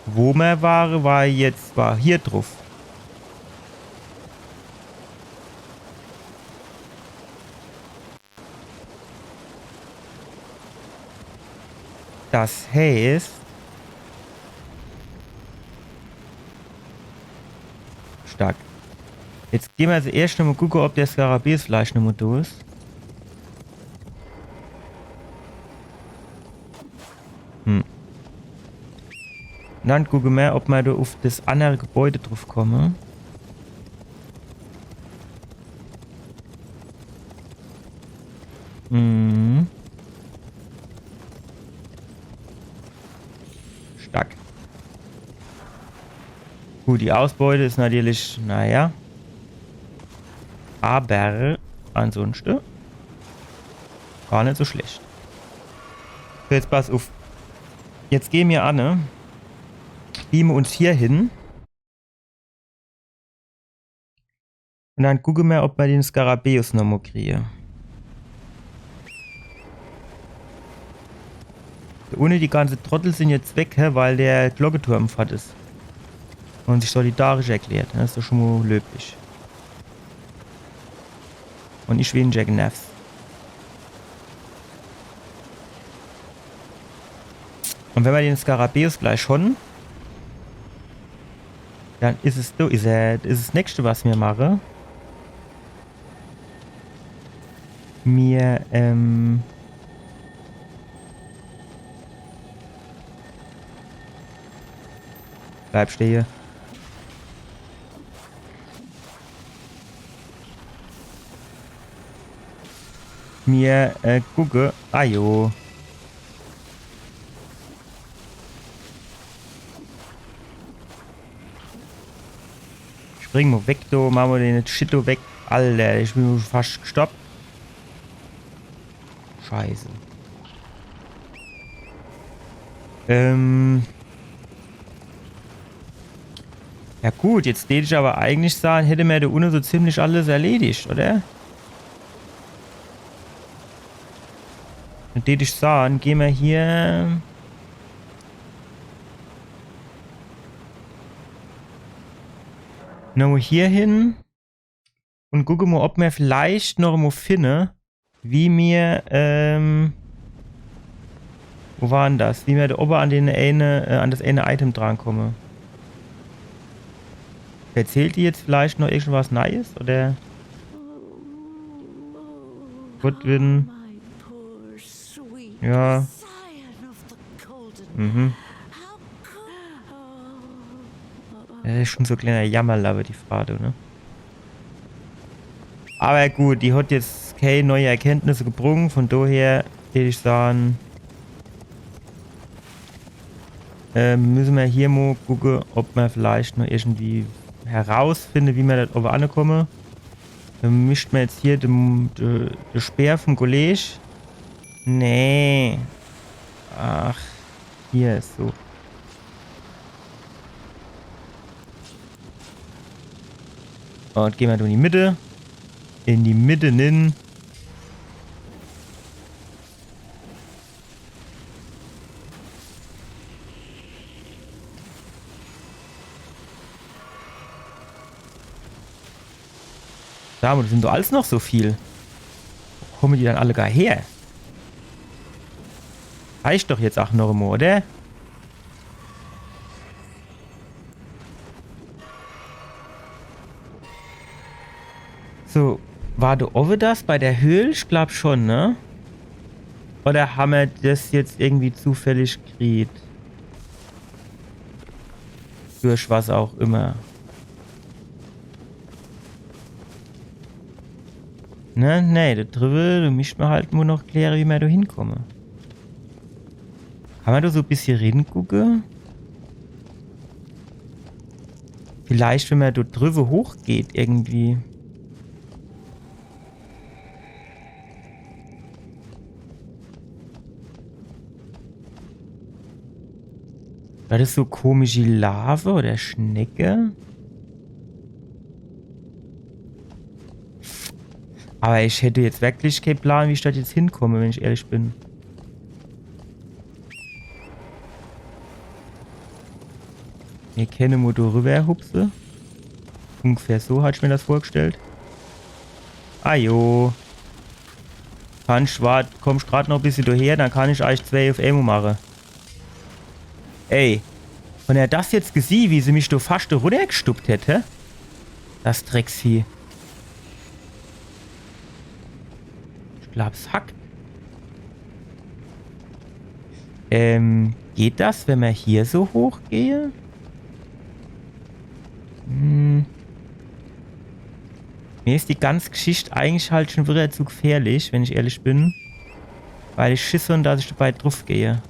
Wo mer ware, war jetzt, war hier druff. Das heißt, stark. Jetzt gehn mer als erscht nochmo gucke, ob de Skarabäus vielleicht nochmo do is. Hm. Un dann gucke mer, ob mer do uf des annere Gebäude druff komme. Mhm. Stark. Gut, die Ausbeute is natürlich, naja. Aber ansunschte gar net so schlecht. So, jetzt pass uf. Jetzt gehn mer anne, ne? Beame uns hier hin. Un dann gucke mer, ob mer de Skarabäus nochmo krien. Do unne die ganze Trottel sin jetzt weg, hä, weil de Glocketurm fort is. Un sich solidarisch erklärt. Des is doch schun mo löblich. Un ich weniger genervt. Un wenn mer de Skarabäus gleich hon, dann is es, do is er, is es nächschte, was mer mache. Mir, ähm, bleib stehe. Mir, äh, gucke. Ah jo. Spring mo weg, do, mach mo de Shit do weg. Alter, ich bin fascht gestorb. Scheiße. Ähm. Ja gut, jetzt deet ich awwer eigentlich saan, hätte mer do unne so ziemlich alles erledigt, oder? Dann deet ich saan, gehn mer hier nochmo hier hin un gucke mo, ob mer vielleicht nochmo finne, wie mer, ähm, wo war dann des? Wie mer do owwe an den eene, äh, an des eene Item drankomme. Verzählt die jetzt vielleicht noch irgendwas Neies, oder? Goodwin. Ja. Mhm. Des is schun so e kleener Jammerlappe, die Fraa, ne? Awwer gut, die hot jetzt kee neie Erkenntnisse gebrung, vun doher deet ich saan, ähm, misse mer hier mo gucke, ob mer vielleicht noch irgendwie herausfinne, wie mer do owwe ankomme. Dann mischt mer jetzt hier de, de, de Speer vum Kolleg. Nee. Ach, hier is so. Un gehn mer do in die Mitte. In die Mitte nin. Sag mo, des sin doch alles noch so viel. Wo komme die dann alle gar her? Reicht doch jetzt ach noch emol, oder? So, war do owwe des bei der Höhl? Ich glaab schun, ne? Oder hammer des jetzt irgendwie zufällig gekriet? Durch was auch immer. Ne, ne, do driwwe, do mischt mer halt nur noch kläre, wie mer do hinkomme. Kann mer do so e bissje ringucke? Vielleicht, wenn mer do driwwe hochgeht, irgendwie. War des so komischi Lava oder Schnecke? Awwer ich hätt jetzt werklich kee Plan, wie ich do jetzt hinkomm, wenn ich ehrlich bin. Mir kenne mo do riwwer hupse. Ungefähr so hat ich mir des vorgestellt. Ah jo. Kannsch grad, kommsch grad noch e bissje do her, dann kann ich eich zwee uf emol mache. Ey, wann er des jetzt gesieh, wie se mich do fascht do runnergestuppt hätt, hä? Das Drecksvieh. Ich glaab's hackt. Ähm, geht das, wenn mer hier so hoch gehe? Hm. Mir is die ganz Geschicht eigentlich halt schun widder zu gefährlich, wenn ich ehrlich bin. Weil ich Schiss hon, dass ich dabei druff gehe.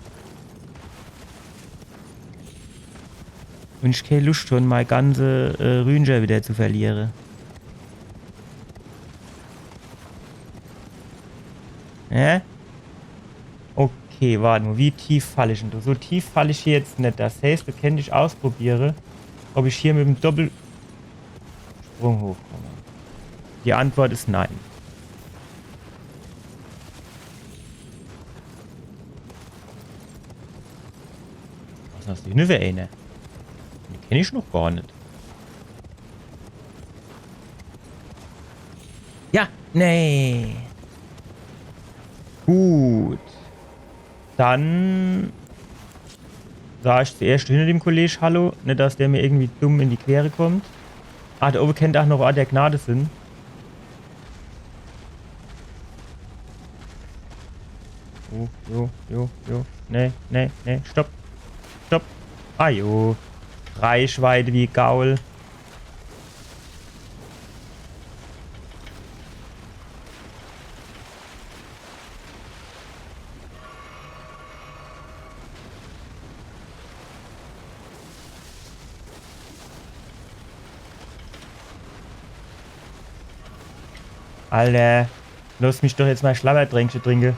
Un ich kee Luscht hon, mei ganze, äh, Rünscher widder zu verliere. Hä? Okay, wart mol, wie tief fall ich dann do? So tief fall ich hier jetzt net. Das heißt, do kennt ich ausprobiere, ob ich hier mit em Doppelsprung hochkomme. Die Antwort is nein. Was is das denn für eener? Den kenn ich noch gar net. Ja, nee. Gut. Dann sag ich zuerscht hinner dem Kollege Hallo, net dass der mir irgendwie dumm in die Quere kommt. Ah, do owwe kennt ach noch Ort der Gnade sin. Oh, jo, jo, jo. Nee, nee, nee, stopp. Stopp. Ah jo. Reichweite wie Gaul. Alter, loss mich doch jetzt mei Schlabberdränkche trinke.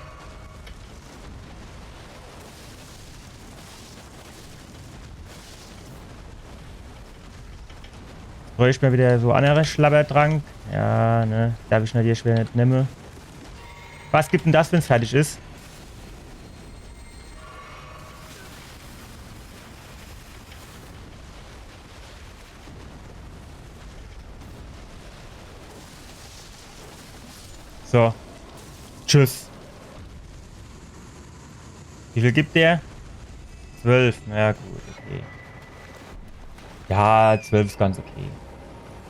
Bräucht mer widder so annere Schlabbertrank. Ja, ne, darf ich natürlich widder net nemme. Was gibt dann das, wenn's fertig is? So. Tschüss. Wie viel gibt der? Zwölf. Na ja, gut, okay. Ja, zwölf is ganz okay.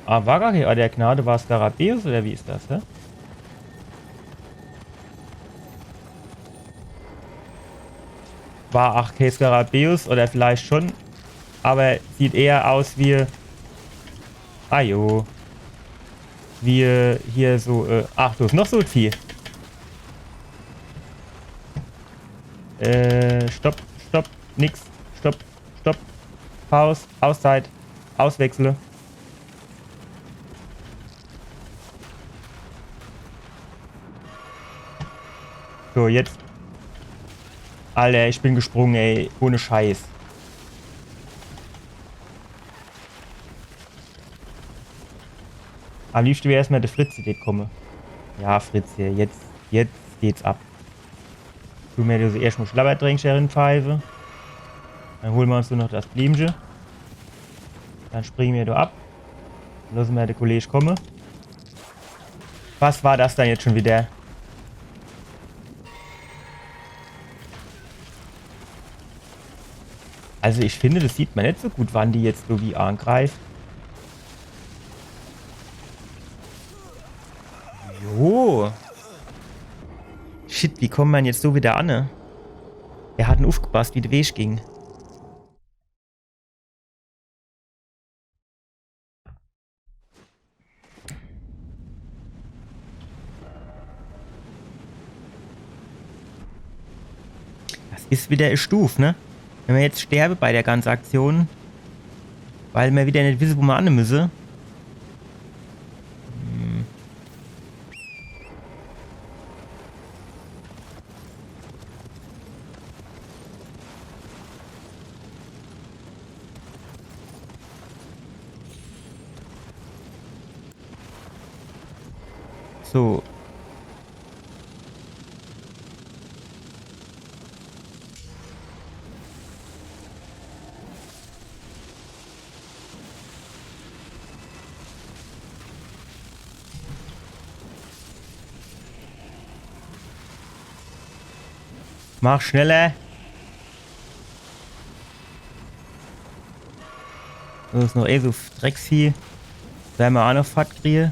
Ah, war gar kee Ort der Gnade, war Skarabäus oder wie is das, hä? War ach kee Skarabäus oder vielleicht schun, awwer sieht eher aus wie, ah jo, wie hier so, äh, ach, do is noch so e Vieh. Äh, stopp, stopp, nix, stopp, stopp. Pause, Auszeit, auswechsle. So, jetzt. Alter, ich bin gesprunge, ey. Ohne Scheiß. Am liebschte wär erschtmol de Fritz, der komme. Ja, Fritz, hier, jetzt, jetzt geht's ab. Tun mer do erschtmol Schlabberdränkche rinpfeife. Dann hole mer uns do noch das Blümche. Dann springe mer do ab. Losse mer de Kollege komme. Was war das dann jetzt schun widder? Also ich find, das sieht mer net so gut, wann die jetzt so wie angreift. Jo. Shit, wie komme mer dann jetzt so widder anne? Wer hat dann uffgepasst, wie de Weg ging? Das is widder e Stuf, ne? Wenn mer jetzt sterbe bei der ganze Aktion, weil mer widder net wisse, wo mer anne müsse. Hm. So. Mach schneller. Das is noch eh so Drecksvieh. Wer mer aa noch fort krie.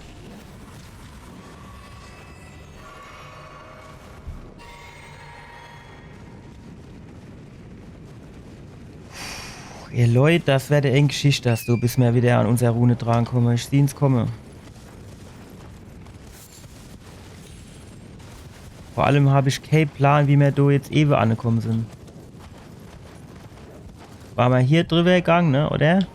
Ihr Leut, das werd e eng Geschicht, das do, bis mer wieder an unser Rune drankomme. Ich sieh's komme. Vor allem hab ich kee Plan, wie mer do jetzt ewe anekomme sin. War mer hier driwwer gang, ne, oder?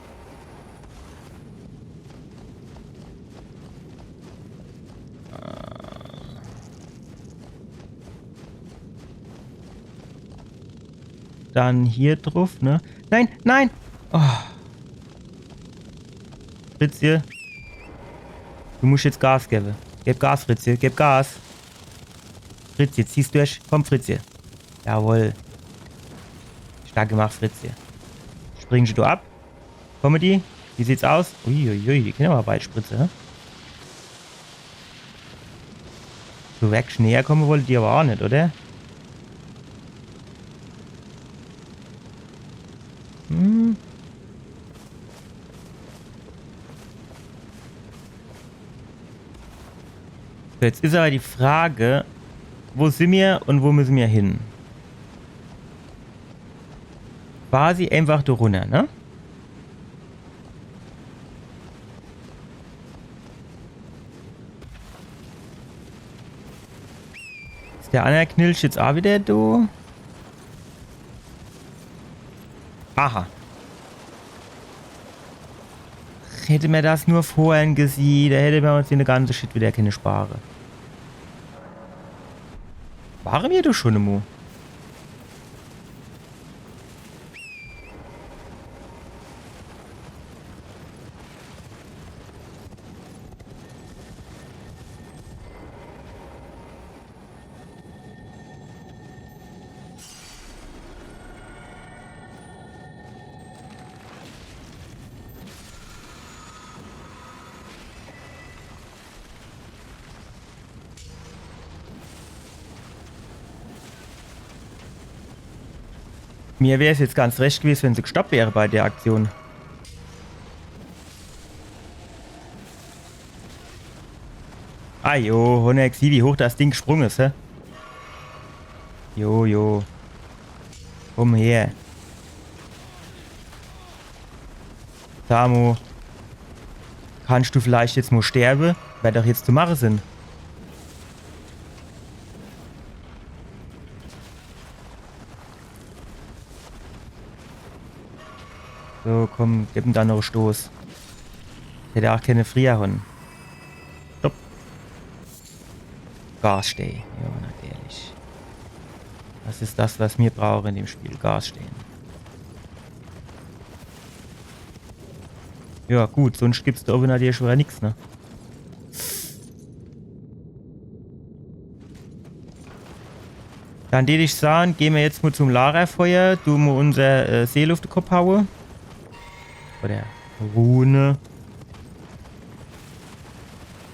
Dann hier druff, ne? Nein, nein! Oh. Fritzje. Du musch jetzt Gas gewwe. Geb Gas, Fritzje, geb Gas. Fritzje, zieh's durch. Komm, Fritzje. Jawohl. Stark gemacht, Fritzje. Springsch du ab? Komme die? Wie sieht's aus? Uiuiui, die kenne mer beid Spritze, hä? So werklich näher komme wollt die awwer aa net, oder? Hm. So, jetzt is awwer die Frage, wo sin mer un wo misse mer hin? Quasi einfach do runner, ne? Is der anner Knilch jetzt aa wieder do? Aha. Hätte mer das nur vorher gesiehn, do hätte mer uns de ganze Shit wieder kenne spare. Ware mer do schun emo? Mir wär's jetzt ganz recht gewese, wenn se gestoppt wäre bei der Aktion. Ah jo, Honex, sieh, wie hoch das Ding gesprunge is, hä? Jo, jo. Komm her. Samu, kannsch du vielleicht jetzt mo sterbe? Werd doch jetzt zu mache sin. So, komm, geb em do noch e Stoß. Hätt ach kenne frieher hon. Stopp. Gas steh. Jo, natürlich. Das is das, was mir brauche in dem Spiel. Gas steh. Jo, gut, sunscht gibt's do owwe natürlich schun widder nix, ne? Dann deet ich saan, gehn mer jetzt mo zum Lagerfeuer, du mo unser, äh, Seel uff de Kopp haue. Oder Rune.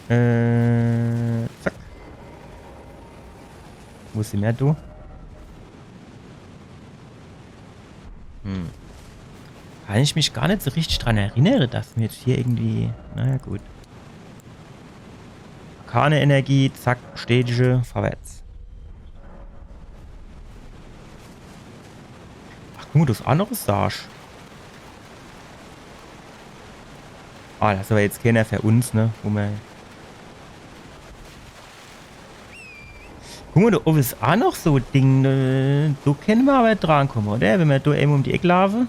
Äh, zack. Wo sin mer, du? Hm. Kann ich mich gar net so richtig dran erinnere, dass mer jetzt hier irgendwie. Naja, gut. Arkane Energie, zack, Bestätige, vorwärts. Ach, guck mo, das is aa noch e Sage. Ah, das is awwer jetzt keener für uns, ne? Wo mer Guck mo, do owwe is aa noch so e Ding, ne? Do kenne mer awwer drankomme, oder? Wenn mer do ewe um die Eck laafe.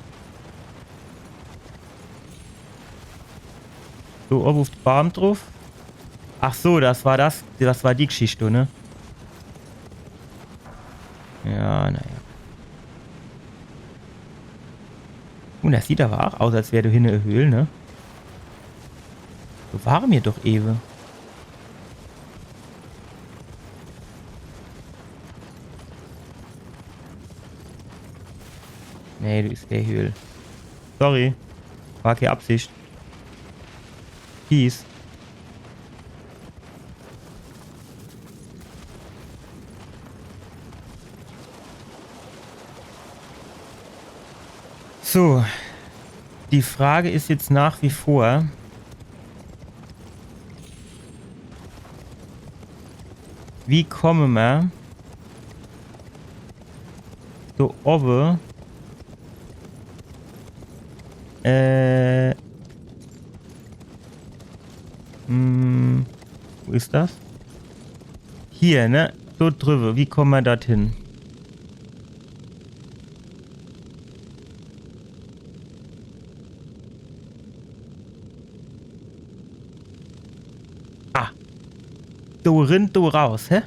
So, owwe uff de Baam druff. Ach so, das war das, das war die Geschicht, ne? Ja, naja. Un das sieht awwer aa aus, als wär do hinne e Höhl, ne? Do ware mer doch ewe. Nee, do is kee Höhl. Sorry. War kee Absicht. Peace. So. Die Frage is jetzt nach wie vor, Wie komme mer do owwe? Äh. Hm, wo is das? Hier, ne? Do driwwe. Wie komme mer dorthin? Ah. Do rin, do raus, hä?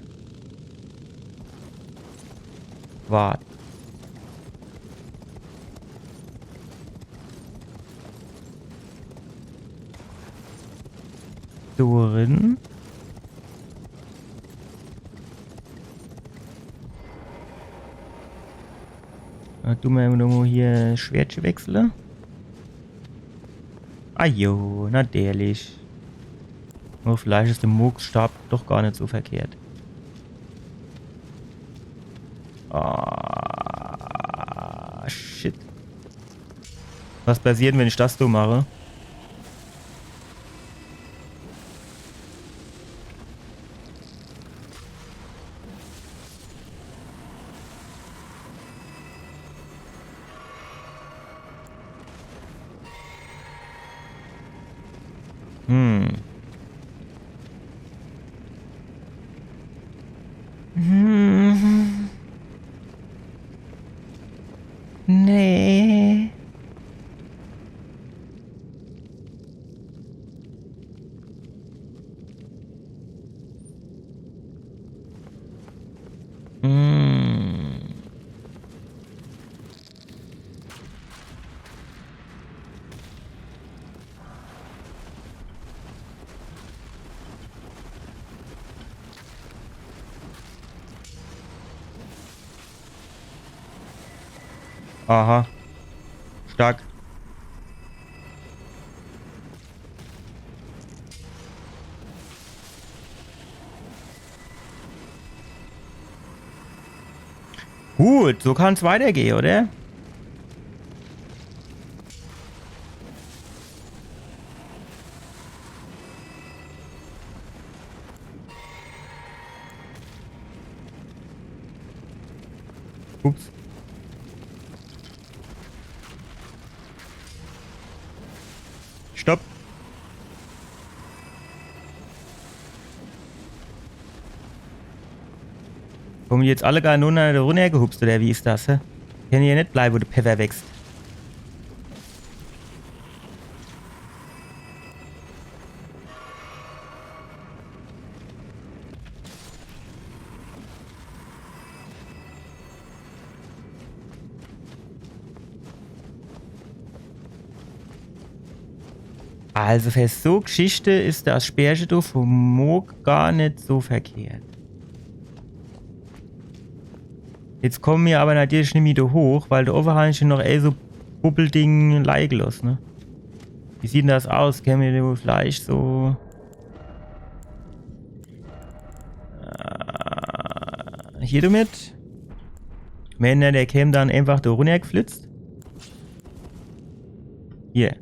Wart. Do rin. Äh, du mer nur hier Schwertche wechsle. Ah jo, natürlich. Nur vielleicht is de Mohgs Stab doch gar net so verkehrt. Ah, shit. Was passiert, wenn ich das so mache? Hm. Hm. Nee. Hm. Aha. Stark. Gut, so kann's weitergehe, oder? Ups. Stopp. Komme die jetzt alle gar nur noch runnergehupst, oder wie is das, hä? Kenne hier net bleibe, wo de Peffer wächst. Also für so Geschichte is das Speerche do vom Mohg gar net so verkehrt. Jetzt komme mir aber natürlich nimmi do hoch, weil do owwe han ich noch eh so Bubbelding leie geloss, ne? Wie sieht denn das aus? Kenne mir do vielleicht so Äh, hier domit. Wenn der, der käm dann einfach do runnergeflitzt. Hier.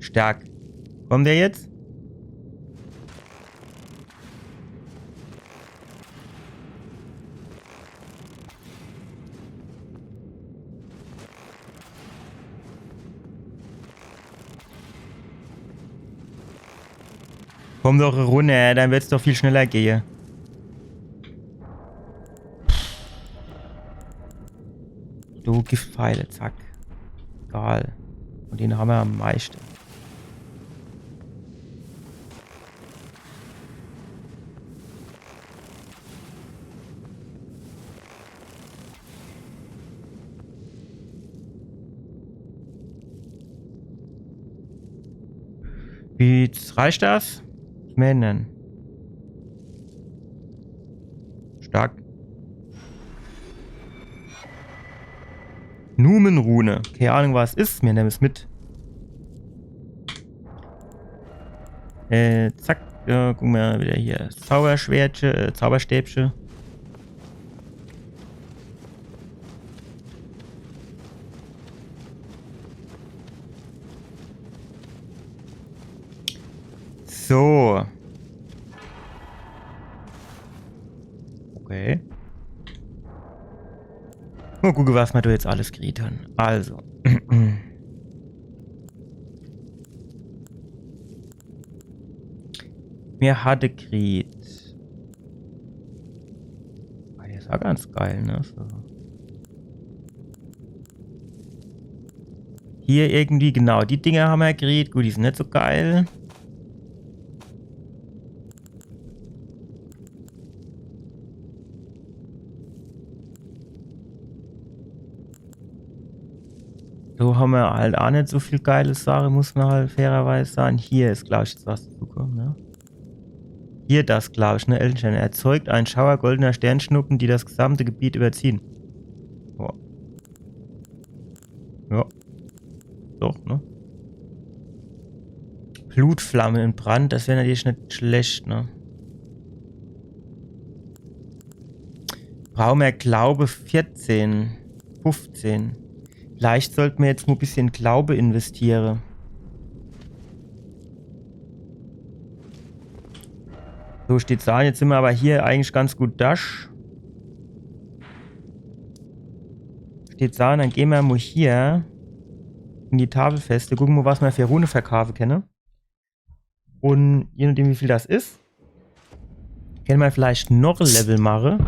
Stark. Kommt der jetzt? Komm doch runner, dann wird's doch viel schneller gehe. Du Giftpfeile, zack. Egal. Und den hammer am meischte. Wie reicht das? Ich meine. Stark. Numenrune. Keine Ahnung, was is. Mir nemme es mit. Äh, zack. Ja, guck mal wieder hier. Zauberschwertche, äh, Zauberstäbche. So. Okay. Mol gucke, was mer do jetzt alles kriet hon. Also. Mir hatte kriet. Ah, der is aa ganz geil, ne? So. Hier irgendwie, genau, die Dinger hammer kriet. Gut, die sin net so geil. So hammer halt aa net so viel geile Sache, muss mer halt fairerweise sage. Hier is, glaab ich, jetzt was dazukomme, ne? Hier das, glaab ich, ne, Elfenstein. Erzeugt einen Schauer goldener Sternschnuppen, die das gesamte Gebiet überziehen. Boah. Ja. Doch, ne? Blutflamme in Brand, das wär natürlich net schlecht, ne? Brauche mer Glaube vierzehn, fünfzehn. Vielleicht sollt mer jetzt mol e bissje Glaube investiere. So, steht do, jetzt sin mer awwer hier eigentlich ganz gut dasch. Steht do, dann gehn mer mol hier in die Tafelfeste, gucke mol, was mer für Rune verkaafe kenne. Un je nodem, wie viel das is, kenne mer vielleicht noch e Level mache.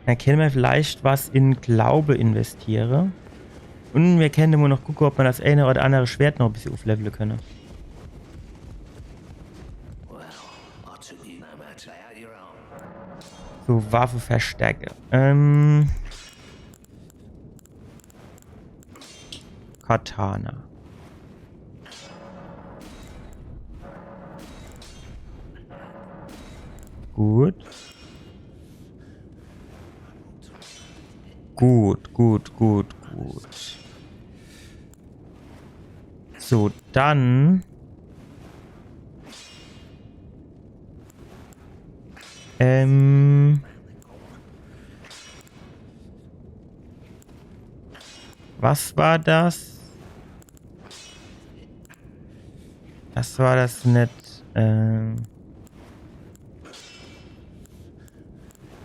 Dann kenne mer vielleicht was in Glaube investiere. Un mir kenne mol noch gucke, ob mer das eine oder andere Schwert noch e bissje uflevele kenne. So, Waffe verstärke. Ähm. Katana. Gut. Gut, gut, gut, gut. So, dann. Ähm. Was war das? Das war das net. Ähm.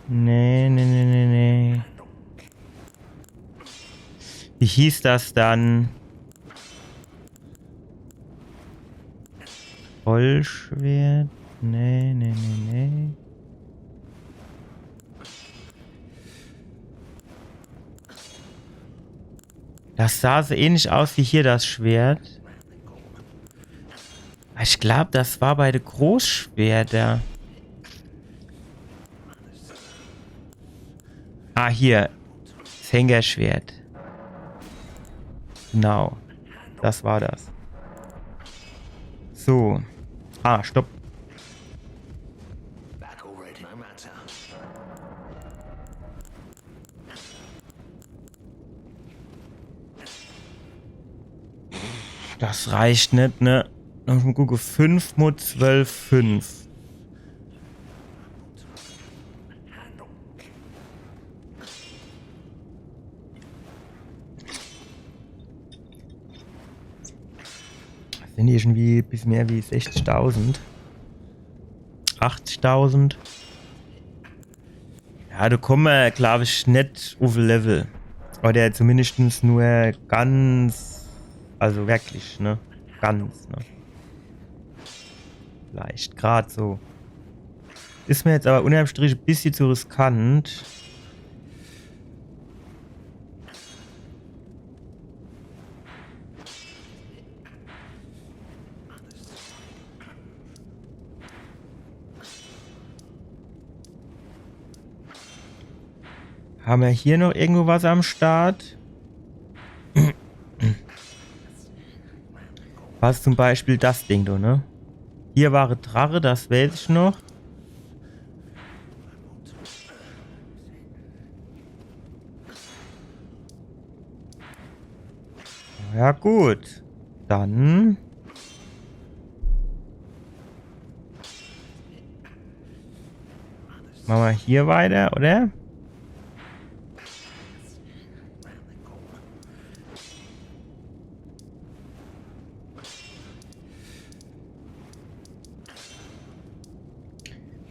Nee, nee, nee, nee, nee. Wie hieß das dann? Vollschwert? Nee, nee, nee, nee. Das sah so ähnlich aus wie hier das Schwert. Ich glaub, das war bei de Großschwerter. Ah, hier. Das Henkerschwert. Genau. Das war das. So. Ah, stopp. Das reicht net, ne? Noch mol gucke, fünf mol zwölf, fünf. Das sin irgendwie bissje mehr wie sechzigtausend. Achtzigtausend. Ja, do komme mer, glaub ich, net uf e Level. Oder zumindestens nur ganz, also wirklich, ne? Ganz, ne? Vielleicht grad so. Is mer jetzt awwer unnerm Strich e bissje zu riskant. Hammer hier noch irgendwo was am Start? Was zum Beispiel das Ding do, ne? Hier war e Drache, das weiß ich noch. Ja gut. Dann mache mer hier weiter, oder?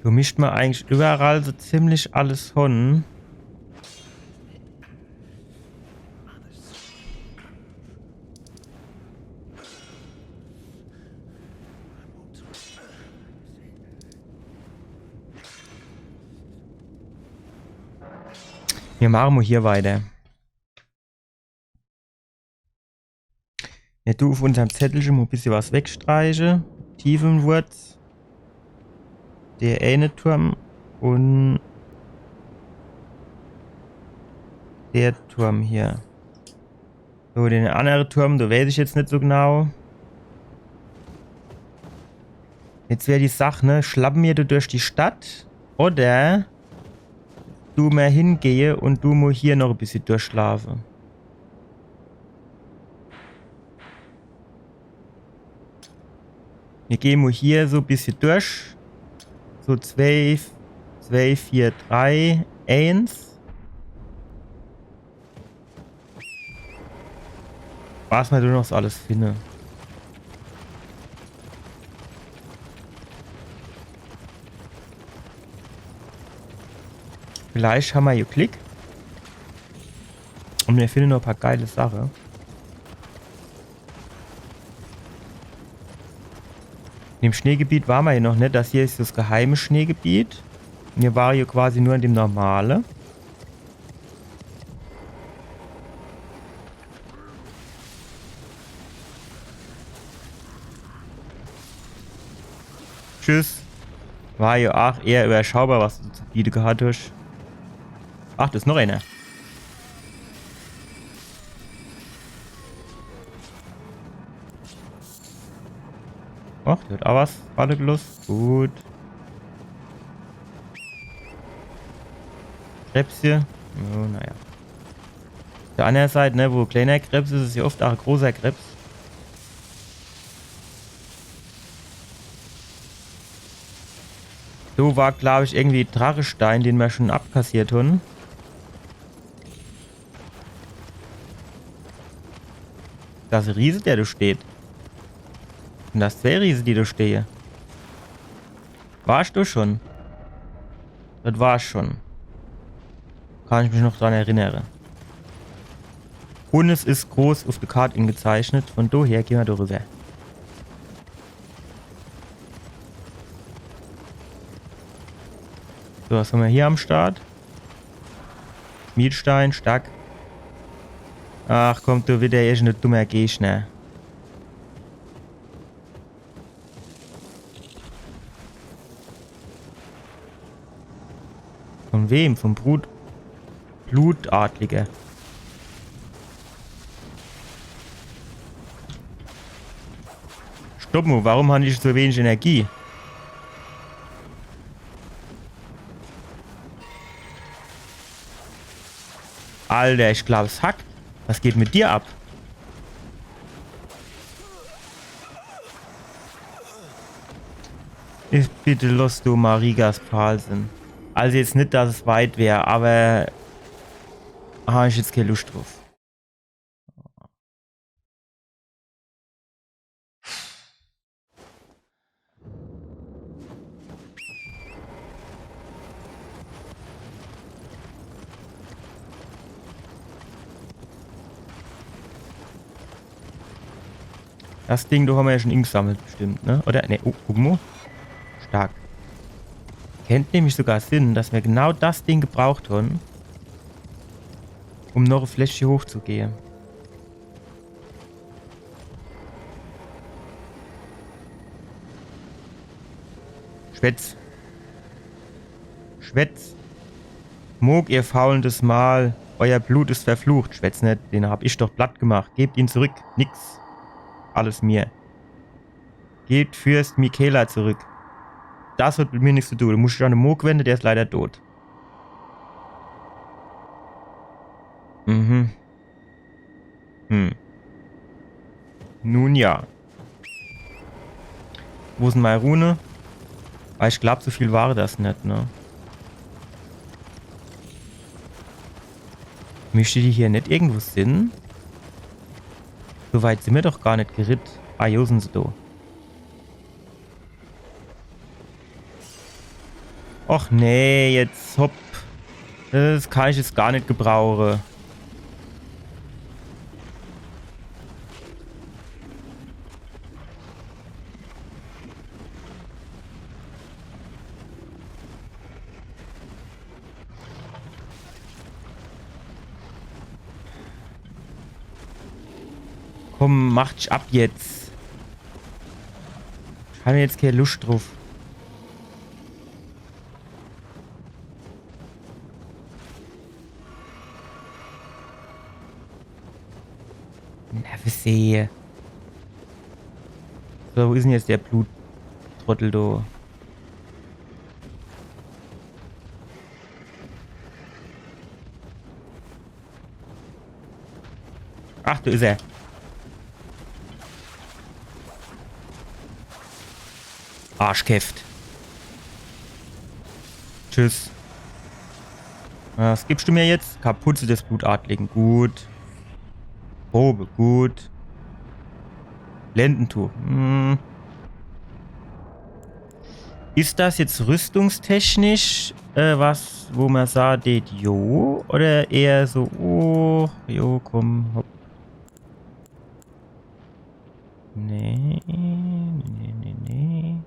Do mischt mer eigentlich iwwerall so ziemlich alles hon. Mir mache mo hier weiter. Mir du uff unserm Zettelche mo bissje was wegstreiche. Tiefenwurz. Der eene Turm un der Turm hier. So, den annere Turm, do weeß ich jetzt net so genau. Jetzt wär die Sach, ne? Schlappe mir do durch die Stadt oder du mer hingehe un du mo hier noch e bissje durchschlafe. Mir gehe mo hier so e bissje durch. So zwölf, zwölf, vier, drei, eins. Was mer do noch so alles finne. Vielleicht hammer jo Glick. Un mir finne noch e paar geile Sache. In dem Schneegebiet ware mer jo noch net. Das hier is das geheime Schneegebiet. Mir ware jo quasi nur in dem normale. Tschüss. War jo aach eher iwwerschaubar, was du zu biete gehat hasch. Ach, do is noch eener. Ach, der hat aach was falle geloss. Gut. Krebsche. Oh, naja. Uff der annere Seit, ne, wo e kleiner Krebs is, is jo oft aach e großer Krebs. Do war, glaab ich, irgendwie Drachestein, den mer schun abkassiert hun. Das is e Riese, der do steht. Un das zwee Riese, die do stehe. Warsch du schun? Das warsch schun. Kann ich mich noch dran erinnere. Un es is groß uff de Kart ingezeichnet. Vun do her gehn mer do riwwer. So, was hammer hier am Start? Schmiedstein, stark. Ach, kommt do widder irgend e dummer Gegner. Vun wem? Vum Brut-, Blutadlige. Stopp mo, warum han ich so wenig Energie? Alter, ich glaab, es hackt. Was geht mit dir ab? Ich bitte, loss du Marigas Pfeil sin. Also jetzt net, dass es weit wär, awwer ha ich jetzt kee Luscht druff. Das Ding, do hammer jo schun ingesammelt bestimmt, ne? Oder? Ne, oh, guck mo. Stark. Kennt nämlich sogar sinn, dass mer genau das Ding gebraucht han, um noch e Flächche hochzugehe. Schwätz. Schwätz. Mohg, ihr faulendes Mal, euer Blut ist verflucht. Schwätz net, den hab ich doch platt gemacht. Gebt ihn zurück. Nix. Alles mir. Gebt Fürst Michaela zurück. Das hat mit mir nix zu tun. Du musst dich an de Mohg wende, der is leider tot. Mhm. Hm. Nun ja. Wo is dann mei Rune? Weil ich glaub, so viel war das net, ne? Misst die hier net irgendwo sinn? So weit sin mer doch gar net geritt. Ah, jo, sinn se do. Och nee, jetzt hopp. Das kann ich jetzt gar net gebrauche. Komm, mach dich ab jetzt. Ich hab jetzt kee Luscht druff. Nervesee. So, wo is denn jetzt der Bluttrottel do? Ach, do is er. Arschkeft. Tschüss. Was gibst du mir jetzt? Kapuze des Blutadligen. Gut. Robe. Gut. Lendentuch. Hm. Is das jetzt rüstungstechnisch, äh, was, wo ma sagt, jo? Oder eher so, oh, jo, komm, hopp. Nee, nee, nee, nee, nee.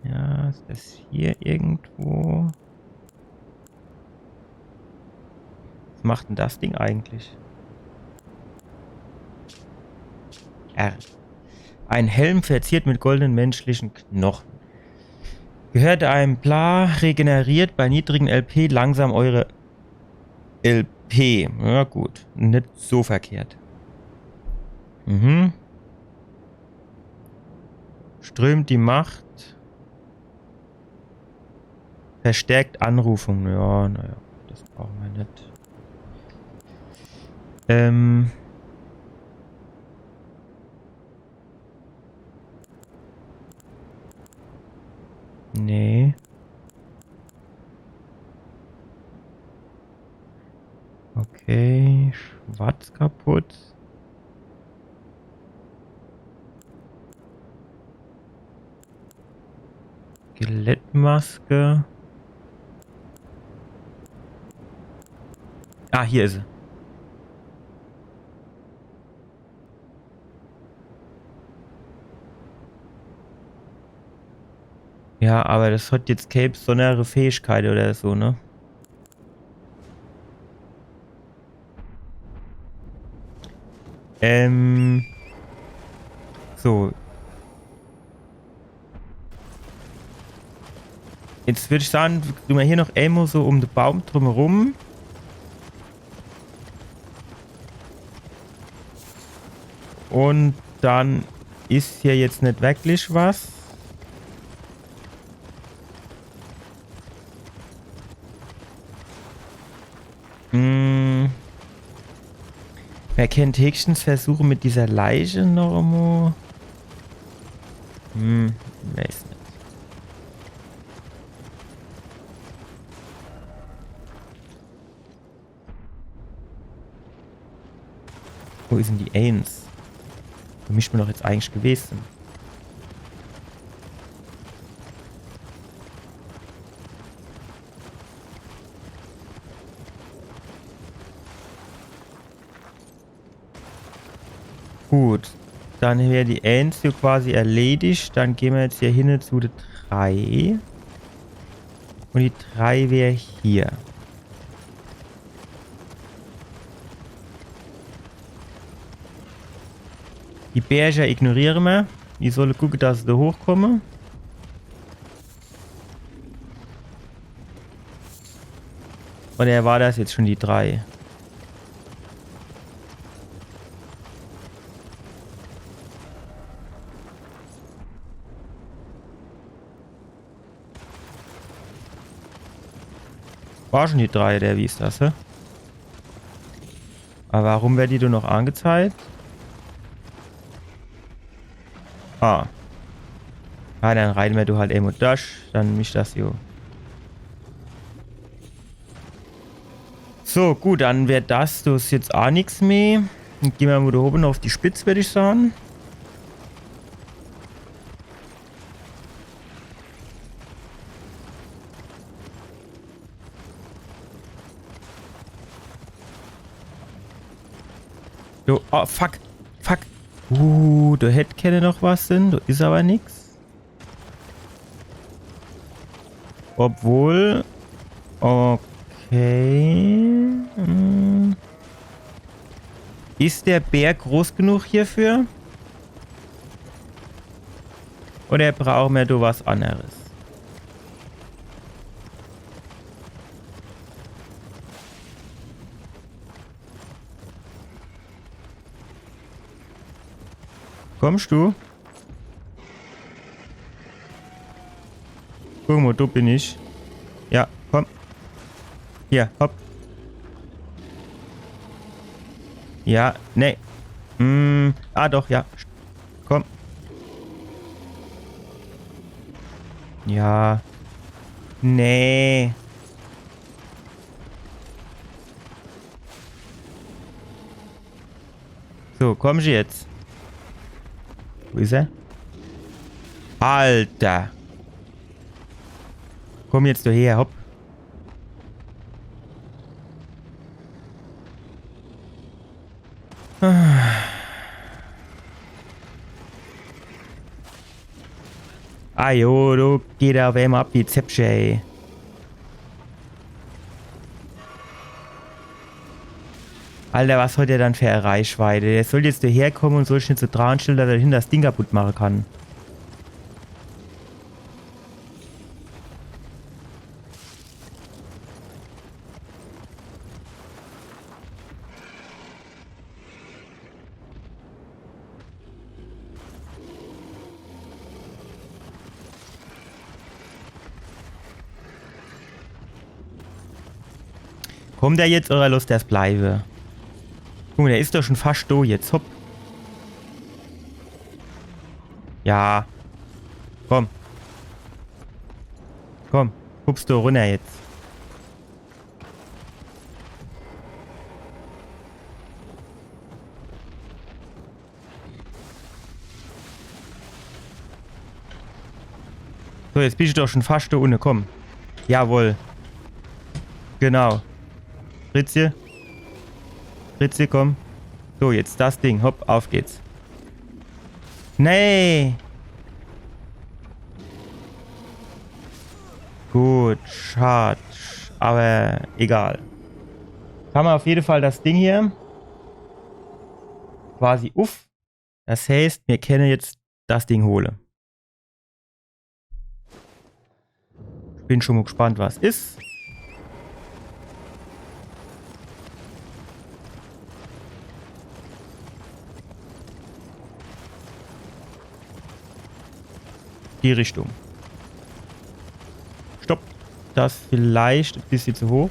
Ja, is das hier irgendwo? Was macht denn das Ding eigentlich? R. Ein Helm verziert mit goldenen menschlichen Knochen. Gehört einem Bla, regeneriert bei niedrigen L P langsam eure L P. Ja gut, net so verkehrt. Mhm. Strömt die Macht. Verstärkt Anrufung. Ja, naja, das brauche ma net. Ähm. Nee. Okay, Schwarzkapuze. Skelettmaske. Ah, hier is se. Ja, awwer das hat jetzt kee besondere Fähigkeit oder so, ne? Ähm. So. Jetzt würd ich sage, du ma hier noch emol so um de Baum drumherum. Un dann is hier jetzt net wirklich was. Hm. Mer kennt höchstens versuche, mit dieser Leiche noch emol. Hm, weeß net. Wo is denn die Eins? Do misst ma doch jetzt eigentlich gewese sin. Gut. Dann wär die Eins hier quasi erledigt. Dann gehn ma jetzt hier hin zu de Drei. Un die Drei wär hier. Die Bärcher ignoriere ma. Die solle gucke, dass se do hochkomme. Oder war das jetzt schon die Drei? War schon die Drei, oder wie is das, hä? Awwer warum werd die do noch angezeigt? Ah. Ah, dann reite ma do halt emol dorch, dann misst das jo. So, gut, dann wär das, das is jetzt aa nix mehr. Dann gehn ma mol do owwe uff die Spitz, würd ich sage. Do, oh, fuck. Fuck. Uh, do hätt kenne noch was sin. Do is awwer nix. Obwohl. Okay. Hm. Is der Bär groß genug hiefür? Oder brauche mer do was anneres? Kommst du? Guck mol, do bin ich. Ja, komm. Hier, hopp. Ja, nee. Hm, ah doch, ja. Komm. Ja. Nee. So, komm ich jetzt. Wo is er? Alter. Komm jetzt do her, hopp. Ah jo, do geht er uff emol ab wie Zäpfche, ey. Alter, was hot der dann für e Reichweite? Der soll jetzt do herkomme un soll sich net so dran stelle, dass er hinne das Ding kaputt mache kann. Kommt der jetzt oder losst der's bleiwe? Guck mol, der is doch schon fascht do jetzt. Hopp. Ja. Komm. Komm, huppst du runner jetzt. So, jetzt bist du doch schon fascht do unne, komm. Jawohl. Genau. Fritzi. Fritzi, komm. So, jetzt das Ding. Hopp, auf geht's. Nee. Gut, schad. Aber egal. Hammer auf jede Fall das Ding hier. Quasi uff. Das heißt, mir kenne jetzt das Ding hole. Bin schon mol gespannt, was is. Die Richtung. Stopp. Das vielleicht e bissje zu hoch.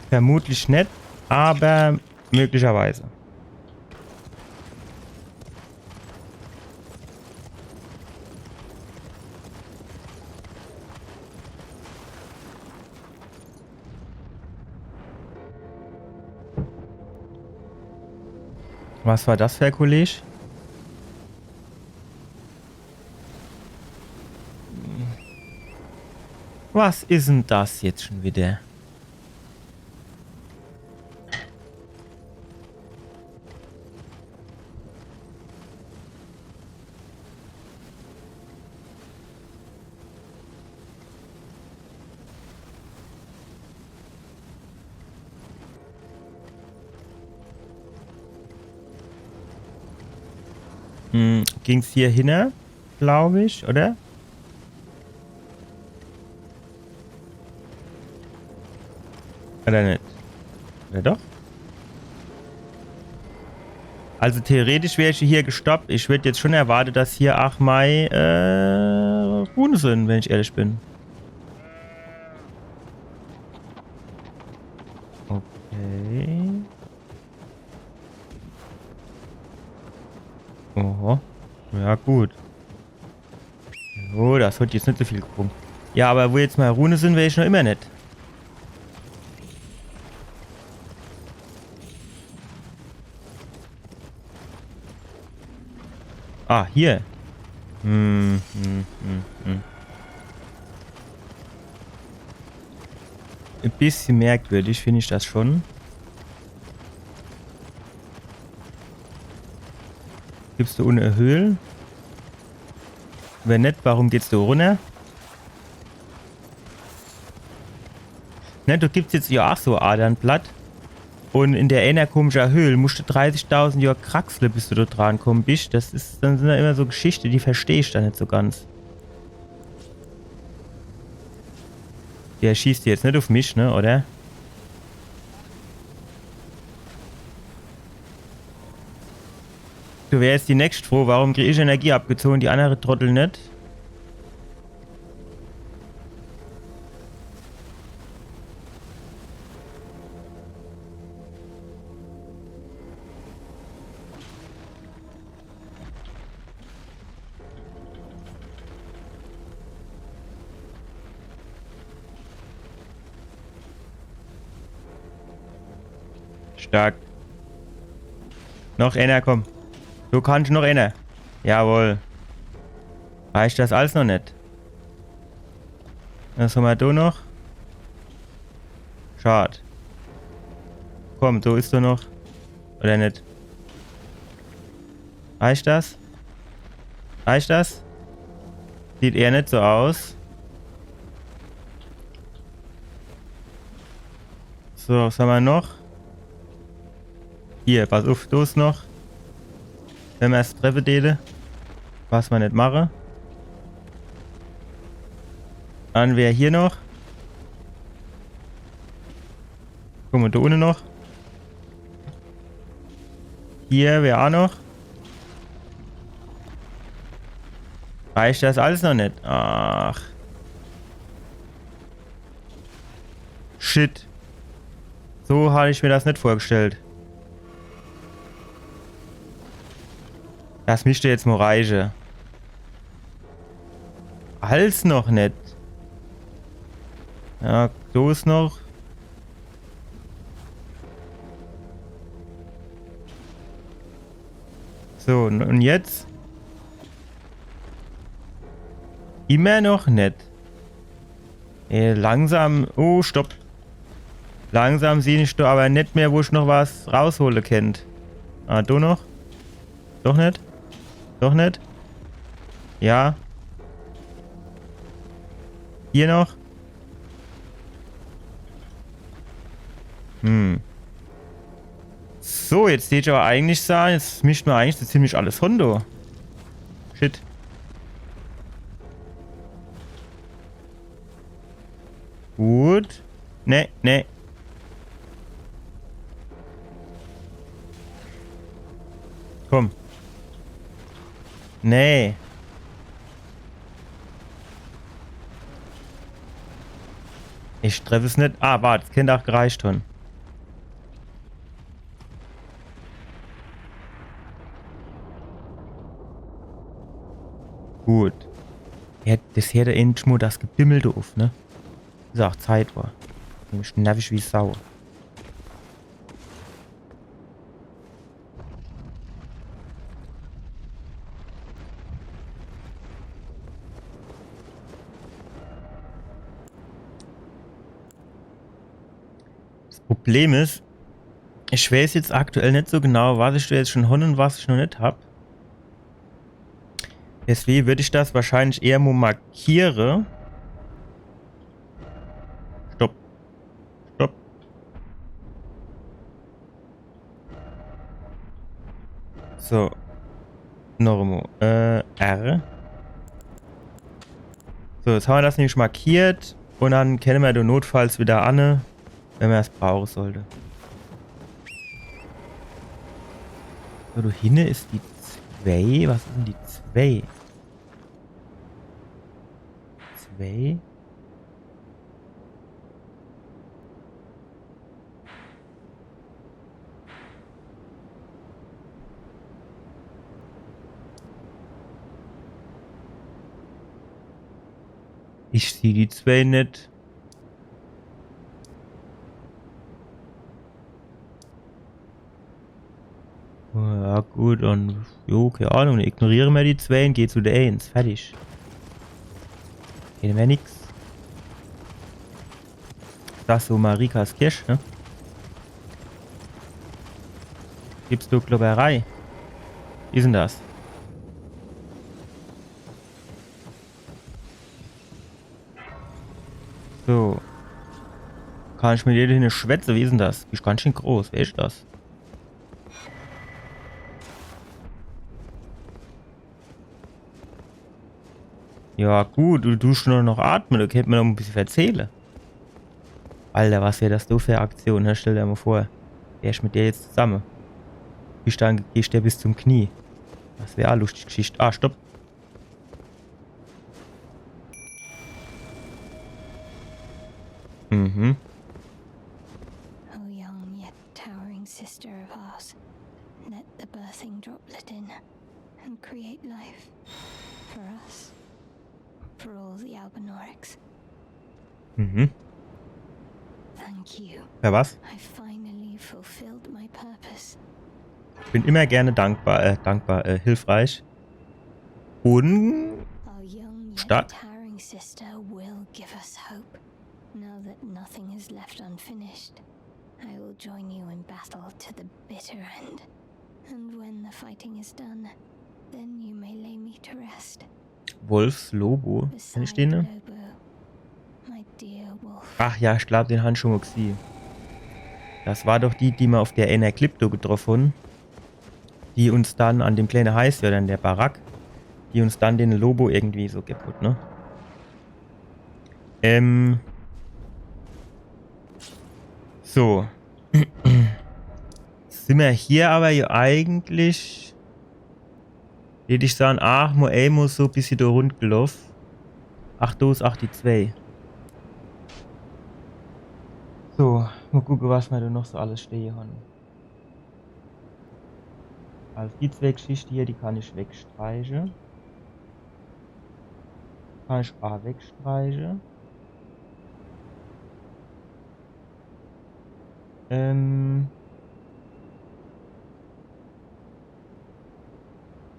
Vermutlich net, aber möglicherweise. Was war das für e Kolleg? Was is denn das jetzt schon wieder? Hm, ging's hier hinne, glaub ich, oder? Oder net? Oder doch? Also theoretisch wär ich hier gestoppt. Ich würd jetzt schon erwarte, dass hier ach mei, äh, Rune sin, wenn ich ehrlich bin. Okay. Oho. Ja, gut. Oh, das hat jetzt net so viel gebrungen. Ja, aber wo jetzt mei Rune sin, wär ich noch immer net. Ah, hier. Hm, hm, hm, hm. E bissje merkwürdig find ich das schon. Gibt's do unne e Höhl? Wenn net, warum geht's do runner? Ne, do gibt's jetzt jo ach so Adernblatt. Un in der eener komischer Höhl muscht du dreißigtausend Johr kraxle, bis du do dran kumme bisch. Das is, dann sin do immer so Geschichte, die versteh ich dann net so ganz. Der schießt jetzt net uff mich, ne, oder? Do wär jetzt die nächst Froh, warum krieg ich Energie abgezogen, die annere Trottel net? Stark. Noch eener, komm. Du kannsch noch eener. Jawohl. Reicht das alles noch net? Was hammer do noch? Schad. Komm, do is doch noch. Oder net? Reicht das? Reicht das? Sieht eher net so aus. So, was hammer noch? Hier, pass uff, do is noch. Wenn mer's treffe däte. Was mer net mache. Dann wär hier noch. Guck mol, do unne noch. Hier wär ach noch. Reicht das alles noch net? Ach. Shit. So hatt ich mir das net vorgestellt. Das misst jetzt mol reiche. Alles noch net. Ja, so is noch. So, un, un jetzt? Immer noch net. Ey, langsam. Oh, stopp. Langsam sieh ich do awwer net mehr, wo ich noch was raushole kennt. Ah, do noch? Doch net? Doch net? Ja. Hier noch? Hm. So, jetzt dät ich awwer eigentlich sage, jetzt misst mer eigentlich so ziemlich alles hunne. Shit. Gut. Nee, nee. Komm. Nee. Ich treff es net. Ah, wart, es kennt ach gereicht hunn. Gut. Ja, das heert endlich mol das Gebimmel do uff, ne? Is ach Zeit, wa? Bin ich nervisch wie Sau. Das Problem is, ich weiß jetzt aktuell net so genau, was ich do jetzt schon hunn un was ich noch net hab. Deswege würd ich das wahrscheinlich eher mol markiere. Stopp. Stopp. So. Noch emol. Äh, R. So, jetzt hammer das nämlich markiert. Un dann kenne mer do notfalls widder anne, wenn mer's brauche sollt. So, do hinne is die zwei. Was is denn die zwei? Zwei? Ich sieh die zwei net. Ja, gut, dann, jo, kei Ahnung, ignoriere mer die zwei un geh zu der eins. Fertig. Kennt mer nix. Das so Marikas Kirsch, ne? Gibt's do Klopperei? Wie is denn das? So. Kann ich mit dir do hinne schwätze? Wie is dann das? Die is ganz schön groß. Wer is das? Ja, gut, du dusch nur noch atme, do kennt mer noch e bissje verzähle. Alter, was wär das do für e Aktion, ne? Stell der mol vor, wär ich mit der jetzt zusamme. Gehsch dann, gehsch der bis zum Knie. Das wär e luschtige Geschicht. Ah, stopp. Mhm. Oh, young yet towering sister of ours, let the birthing droplet in and create life for us, for all the Albinaurics. Mhm. Thank you. Ja, was? I finally fulfilled my purpose. Ich bin immer gerne dankbar, äh, dankbar, äh, hilfreich. Und Our young yet Stark. Towering sister will give us hope. Now that nothing is left unfinished, I will join you in battle to the bitter end. And when the fighting is done, then you may lay me to rest. Wolfs Lobo. Kenn ich Beside den, ne? Lobo, my dear wolf. Ach ja, ich glaub, den han ich schon mol gesieh. Das war doch die, die mer auf der eener Klipp do getroff han. Die uns dann an dem kleine Haus, ja, an der Barack, die uns dann den Lobo irgendwie so gebb hat, ne? Ähm. So. Sin mer hier awwer jo eigentlich, würd ich sahn, ach, mo, ey, mo so e bissje do rundgeloff. Ach, do is ach die zwee. So, mo gucke, was mer do noch so alles stehe han. Also die zwee Geschichte hier, die kann ich wegstreiche. Kann ich ach wegstreiche. Ähm.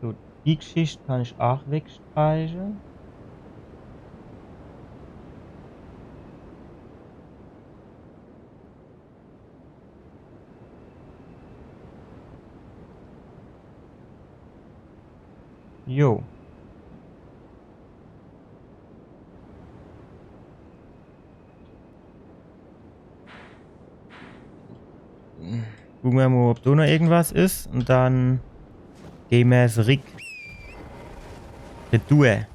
So, die Geschicht kann ich ach wegstreiche. Jo. Gucke mer mo, ob do noch irgendwas is. Un dann geh mer zurick. Retour.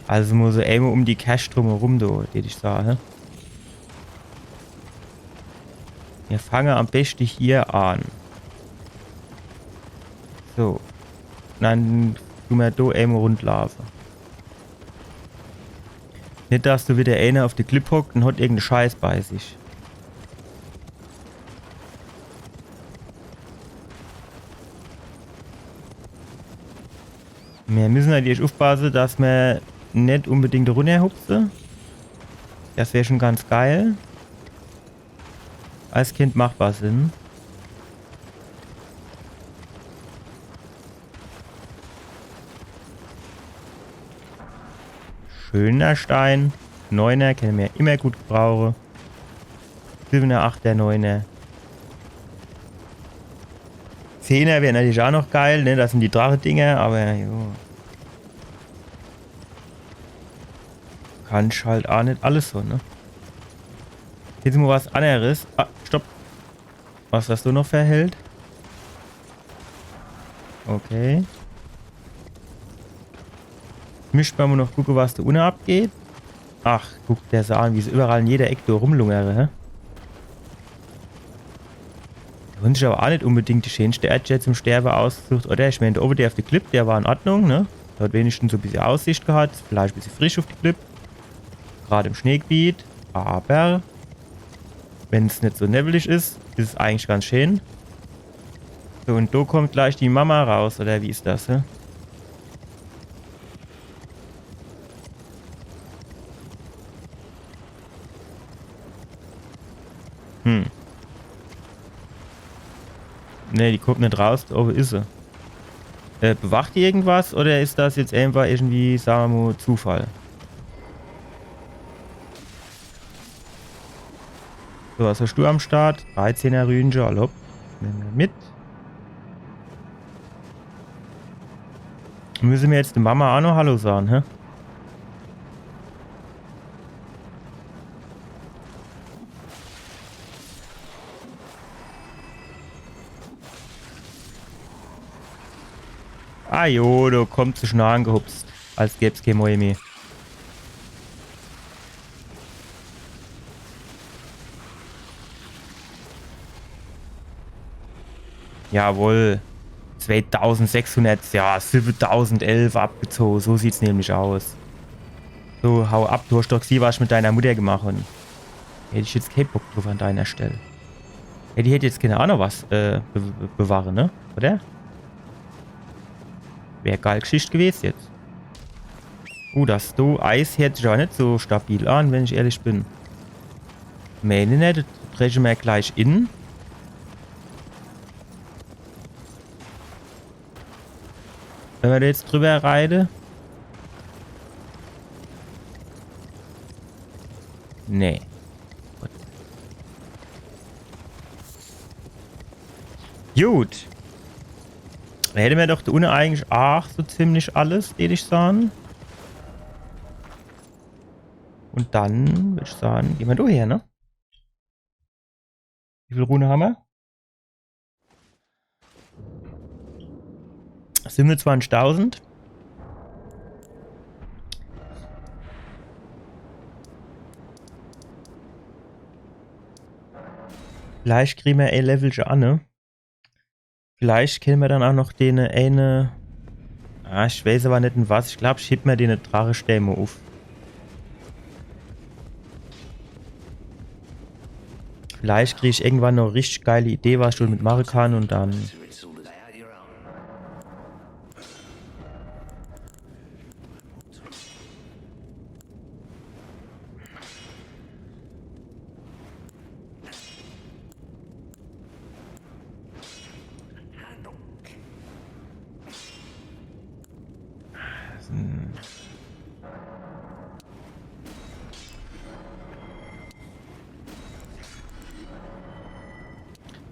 Also mo so emol um die Kescht drumherum, do, würd ich sahn, ne? Mir fange am beschte hier an. So. Dann du mer do emol rundlaafe. Net, dass do widder eener auf de Klipp hockt un hat irgend e Scheiß bei sich. Mir müsse natürlich uffpasse, dass mer net unbedingt runnerhupse. Das wär schon ganz geil. Als kennt machbar sin. Schöner Stein. Neuner kenne mer immer gut gebrauche. Siwwener, Achter, Neuner. Zehner wär natürlich ach noch geil, ne? Das sin die Drache-Dinger, awwer jo. Kannsch halt ach net alles so, ne? Jetzt mo was anneres. Ah, stopp. Was das do noch verhält? Okay. Misst mer mo noch gucke, was do unne abgeht. Ach, guck der se an, wie se iwwerall in jeder Eck do rumlungere, hä? Die han sich awwer ach net unbedingt die schänschte Erdstell zum Sterwe ausgesucht, oder? Ich mään, der owwe, der auf de Klipp, der war in Ordnung, ne? Der hat wenigstens so e bissje Aussicht gehat, vielleicht e bissje frisch auf de Klipp. Grad im Schneegebiet. Awwer wenn's net so newwelig is, is es eigentlich ganz schää. So, un do kommt gleich die Mama raus, oder wie is das, hä? Hm. Nee, die kommt net raus, do owwe is se. Äh, bewacht die irgendwas oder is das jetzt eenfach irgendwie, sahn mer mo, Zufall? So, was hasch du am Start? Dreizehner Rünche, alla hopp. Nemme mer mit. Müsse mer jetzt de Mama ach noch Hallo sahn, hä? Ah jo, do kommt se schun angehupst, als gäb's kee Morje meh. Jawohl. Zweitausendsechshundert, ja, siebentausendelf abgezoge. So sieht's nämlich aus. So, hau ab, du hosch doch gesieh, was ich mit deiner Mutter gemacht hon. Hätt ich jetzt kee Bock druff an deiner Stell. Ja, die hätt jetzt kee Ahnung was, äh, be be bewahre, ne? Oder? Wär geil Geschicht gewes jetzt. Uh, das do Eis heert sich awwer net so stabil an, wenn ich ehrlich bin. Meen net, do breche mer gleich in. Wenn mer do jetzt drüber reite. Nee. Gut. Gut. Do hätte mer doch do unne eigentlich aach so ziemlich alles, deet ich sahn. Un dann, würd ich sahn, gehn mer do her, ne? Wie viel Rune hammer? Siebenundzwanzigtausend. Vielleicht krie mer e Levelche an, ne? Vielleicht kenne mer dann aach noch dene eene. Ah, ich weeß awwer net in was. Ich glaab, ich heb mer dene Drachestää mo uff. Vielleicht krie ich irgendwann noch e richtig geile Idee, was ich damit mache kann, un dann.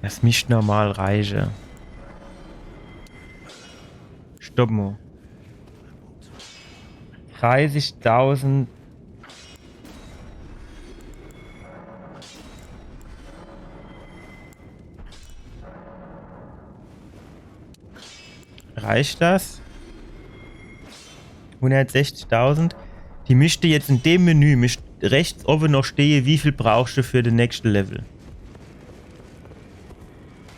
Das misst normal reiche. Stopp mo. Dreißigtausend. Reicht das? Hundertsechzigtausend. Die misst jetzt in dem Menü, misst rechts owwe noch stehe, wie viel brauchscht du für de nächschte Level.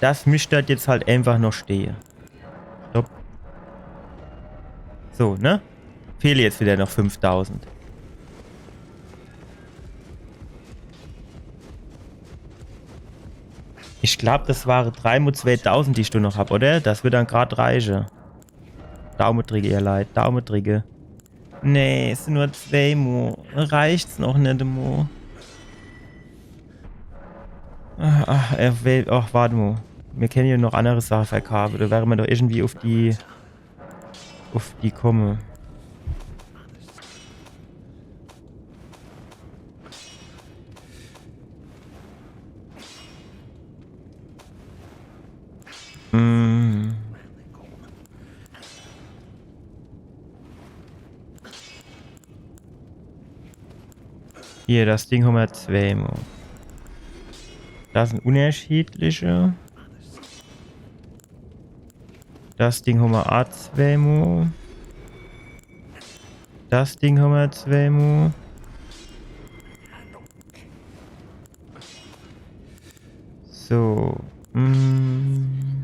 Das misst halt jetzt halt einfach noch stehe. Stopp. So, ne? Fehle jetzt wieder noch fünftausend. Ich glaab, das ware drei mo zweitausend, die ich do noch hab, oder? Das wird dann grad reiche. Daume dricke, ihr Leit, Daume dricke. Nee, es sin nur zwei mo. Reicht's noch net mo. Ach, ach, äh, we-, ach, wart mo. Mir kenne jo noch annere Sache verkaafe. Do wäre mer doch irgendwie uff die, uff die komme. Mm. Hier, das Ding hammer zwee mo. Das sin unnerschiedliche. Das Ding hammer a zwee mo. Das Ding hammer zwee mo. So. Mm.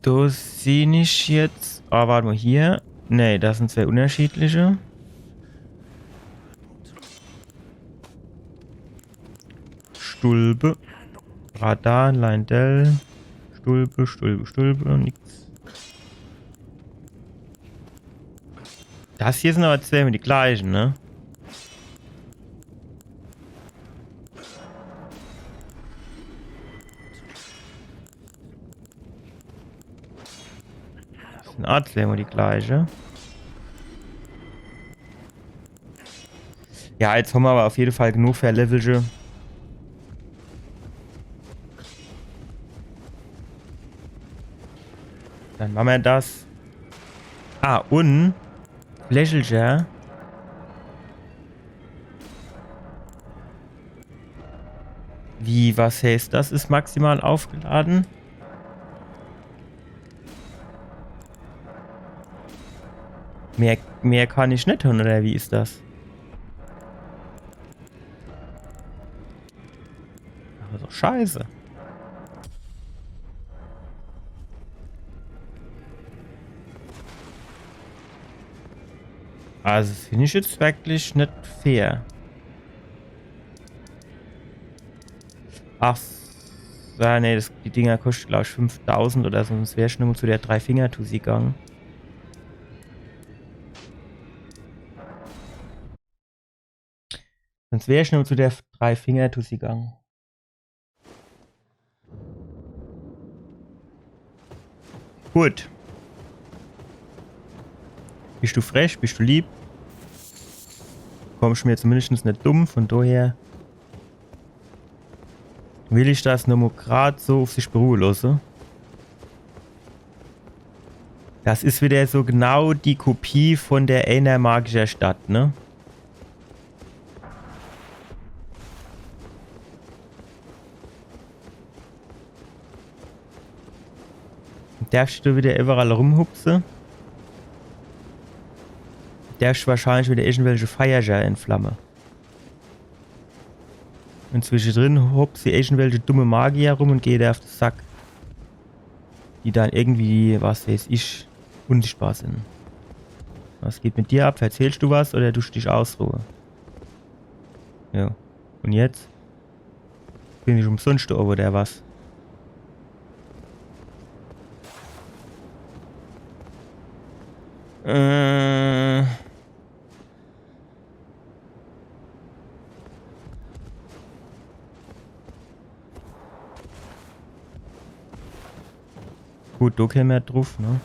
Do sieh ich jetzt. Ah, wart mo, hier. Nee, das sin zwee unnerschiedliche. Stulpe. Radahn, Leyndell. Stulpe, Stulpe, Stulpe. Nix. Das hier sin awwer zwee mo die gleiche, ne? Das sin a zwee mo die gleiche. Ja, jetzt hammer awwer uff jede Fall genug fer e Levelche. Dann mache mer das. Ah, un Fläschelcher. Wie, was heißt, das is maximal aufgeladen? Mehr, mehr kann ich net tun, oder wie is das? Aber so scheiße. Also, das find ich jetzt wirklich net fair. Ach, ja, nee, das, die Dinger kosten, glaub ich, fünftausend oder so, sonst wär ich nur zu der Drei-Finger-Tussi gegangen. Sonst wär ich nur zu der Drei-Finger-Tussi gegangen. Gut. Bist du frech? Bist du lieb? Kommst mir zumindest net dumm, von daher will ich das nur mo grad so auf sich beruhe lasse. Das is wieder so genau die Kopie von der eener magischer Stadt, ne? Derfst du wieder überall rumhupse? Derfst wahrscheinlich wieder irgendwelche Feiercher entflamme. Und zwischendrin hupse irgendwelche dumme Magier rum und gehen dir auf den Sack. Die dann irgendwie, was weiß ich, unsichtbar sind. Was geht mit dir ab? Erzählst du was oder tust du dich ausruhe? Ja. Und jetzt? Bin ich umsonst da oben, oder was? Äh. Gut, da kenne mer druf, ne?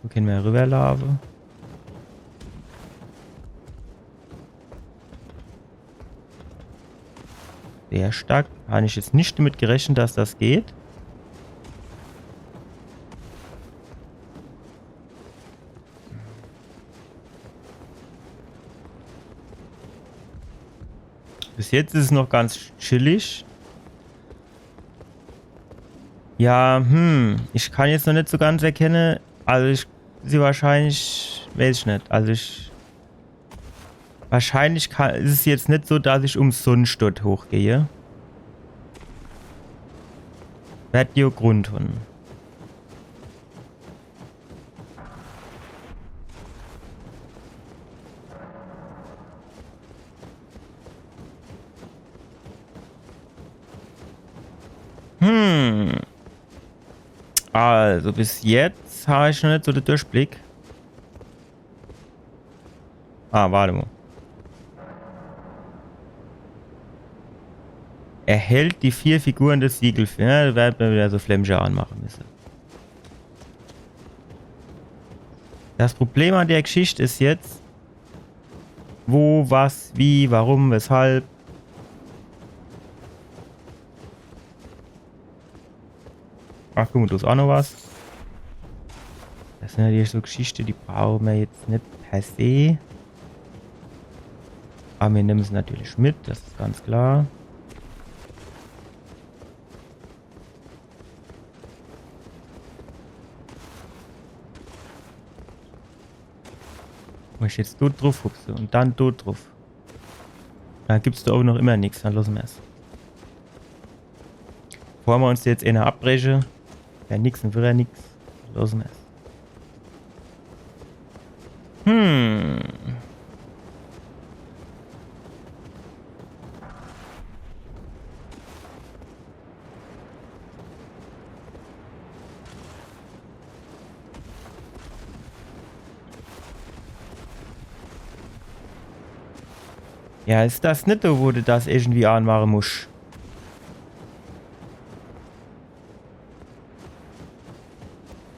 Da kenne mer rüberlaufe. Sehr stark. Hab ich jetzt net damit gerechnet, dass das geht. Bis jetzt is es noch ganz chillig. Ja, hm, ich kann jetzt noch net so ganz erkenne. Also ich, sie wahrscheinlich, weiß ich net. Also ich, wahrscheinlich kann, is es jetzt net so, dass ich umsonst dort hochgehe. Werd jo Grund hun. Hm. Also, bis jetzt hab ich noch net so den Durchblick. Ah, warte mo. Erhält die vier Figuren das Siegel. Ja, da werd mer wieder so Flämmcher anmache müsse. Das Problem an der Geschichte is jetzt, wo, was, wie, warum, weshalb. Ach, guck mo, do is auch noch was. Das sind natürlich so Geschichte, die brauche mer jetzt net per se. Aber mir nemme se natürlich mit, das is ganz klar. Wenn ich jetzt dort druf hupse und dann dort druf. Dann gibt's da oben noch immer nix, dann losse mer's. Bevor mer uns jetzt eener abbreche, wär nix und wieder nix, losse mer's. Hm. Ja, is das net so, wo du das irgendwie anmache musch?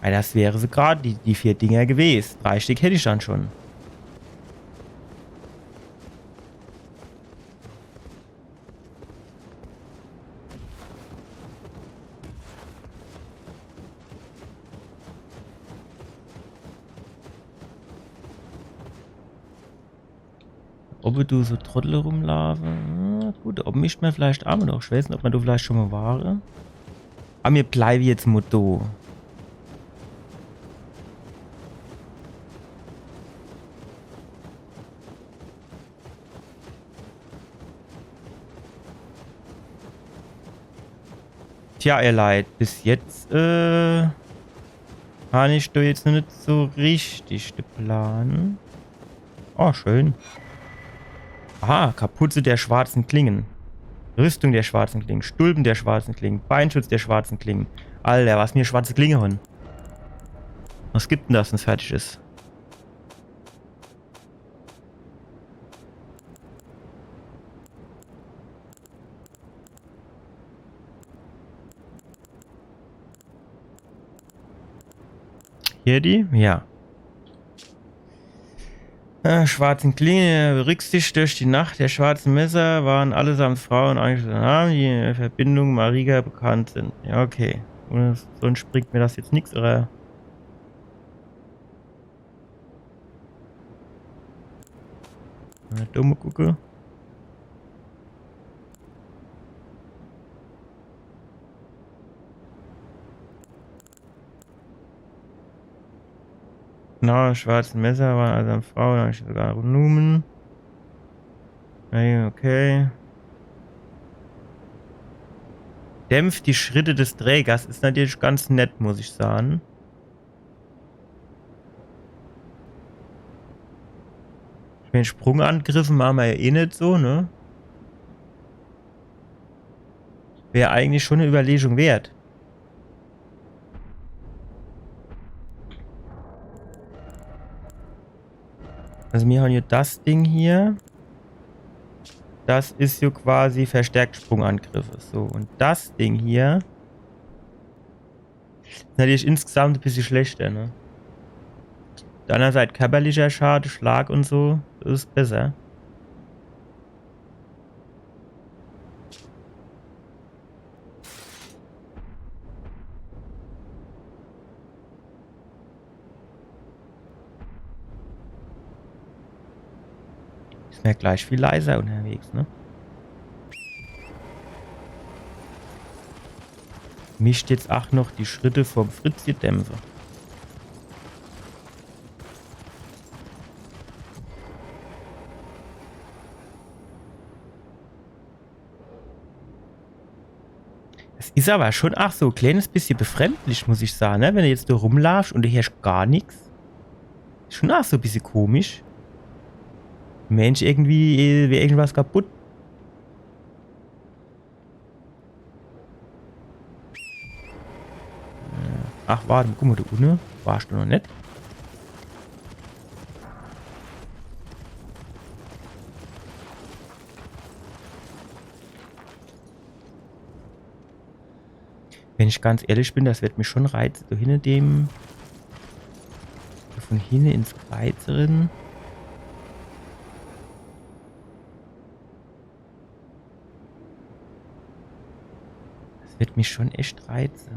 Weil das wäre so grad die, die vier Dinger gewes. Drei Stück hätt ich dann schon. Ob du so Trottel rumlaufe? Hm, Gut, do owwe misst mer vielleicht aa mol noch. Ich weeß net, ob mer do vielleicht schun mol ware. Awwer mir bleiwe jetzt mol do. Tja, ihr Leit, bis jetzt, äh, hann ich do jetzt noch net so richtig de Plan. Oh, schön. Aha, Kapuze der schwarzen Klingen. Rüstung der schwarzen Klingen. Stulpen der schwarzen Klingen. Beinschutz der schwarzen Klingen. Alter, was mir schwarze Klinge hann. Was gibt denn das, wenn's fertig is? Hier die? Ja. Äh, schwarzen Klinge, berücksichtigt durch die Nacht der schwarzen Messer, waren allesamt Frauen eigentlich Namen, die in Verbindung Mariga bekannt sind. Ja, okay. Un sonscht bringt mir das jetzt nix, oder? Na, do mol gucke. Na, schwarzen Messer waren allesamt Frauen, hab ich sogar Numen. Okay, okay. Dämpft die Schritte des Trägers, is natürlich ganz nett, muss ich sage. Ich mein, Sprungangriffe mache mer ja eh net so, ne? Wär eigentlich schun e Überlegung wert. Also mir hann jo das Ding hier. Das is jo quasi verstärkt Sprungangriffe. So, un das Ding hier is natürlich insgesamt e bissje schlechter, ne? Uff der anner Seit körperlicher Schade, Schlag un so, das is besser. Is mer gleich viel leiser unterwegs, ne? Misst jetzt ach noch die Schritte vom Fritzje dämpfe. Es is awwer schun ach so e kleines bissje befremdlich, muss ich sage, ne? Wenn de jetzt do rumlaafsch un de heerscht gar nix. Is schun ach so e bissje komisch. Mensch, irgendwie, äh, wär irgendwas kaputt. Äh, ach, wart, guck mol, do unne. Warscht du noch net? Wenn ich ganz ehrlich bin, das werd mich schun reize, so hinner dem, so vun hinne ins Kreiz rin. Das werd mich schun echt reize.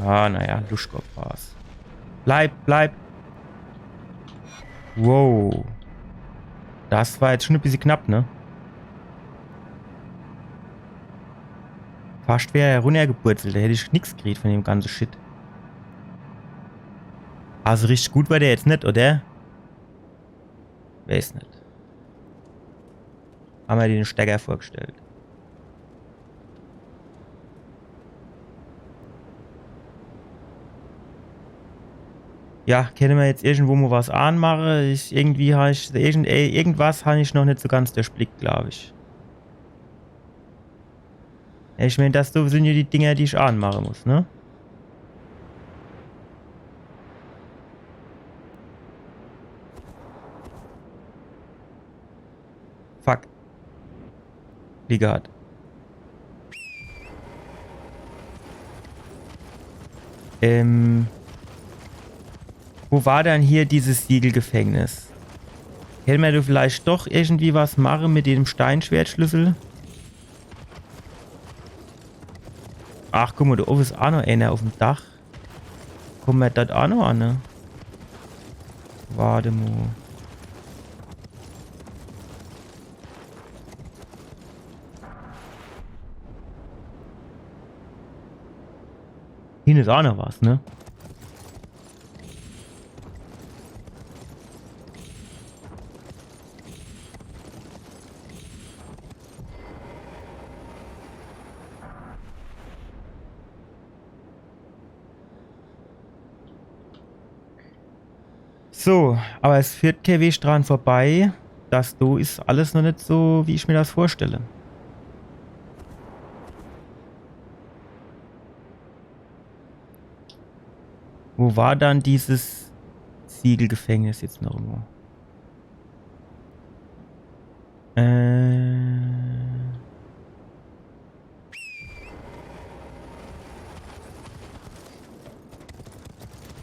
Ah, naja, Duschkopf war's. Bleib, bleib. Wow. Das war jetzt schun e bissje knapp, ne? Fascht wär er runnergepurzelt, do hätt ich nix gekriet vun dem ganze Shit. Also richtig gut war der jetzt net, oder? Weeß net. Hammer den Stecker vorgestellt. Ja, kenne mer jetzt irgendwo mol was anmache? Ich, irgendwie hab ich, irgend, ey, irgendwas hab ich noch net so ganz durchblickt, glaab ich. Ja, ich mein, das do sin jo die Dinger, die ich anmache muss, ne? Fuck. Wie gehabt. Ähm. Wo war dann hier dieses Siegelgefängnis? Kenne mer do vielleicht doch irgendwie was mache mit dem Steinschwertschlüssel? Ach, guck mo, do owwe is aa noch eener uffm Dach. Kumme mer dort aa noch an, ne? Wart mo. Hinne is aa noch was, ne? So, awwer es führt kee Weg dran vorbei. Das do is alles noch net so, wie ich mir das vorstelle. Wo war dann dieses Siegelgefängnis jetzt noch irgendwo? Äh.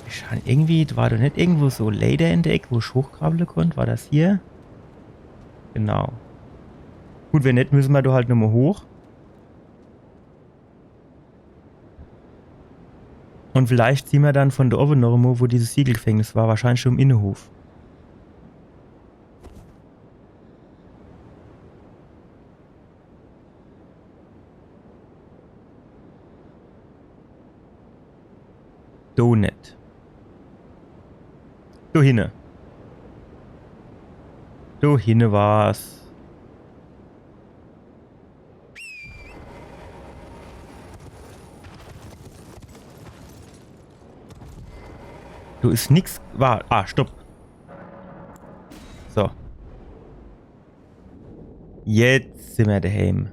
Ich han irgendwie, war do net irgendwo so Leder in der Eck, wo ich hochkrabbele konnt? War das hier? Genau. Gut, wenn net, müsse mer do halt nochmo hoch. Un vielleicht siehn mer dann von do owwe noch emo, wo dieses Siegelgefängnis war. Wahrscheinlich schon im Innehof. Do net. Do hinne. Do hinne war's. Do is nix. War. Ah, stopp. So. Jetzt sin mer daheim.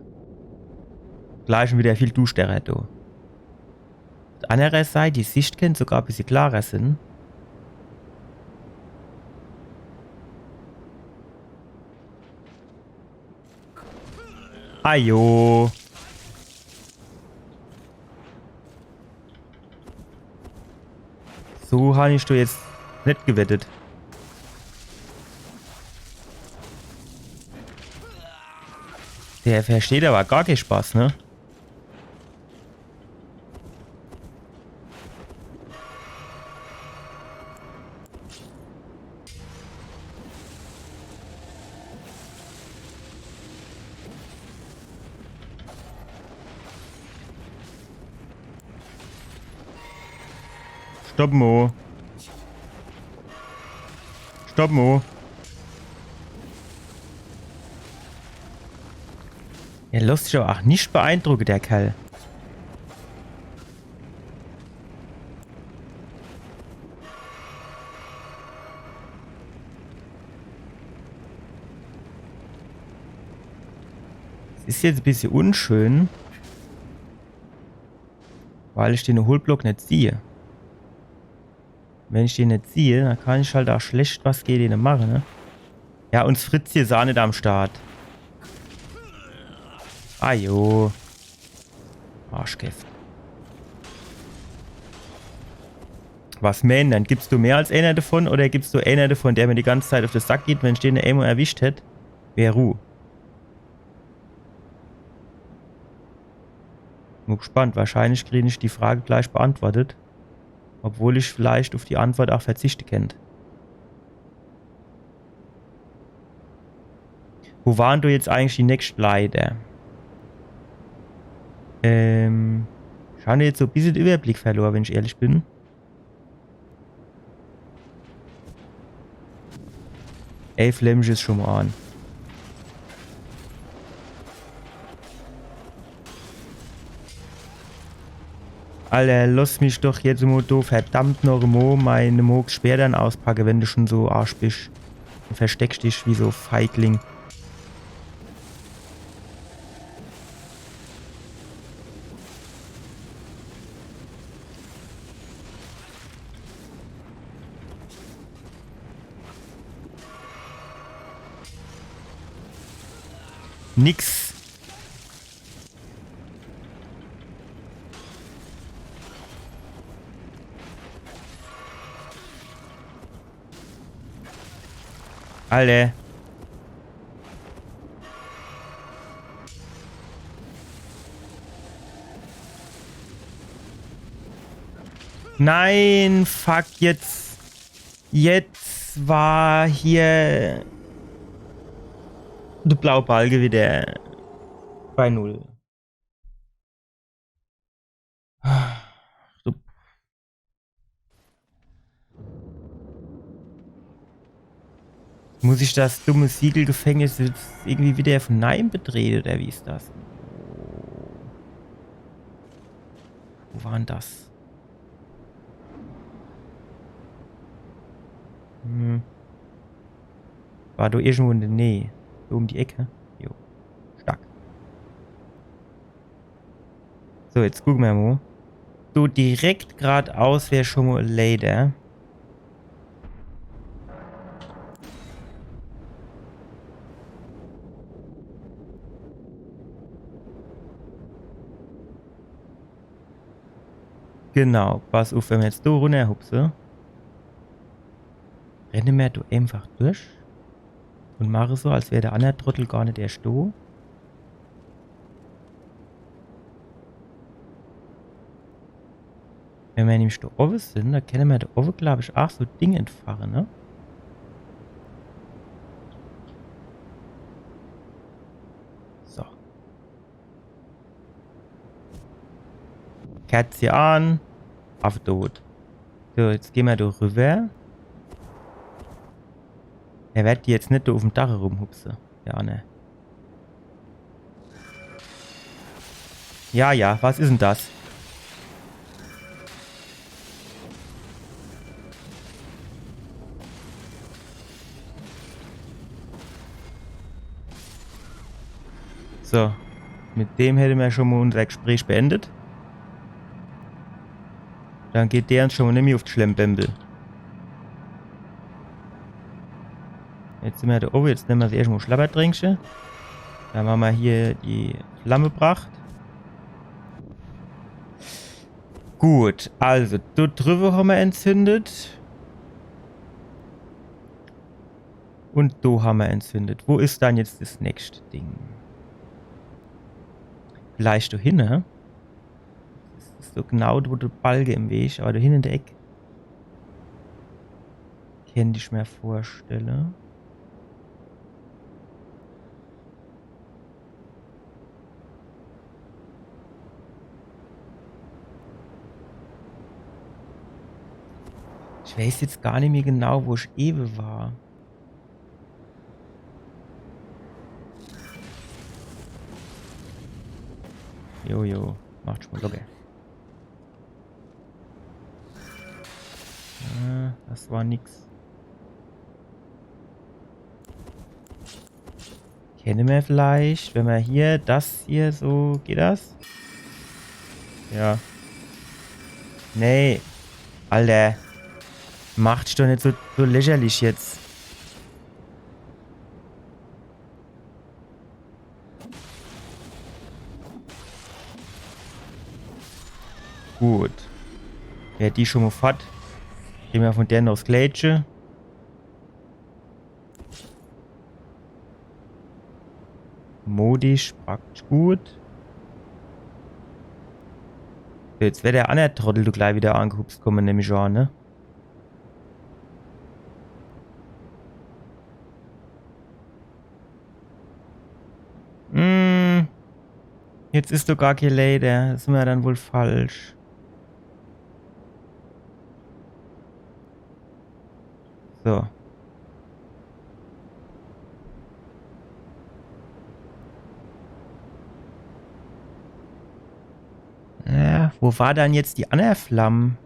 Gleich schon wieder viel duschderer, du. Uff de anner Seit, die Sicht kennt sogar e bissje klarer sin. Ajo. So han ich doch jetzt net gewettet. Der versteht awwer gar kee Spaß, ne? Stopp mo. Stopp mo. Er losst sich awwer ach net beeindrucke, der Kerl. Es is jetzt e bissje unschön, weil ich den Hohlblock net sieh. Wenn ich den net sieh, dann kann ich halt ach schlecht was gege den mache, ne? Ja, un 's Fritzje is ach net am Start. Ajo. Arschgift. Was meener dann? Gibt's do mehr als eener davon oder gibt's do eener davon, der mir die ganze Zeit uff de Sack geht? Wenn ich den emo erwischt hätt, wär Ruh. Bin gespannt. Wahrscheinlich krie ich die Frage gleich beantwortet. Obwohl ich vielleicht uff die Antwort ach verzichte kennt. Wo waren do jetzt eigentlich die nächscht Leiter? Ähm, ich han jetzt so e bissje de Überblick verlor, wenn ich ehrlich bin. Ey, Flämmche is schon mo an. Alter, loss mich doch jetzt mo do verdammt noch mo mein Mohgs Speer dann auspacke, wenn du schon so Arsch bisch. Un verstecksch dich wie so Feigling. Nix. Alter. Nein, fuck, jetzt. Jetzt war hier de blaue Balke wieder bei null. So. Muss ich das dumme Siegelgefängnis jetzt irgendwie wieder von neuem betreten, oder wie is das? Wo war denn das? Hm. War do irgendwo in der Nähe. So um die Ecke. Jo. Stark. So, jetzt gucke mer mo. So direkt gradaus wär schon mo e Leiter. Genau, pass uff, wenn mer jetzt do runnerhupse, renne mer do einfach durch und mache so, als wär der anner Trottel gar net erscht do. Wenn mer nämlich do owwe sin, do kenne mer do owwe, glaub ich, aach so Ding entfache, ne? So. Kerze an. Aff dot. So, jetzt geh mer do rüber. Er werd jetzt net do uffm Dach rumhupse. Ja, ne. Ja, ja, was is denn das? So. Mit dem hätte mer schon mo unser Gespräch beendet. Dann geht der uns schon mo nimmi uff die Schlembembel. Jetzt sin mer do owwe, jetzt nemme mer erscht mo Schlabbertränkche. Dann mache mer hier die Flammepracht. Gut, also, do driwwe ha mer entzündet. Und do ha mer entzündet. Wo is dann jetzt das nächste Ding? Vielleicht do hinne? Das is so genau do de Balke im Weg, aber do hinne in der Eck. Kennt ich mer vorstelle. Ich weiß jetzt gar nimmi genau, wo ich ewe war. Jojo, macht schon mo locker. Äh, das war nix. Kenne mer vielleicht, wenn mer hier das hier so, geht das? Ja. Nee. Alter. Macht dich doch net so, so lächerlich jetzt. Gut. Wär die schon mo fort. Kriege mer von der noch das Glätsche. Modisch, praktisch gut. Jetzt wär der anner Trottel do gleich wieder angehupst komme, nemm ich an, ne? Hm. Jetzt is doch gar kee Leiter. Das is mer dann wohl falsch. So. Ja, wo war dann jetzt die anner Flamm?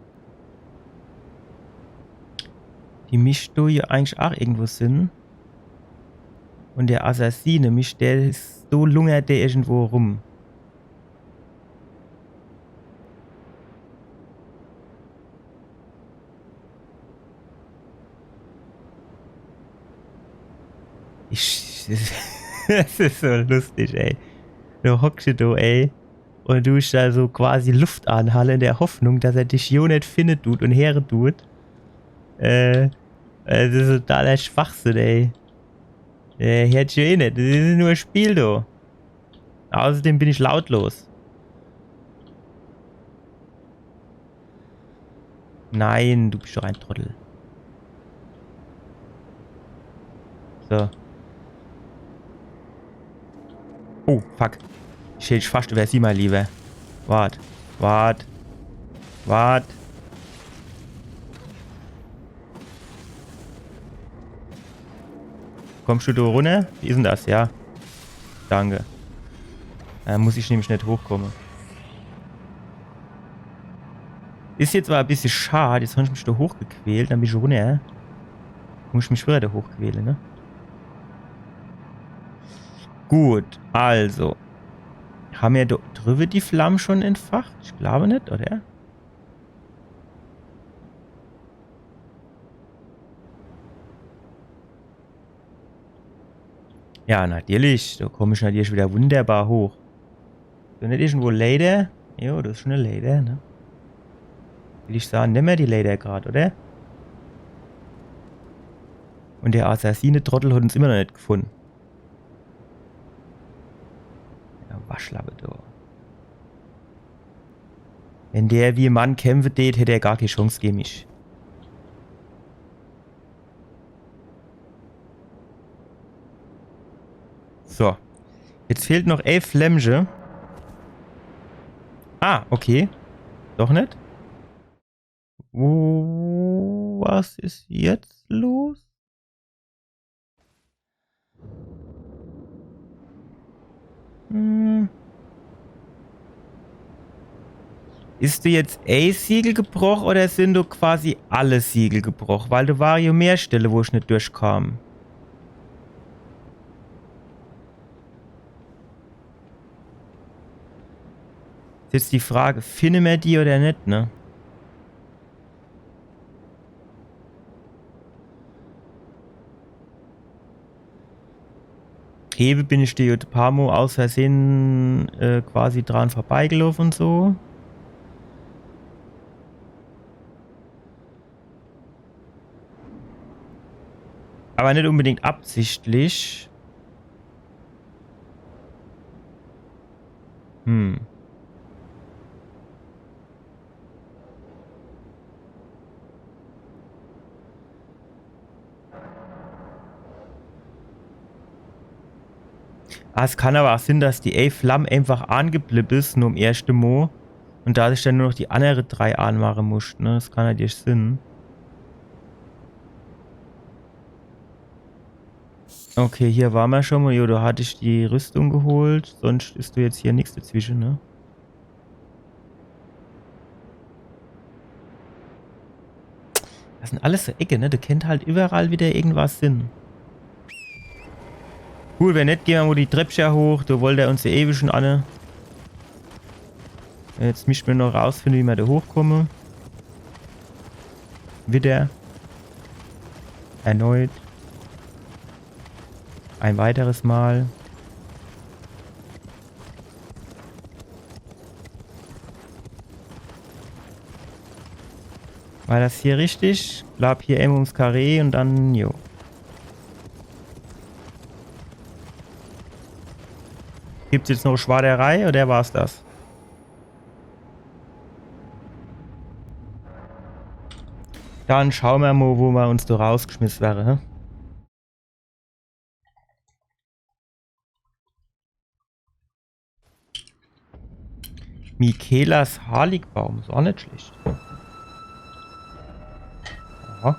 Die misst do jo eigentlich aach irgendwo sin. Und der Assassine, misst der, so lungert der irgendwo rum. Ich, das is so lustig, ey. Du hockst do, ey. Und du bist da so quasi Luft anhalle in der Hoffnung, dass er dich jo net finde dut und heere dut. Äh, äh, das is totaler Schwachsinn, ey. Äh, hört sich jo eh net. Das is nur e Spiel, du. Außerdem bin ich lautlos. Nein, du bist doch ein Trottel. So. Oh, fuck. Ich hätt fast iwwersieh, mein Lieber. Wart, wart, wart. Kommst du do runner? Wie is dann das? Ja. Danke. Do muss ich nämlich net hochkomme. Is jetzt awwer e bissje schad. Jetzt hab ich mich do hochgequält, dann bin ich runner. Muss ich mich widder do hochquäle, ne? Gut, also. Ham mer do driwwe die Flamm schon entfacht? Ich glaab net, oder? Ja, natürlich. Do komm ich natürlich widder wunderbar hoch. So, net irgendwo Leiter? Jo, das is schon e Leiter, ne? Will ich sage, nemme mer die Leiter grad, oder? Un der Assassine-Trottel hat uns immer noch net gefunn. Ja, Waschlappe, du. Wenn der wie e Mann kämpfe tät, hätt er gar kee Chance gege mich. So. Jetzt fehlt noch elf Flämmche. Ah, okay. Doch net? Wo, was is jetzt los? Hm. Is do jetzt e Siegel gebroch oder sin do quasi alle Siegel gebroch? Weil do ware jo mehr Stelle, wo ich net durchkam. Is jetzt die Frage, finne mer die oder net, ne? Ewe bin ich do e paar Mol aus Versehen, äh, quasi dran vorbeigelaufe un so. Awwer net unbedingt absichtlich. Hm. Ah, es kann awwer ach sin, dass die ee Flamm einfach angeblibb is, nur im erschte Mo. Un dass ich dann nur noch die annere drei anmache muss, ne? Das kann natürlich sin. Okay, hier ware mer schon mol. Jo, do hatt ich die Rüstung geholt. Sonscht is do jetzt hier nix dazwische, ne? Das sin alles so Ecke, ne? Do kennt halt iwwerall widder irgendwas sin. Gut, wenn net, gehn mer mol die Treppche hoch. Do wollt er uns jo ewig schon anne. Jetzt misst mer noch rausfinne, wie mer do hochkomme. Widder. Erneut. Ein weiteres Mal. War das hier richtig? Bleib hier irgendwo ums Karree un dann, jo. Gibt's jetzt noch Schwaderei oder war's das? Dann schaue mer mol, wo mer uns do rausgeschmiss werre, hä? Mikelas Harligbaum, is ach net schlecht. Aha.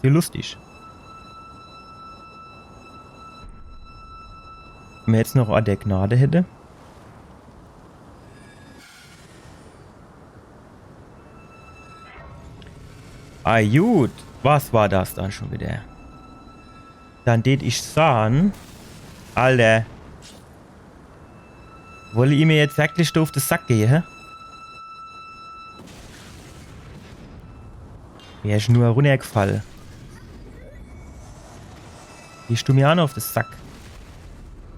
Sehr lustig. Wenn mer jetzt noch Ort der Gnade hätte. Ah, gut. Was war das dann schon widder? Dann tät ich saan, Alter. Wolle ihr mer jetzt werklich do uf de Sack gehe, hä? Wär ich nur runnergefall. Gehscht du mer ach noch uf de Sack?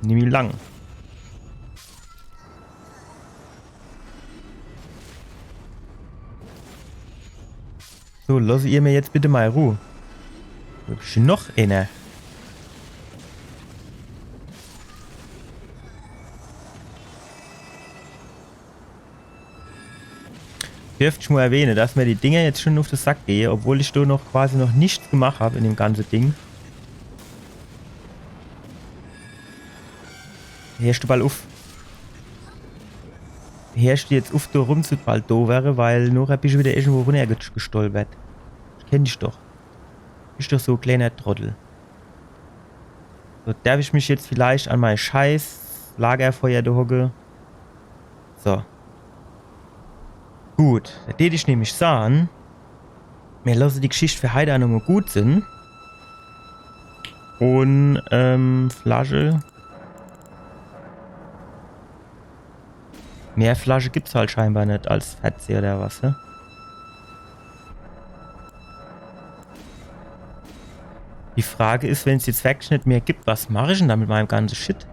Nimm mich lang. So, loss ihr mer jetzt bitte mol Ruh. Wo is noch eener? Dürft ich mo erwähne, dass mir die Dinger jetzt schun uff de Sack gehe, obwohl ich do noch quasi noch nix gemacht hab in dem ganze Ding. Hörst du bald uff? Hörst du jetzt uff, do rumzubaldowere, weil nochher bisch du wieder irgendwo runnergestolpert. Ich kenn dich doch. Bisch doch so e kleiner Trottel. So, derf ich mich jetzt vielleicht an mei scheiß Lagerfeuer do hocke? So. Gut, do tät ich nämlich sahn, mir losse die Geschicht für heit aa nomo gut sin. Un, ähm, Flasche. Mehr Flasche gibt's halt scheinbar net als verzeh oder was, hä? Die Frage is, wenn's jetzt werklich net mehr gibt, was mach ich dann do mit meim ganze Shit?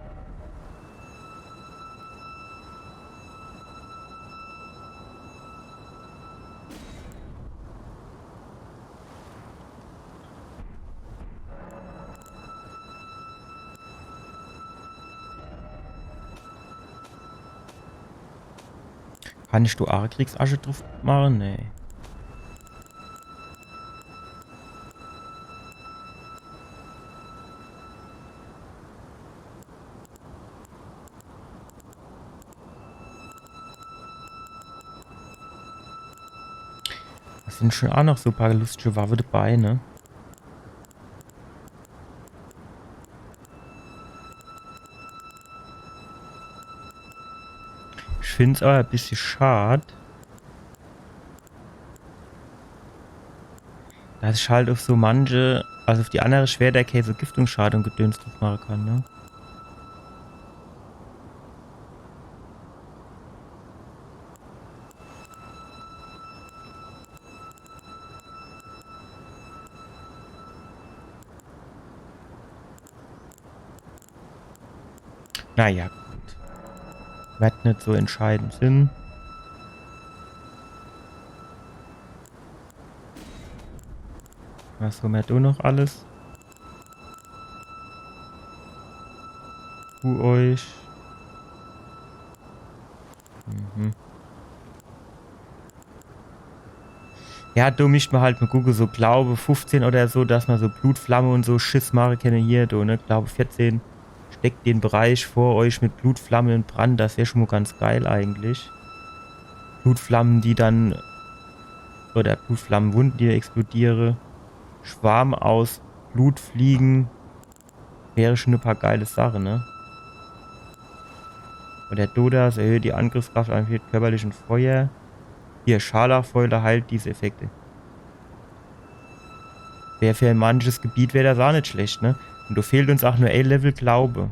Kann ich do aa Kriegsasche druff mache? Nee. Do sin schun aa noch so e paar lustige Waffe debei, ne? Ich find's awwer e bissje schad, dass ich halt uff so manche, also uff die annere Schwerter kee so Giftungsschade un Gedöns druff mache kann, ne? Na ja, gut. Werd net so entscheidend sin. Was hommer do noch alles? Zu euch. Mhm. Ja, do misst mer halt mo gucke, so Glaube fuffzehn oder so, dass mer so Blutflamme un so Schiss mache kenne hier, do, ne? Glaube vierzehn. Steckt den Bereich vor euch mit Blutflammen in Brand, das wär schon mo ganz geil eigentlich. Blutflammen, die dann, oder Blutflammenwunden, die explodiere. Schwarm aus Blutfliegen. Wäre schon e paar geile Sache, ne? Oder Dodas erhöht die Angriffskraft an körperlichen Feuer. Hier, Scharlachfäule heilt diese Effekte. Wär für manches Gebiet wär das aa net schlecht, ne? Un do fehlt uns aa nur e Level Glaube.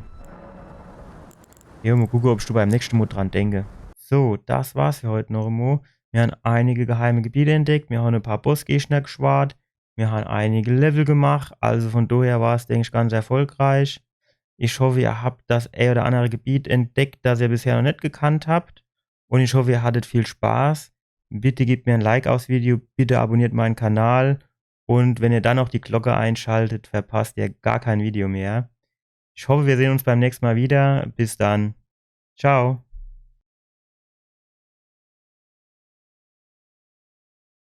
Ja, mo gucke, ob ich do beim nächschte Mo dran denke. So, das war's für heut noch emo. Mir han einige geheime Gebiete entdeckt, mir han e paar Bossgegner geschwart, mir han einige Level gemacht, also von doher war's, denk ich, ganz erfolgreich. Ich hoffe, ihr habt das e oder annere Gebiet entdeckt, das ihr bisher noch net gekannt habt. Un ich hoffe, ihr hattet viel Spaß. Bitte gebt mir e Like aufs Video, bitte abonniert meinen Kanal. Un wenn ihr dann noch die Glocke einschaltet, verpasst ihr gar kein Video mehr. Ich hoffe, wir sehen uns beim nächsten Mal wieder. Bis dann. Ciao.